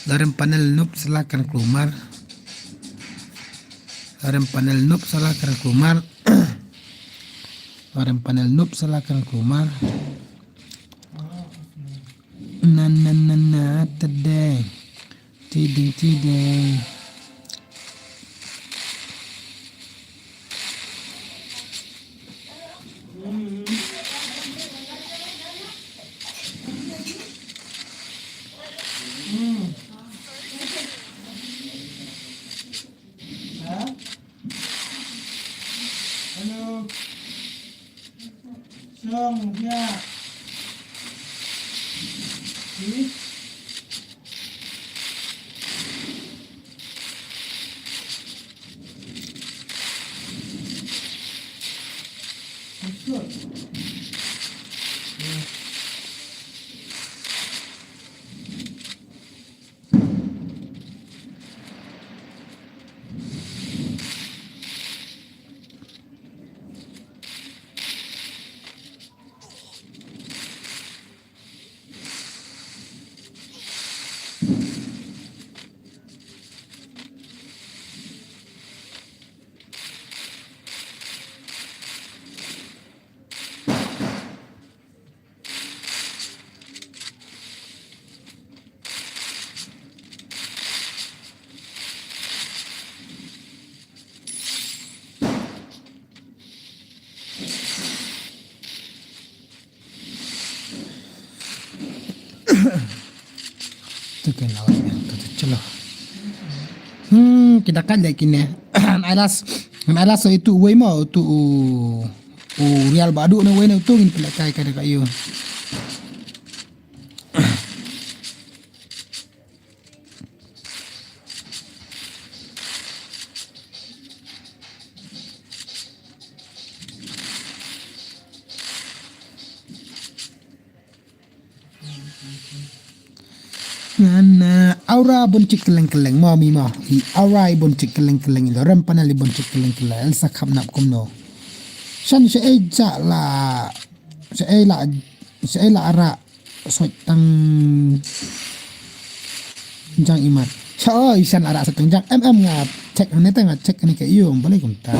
Lorem panel nup selakan keluar. Lorem panel nup selakan keluar. Lorem panel nup selakan keluar. Na, na, na, na, today. Tiding, tiding. Hello. Song, yeah. See? It's good. Yeah. Tu kan lawan ya, tu, tu, chalo. Hmm, kita kan dai kine. An alas, an alas itu uwei mo, tu u, u real badu ne uwei ne tu ngin pele kai kai da kai yu. Ngan, eh, aura bun chik keleng keleng mo mi mo. I aura i bun chik keleng keleng, i lorem panel i bun chik keleng keleng. El sa khap nap kumno. Shan sha ei ja la, sha ei la, sha ei la ara. Soi tang jang imat. Sha, oh, isan ara soi tang jang. Em, em, nga check ne ta nga check ne ka iyo, balai kumta.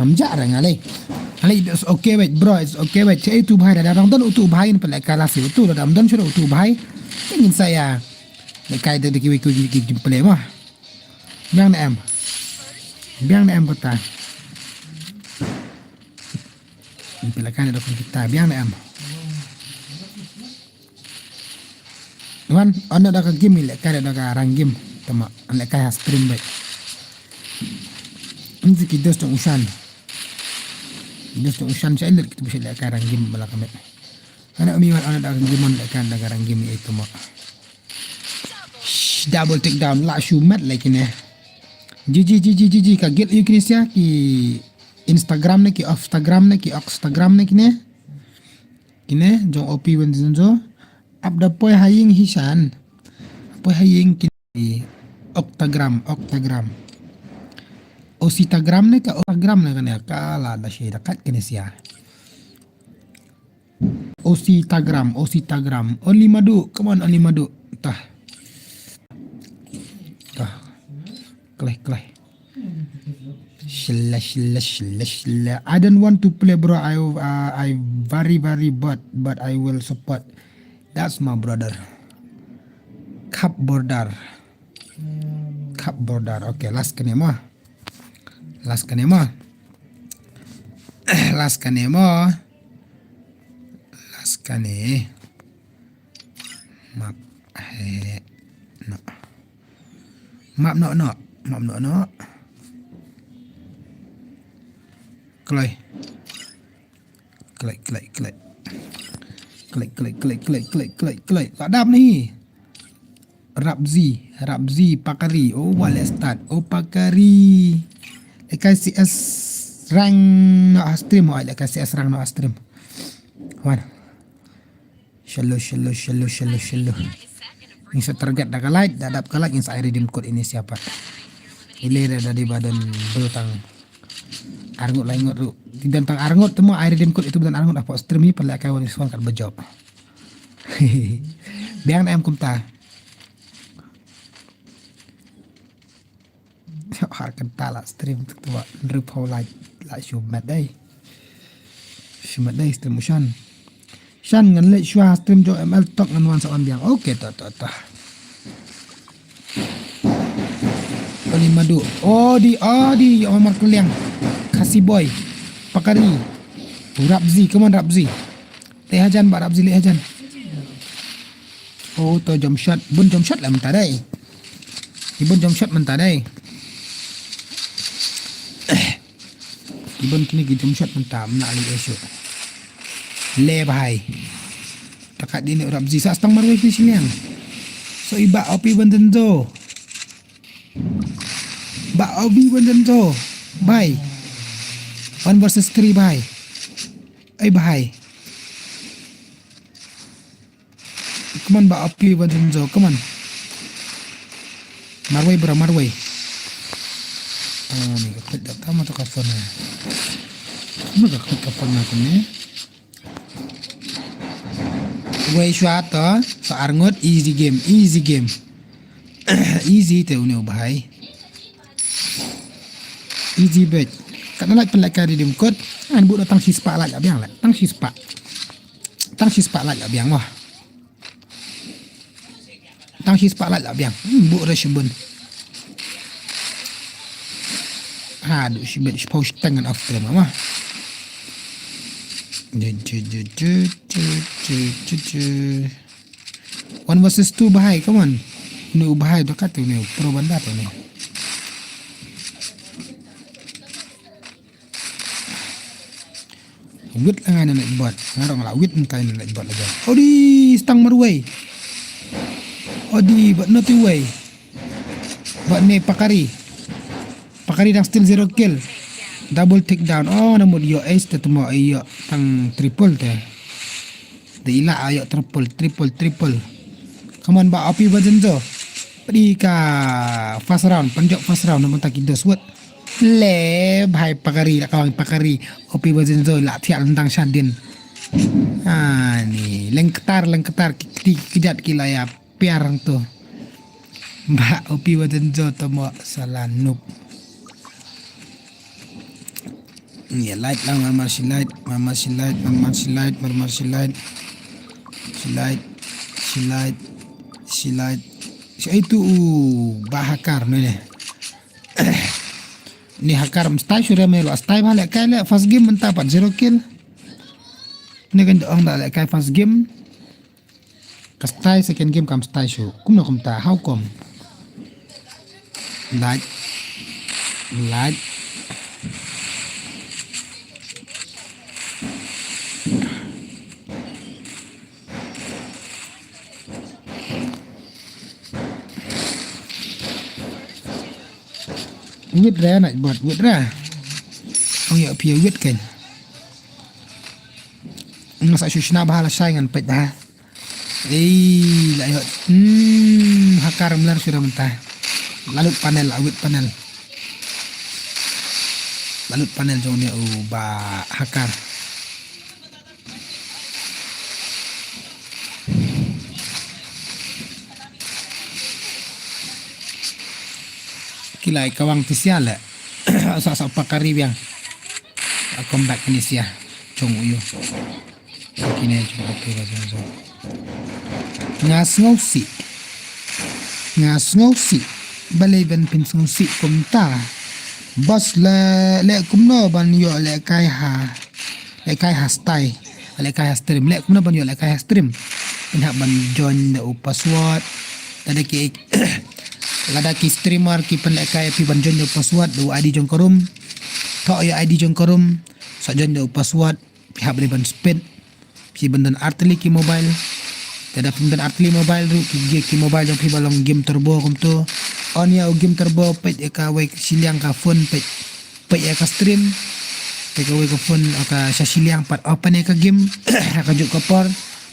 Ngam ja ra nga lei. Nga lei, it's okay wait, bro, it's okay wait. Che itu bhai da dang don utu bhai ne pele kala si utu da dang don shu utu bhai. Tingin saya. Ne kai da ki ki ki ki pele mah. Biang ne em. Biang ne em kota. Pila kan da kita biang ne em. Wan, anda da ka game ni leh kai da ka rang game. Tama, leh kai ha stream bai. Ini ki dos tong usan. Dos tong usan saya leh kita bisa leh kai rang game bala kami. Ana umi wan anda da ka game on leh kai da ka rang game ni tama. Shh, double take down la shu mat leh kine. Ji ji ji ji ji ji ka git yu kine sia ki Instagram ne ki Instagram ne ki Instagram ne kine. Kine jong O P wen zin zo. Ap da poi ha ïing hi shan. Poi ha ïing kine. Octagram, Octagram. Ositagram ne ka Octagram ne kane ka la da shi da kat kine sia. Ositagram, Ositagram. Only Madu, come on, only Madu. Tah. Tah. Kleh, kleh. Shila, shila, shila, shila. I don't want to play, bro. I, uh, I very, very bad, but I will support. That's my brother. Cup border. Cup border. Okay, last kane mo. Last kane mo. Last kane mo. Last kane. Map. He. No. Map no no. Map no no. Kloi. Klik, klik, klik. Klik, klik, klik, klik, klik, klik, klik. La dap ni. Rabzi, Rabzi, Pakari. Oh, wa leh start. Oh, Pakari. Lehkai C S rang noh ha stream, oh, lehkai C S rang noh ha stream. Wan. Shallow, shallow, shallow, shallow, shallow. Ngin sa target da ka light, da dap ka light ngin sa ai redeem code ini siapa. Ile da dei ba don bru tang arngut laingut ruh. Ti don tang arngut tu mo ai redeem code itu ba don arngut hapoh stream hi, pynlehkai wan wan kat ba jop. Biang na em kumta. Har kynta la stream tu ba hynriewphew la, la shu met dei. Shu met dei stream u Shan. Shan ngan leit shuwa stream jong M L tok ngan wan sa wan biang. Okay, to, to, to. Oli Madu. Odi, odi, ïa Omar Kuliang. Khasi Boy. Pakari. Rabzi, come on Rabzi. Leh hajan ba Rabzi leh hajan. Oh, to jump shot. Bun jump shot lah mynta dei. Ki bun jump shot mynta dei. Ki bun kine ki jump shot mynta, mna ali eshu. Le bhai. Takat dine Rabzi sa stang marwei kini siniang. So iba opi bandan do. Ba opi bandan do. Bhai. One versus three bhai. Ai bhai. Come on, ba opi bandan do. Come on. Marwei bro, marwei. Ah, ni ka klik da tama to ka phone na. Ni ka klik ka phone na kane. Wei shuwa to, sa arngut easy game, easy game. Easy te une u bhai. Easy bet. Katno lait pynlehkai redeem code. Ngan buh da tang shispah lait la biang la. Tang shispah. Tang shispah lait la biang wah. Tang shispah lait la biang. Hmm, buh re shibun. Ha, du shibet shipau shitang ngan off terem ma. Ju, ju, ju. One versus two bhai, come on. Une u bhai da kat une u pro banda tu une. Wit la ngai na Nightbot. Nga rong la wit ngai na Nightbot la jong. Odi stang marwei. Odi bad noti wei. Bad ne Pakari. Pakari dang still zero kill. Double take down. Oh, na mut ïoh ace te temo ïoh tang triple te. Da ila ïoh triple, triple, triple. Come on ba opi ba jenjo. Pdi ka first round, panjok first round na mut ki dos wet. Le bhai Pakari la kawang Pakari. Opi ba jenjo la thial ndang shadin. Ani lengktar lengktar ki kjat ki la ïa piar tu. Ba opi ba jenjo temo sala nup. Ïa light lang mar mar shi light, mar mar shi light, mar mar shi light, mar mar shi light. Shi light, shi light, shi light. Shi itu u ba hakar ne ne. Ni hakar mstai shu re me lo stai ba le kai le first game mynta pat zero kill. Ni kan ong da le kai first game. Ka stai second game kam stai shu. Kumno kumta, how come? Light. Light. Wit re na bot wit re. Ong ya pia wit kan. Nga sa shu shna bha la shai ngan peit bha. Ei la ïoh. Hmm, hakar mlar shu ra mynta. La lut panel, la wit panel. La lut panel jong ne u ba hakar. Ki lai kawang ti sia le. Sa sa pakari biang. A comeback ni sia. Chong uyu. Kine chong okay la chong chong. Nga sngewsih. Nga sngewsih. Balei ban pynsngewsih kumta. Bos le le kumno ban ïoh le kai ha. Le kai ha stai. Le kai ha stream. Le kumno ban ïoh le kai ha stream. Pynhap ban join da u password. Lada ki lada ki streamer ki pynlekai phi ban join da u password da u I D jong ka room. Thoh ïa I D jong ka room. Sa join da u password. Phi hap dei ban spend. Phi ban don artylli ki mobile. Te da phim don artylli mobile ruh, ki, ki, ki mobile jong phi ba long game turbo kumto. On ïa u game turbo, peit ïa kawei ka shiliang ka phone, peit, peit ïa ka stream. Peit kawei ka phone, ka sha shiliang pat open ïa ka game. Ha kajuh ka por,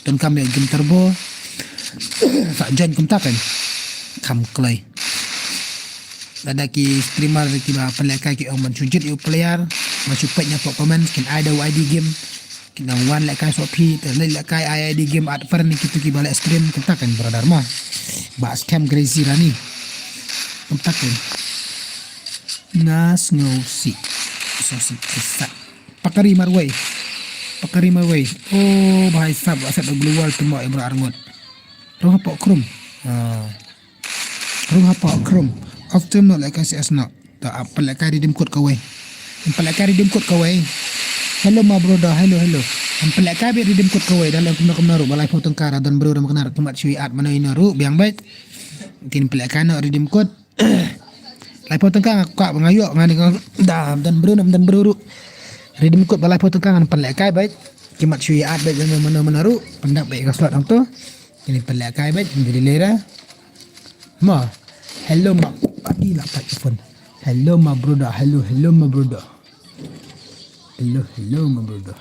donkam ïa u game turbo. Sa join kumta kan. Kham kloi. Lada ki streamer kiba pynlehkai ki ong ban shu jied ïa u player, ban shu peit na pok comment, kin ai da u I D game. Kin ong wan lehkai soh phi, te leh lehkai ai I D game ad friend, kitu kiba leh stream, kumta kan brother mo. Ba scam crazy rani. Kumta kan. Nga sngew sih. Sngew sih, eh, sat. Pakari marwei. Pakari marwei. Oh, bha i sap, sap da global tu mo, eh, bro arngut. Rung hapoh Chrome. Ah. Rung hapoh Chrome. Off stream noh lehkai C S noh. Ta, ah, pynlehkai redeem code kawei. Pynlehkai redeem code kawei. Hello my brother, hello, hello. Pynlehkai beit redeem code kawei. Da leh kumno kumno ruh, ba laiphew tyngka, da don briew ruh ma kane ruh, ki mat shu ïa ad mano ino ruh, biang beit. Kin pynlehkai noh redeem code. Laiphew tyngka nga kwah ba nga ïoh, nga ni, nga da don briew, don briew ruh. Redeem code ba laiphew tyngka ngan pynlehkai beit. Ki mat shu ïa ad beit, mano mano ruh. Pyndap beit ka slot hangto. Kine pynlehkai beit, ngi dei lera. Ma, hello ma, pati la pat phone. Hello my brother, hello, hello my brother. Hello, hello my brother.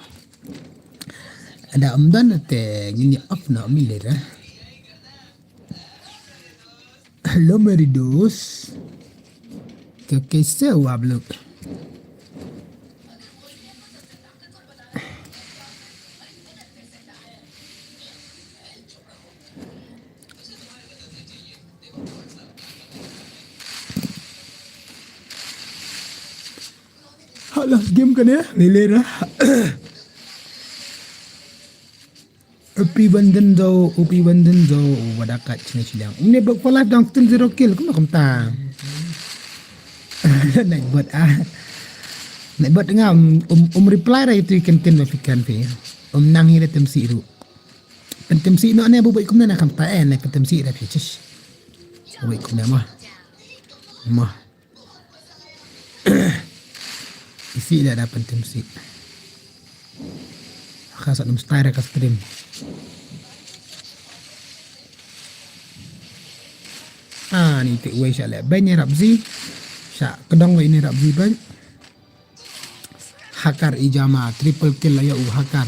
Ada ym don te ngin ïa off noh mi lera. Hello Meridos. Ke, ke se wa bluk. Hala game kane, lele ra. Upi Wenden do, Upi Wenden do, wada kat sini sidang. Ini bak for life dang still zero kill, kumno kumta. Nightbot ah. Nightbot nga um, um, um reply ra itu ikan tin mafikan pi. Um nang hira tem si ru. Pentem si no ne bu baik kumne na kamta eh, ne pentem si ra pi cis. Baik kumne mah. Mah. Isi dah dapat tim si. Ka sa dum style ka stream. Ah, ni te wei sha le. Ben ni Rabzi. Sha kedong wei ni Rabzi ben. Hakar ijama, triple kill ayo u Hakar.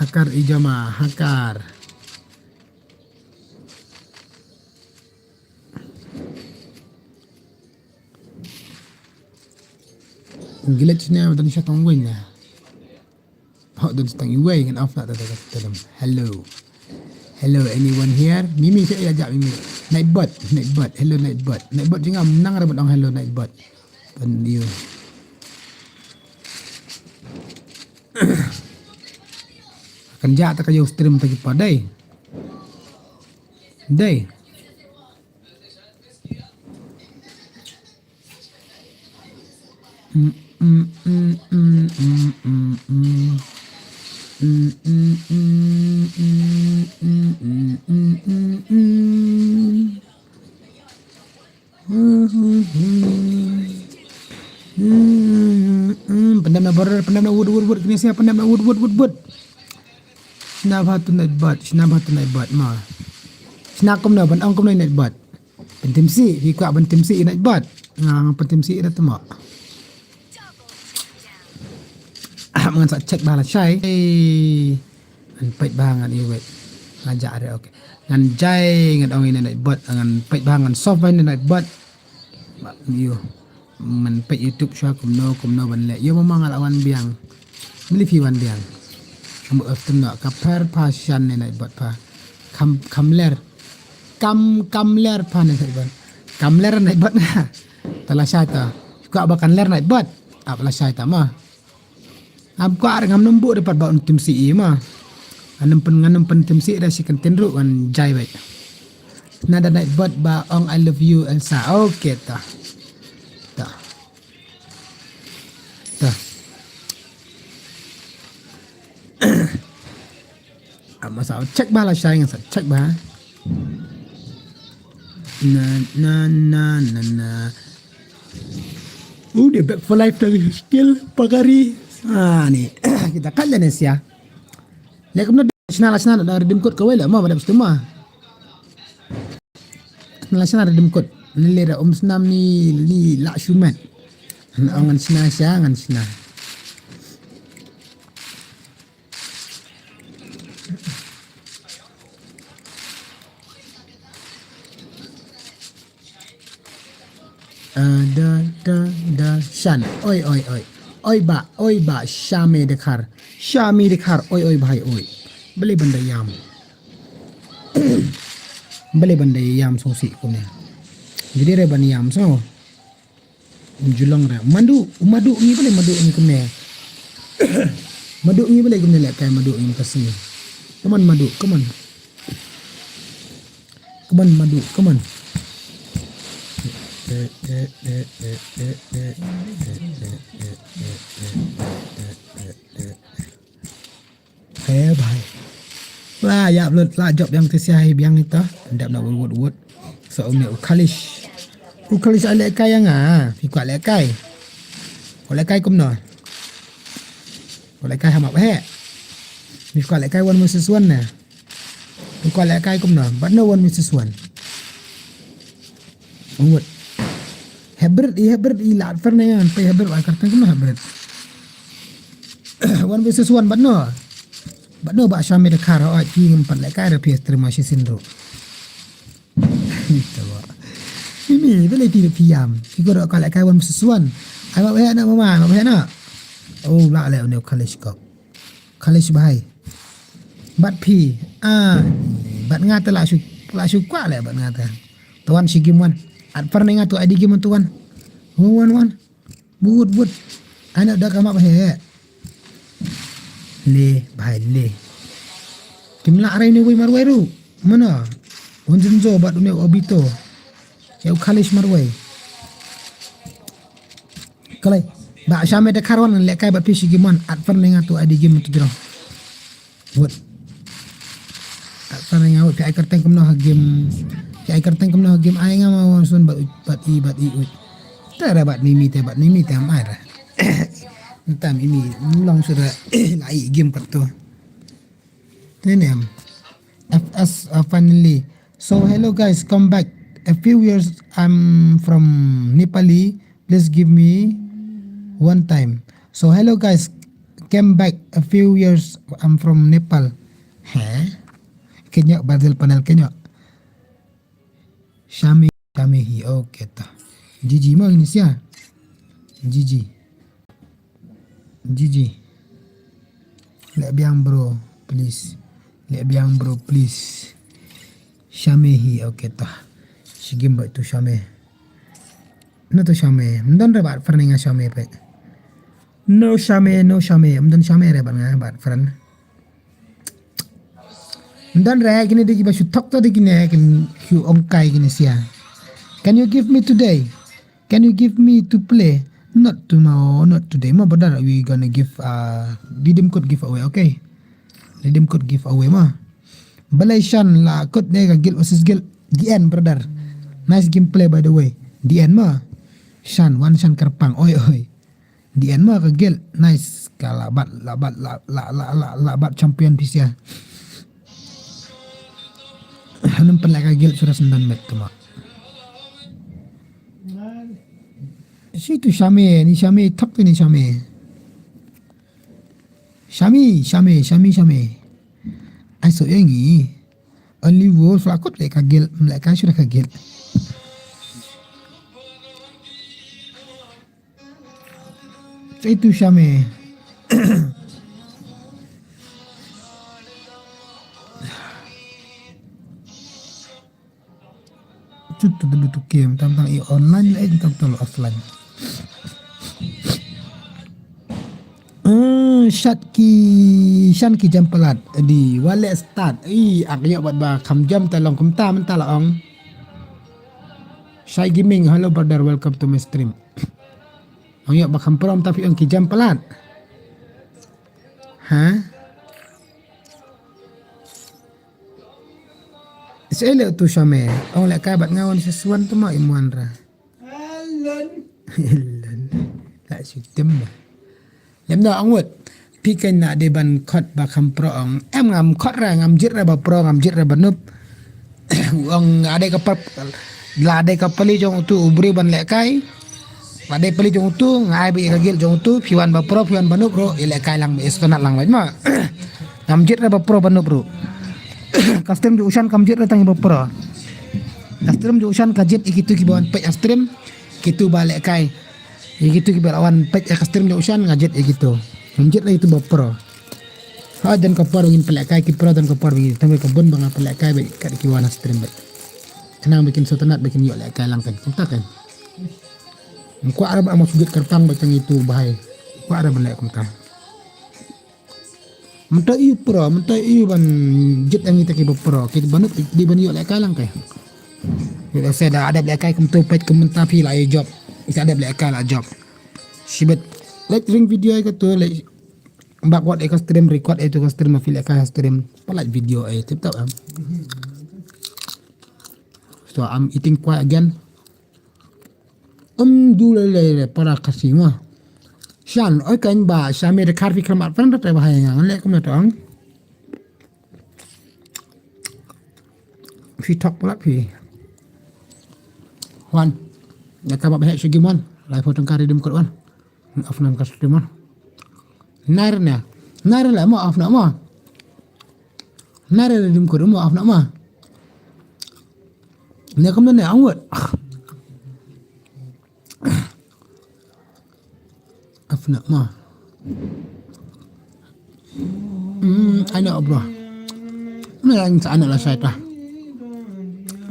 Hakar ijama, Hakar. Glitch ne, dan sha tong win ne. Hok dan sha tong win, ngan off na, da, da, da, da, da. Hello. Hello, anyone here? Mimi, sha ya jak Mimi. Nightbot, Nightbot. Hello, Nightbot. Nightbot jingam, nang rabot ong hello, Nightbot. Pan you. Kan ja ta ka yo stream ta ki pa dei. Dei. Pendam na border, pendam na wood, wood, wood. Kini sia pendam na wood, wood, wood, wood. Sna bha tu Nightbot, sna bha tu Nightbot ma. Sna kumno, ban ong kumno Nightbot. Pentim si, phi kwah ban tim si Nightbot. Nga, nga pentim si dah tu ma. Ah, ngan sa check bha la shai. Hey. Ngan peit bha ngan ïa wait. Nga ja re, okay. Ngan jai ngan ong ïa Nightbot, ngan peit bha ngan solve bha ïa Nightbot. Ïa. Ngan peit YouTube sha kumno kumno ban leh. Ïa mama nga la wan biang. Mili phi wan biang. Kumno ka per pa shan ne Nightbot pa. Kam, kam ler. Kam, kam ler pa ne Nightbot. Kam ler Nightbot na. Ta la shai ta. Kwah ba kan ler Nightbot. Ap la shai ta ma. Am kwah ngam num bu dapat ba un tim si i ma. Ngan num pen, ngan num pen tim si da si kan tin ru ngan jai bai. Nada Nightbot ba ong I love you Elsa. Okay ta. Ta. Ta. Ama sa check ba la shai ngan sa check ba. Na, na, na, na, na. Oh, dia back for life dari skill pagari. Ah, ni. Kita kal ne sia. Lek kumno shna la shna da redeem code kawei la ma ba dap stum ma. Shna la shna redeem code. Lele da um snam ni ni la shumat. Ngan shna sia ngan shna. Ah, da da da shan. Oi oi oi. Oi ba oi ba shame de khar. Shame de khar oi oi bhai oi. Bele banda yam. Bele banda yam so si kumne. Jadi re ban yam so. Julong re. Madu, madu ngi bele madu ngi kumne. Madu ngi bele kumne le kai madu ngi kasi. Come on madu, come on. Come on madu, come on. He bhai. La ya blut la jop yang te sia hi biang ita. Ndap na wut wut wut. So uni u khalish. U khalish ale kai yang ah. Phi kwa le kai. Kwa le kai kumno. Kwa le kai hama he. Phi kwa le kai one versus one na. Phi kwa le kai kumno. But no one versus one. Ngut. Hybrid i hybrid i la fer ne ngan pe hybrid wa kartang kumno hybrid. One versus one but no. But no ba shame de khar oi pi ngam pan le kai re pi terima shi sindro. Mimi bele pi pi yam. Pi ko ka le kai one versus one. Ai ma be na mama ma be na. Oh la le ne college ko. College bahai. Bat phi. Ah. Bat nga te la shu la shu kwa le bat nga te. Tuan shi game one. At per ne nga tu adi game one tuan. One one. But but. Anak dah kamak he. Le bhai le. Kim la rai ne wei marwei ru. Mana? Unjun jo bat une obito. Ya u khalish marwei. Kalai. Ba shame de karwan le kai bat phi shi game one. At per ne nga tu adi game tu jrong. Wut. At sana nga wut pi ai kerteng kumno ha game. Pi ai kerteng kumno ha game ai nga ma wan sun bat bat i bat i ut. Tara bat mimi te bat mimi te am ai ra. Ntam imi long sura la i game pat tu. Tene am. F S uh, finally. So hello guys, come back. A few years I'm from Nepali. Please give me one time. So hello guys, came back a few years. I'm from Nepal. He? Kenyok badal panel kenyok. Shami shami hi okay ta. Jiji ma ini sia. Jiji. Jiji. Lek biang bro, please. Lek biang bro, please. Shame hi okay ta. Shigim ba tu shame. No to shame. Mdon re bat ferne nga shame pe. No shame, no shame. Mdon shame re bat nga bat fren. Mdon re kini de kiba shu thok to de kini kin shu ongkai kini sia. Can you give me today? Can you give me to play? Not tomorrow, not today. Ma badar we gonna give uh redeem code giveaway, okay? Redeem code giveaway ma. Balai shan la code ne ka guild versus guild. The end brother. Nice gameplay by the way. The end ma. Shan one shan kerpang oi oi. The end ma ka guild. Nice ka labat labat la la la la labat champion pisia. Hanum pala ka guild sudah sembilan met tu ma. Situ shame ni shame thak ni shame. Shami shame shami shame. Ai so yang ni. Only wo flakot le ka guild le ka sudah ka guild. Itu shame. Cut tu dulu tu game tang tang i online le tang tang offline. Eh, shat ki shan ki jam palat di wale start. I ak yo bat ba kam jam ta long kum ta men ta la ong. Shai Gaming, hello brother, welcome to my stream. Ong yo ba kam prom tapi ong ki jam palat. Ha? Sele tu shame. Ong le kai bat ngawan sesuan tu ma imuan ra. Elon. Elon. La sitem ba. Lem da ong wut. Phi keiñ na dei ban khot ba kham pro ong. Em ngam khot re, ngam jied re ba pro, ngam jied re ba noob. Ong a dei ka pap, la dei ka pali jong utu u briew ban lehkai. La dei pali jong utu, nga ai ba ïa ka guild jong utu, phi wan ba pro, phi wan ba noob ruh, ïalehkai lang ba ïa sngewtynnat lang bad ma. Ngam jied re ba pro ba noob ruh. Ka stream jong u Shan kam jied re tang ïa ba pro. Ka stream jong u Shan ka jied ïa kitu kiba wan peit ka stream, kitu ba lehkai. Ïa kitu kiba la wan peit ïa ka stream jong u Shan nga jied ïa kitu. Ngam jied re ïa kitu ba pro. Ha, don ka por ba ngin pynlehkai ki pro, don ka por ba ngin, tang ba ka bun ba nga pynlehkai bad kat ki wan ha stream bad. Khnang ba kin sngewtynnat ba kin ïoh lehkai lang kan. Kumta kan. Ym kwah re ba amo sujud kyrpang ba tang itu bahai. Kwah re ban leh kumta. Mynta ïa u pro, mynta ïa u ban jied ïa kita kiba pro. Kita ba noob dei ban ïoh lehkai lang kai. Ïa da se da adep lehkai kumta peit kumta phi la ïa job. Ita adep lehkai la job. Shibit. Leh ring video ïa katu leh. Backward ïa ka stream, record ïa tu ka stream, ma phi lehkai ha stream. Pynlait video ïa tip tap em. So I'm eating quiet again. Um du le le le para Khasi ma. Shan oi kan ba Shan me de kar phi khlem at pran da te ba hai nga ngan leh kumno to ang. Phi thok pala phi. Wan. Ya ka ba he shigi mon. Lai pho tang kari dim kut wan. Afnan ka stream wan. Nai re ne. Nai re le mo afna mo. Nai re dim kut mo afna mo. Ne kumno ne angwet. Afna ma. Hmm, anak bro. Mana yang sa anak lah saya tah.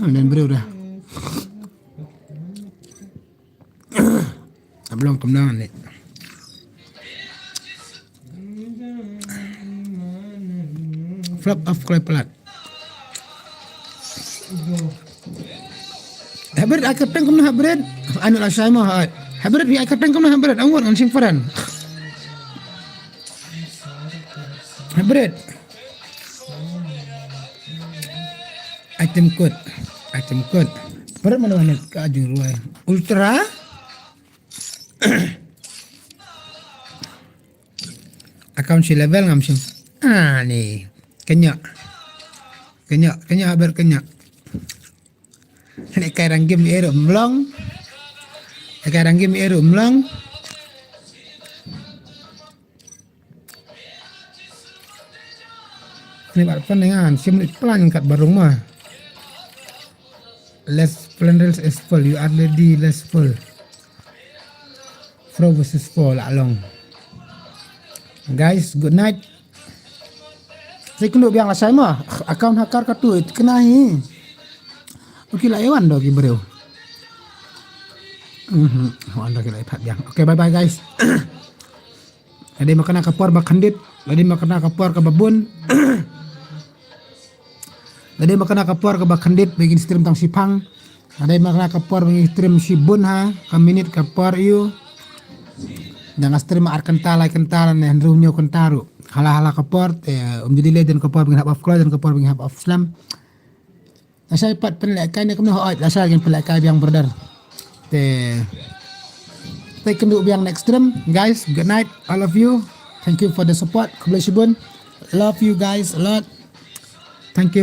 Mana yang bro dah. Ablong kemnang ni. Flop of kloi pelat. Hybrid, ai kyrteng kumno Hybrid? Anu la shai mo hai. Hybrid, ai kyrteng kumno Hybrid? Angwar ngan sing peren. Hybrid. Item code. Item code. Peren mana mana ka aju ruai. Ultra. Account shi level ngam shim. Ah, ni. Kenya. Kenya, kenya haber kenya. Ni kai rang game ni eru mlong. Ni kai rang game ni eru mlong. Ni bar pun dengan sim ni plan kat barung mah. Less Flanders is full. You are ready, less full. Pro versus four lah long. Guys, good night. Saya kena biang lah saya mah. Account hacker katu itu kena hi. Okay lah Iwan dah ki bro. Mhm, Iwan dah ki lah ipat biang. Okay, bye bye guys. Lada ma kane ka por ba khyndiat, lada ma kane ka por kaba bun. Lada ma kane ka por kaba khyndiat ba ngin stream tang shipang. Lada ma kane ka por ba ngin stream shibun ha, ka minit ka por ïa u. Dang stream ar kynta lai kynta ne hynriew hynñiew kynta ruh. Hala hala ka por te um judi le don ka por ba ngin hap off kloi, don ka por ba ngin hap off slem. Lashai pat pynlehkai ne kumno hooid, lashai ngin pynlehkai biang brother. Te te kynduh biang next stream guys. Good night all of you. Thank you for the support. Khublei shibun. Love you guys a lot. Thank you.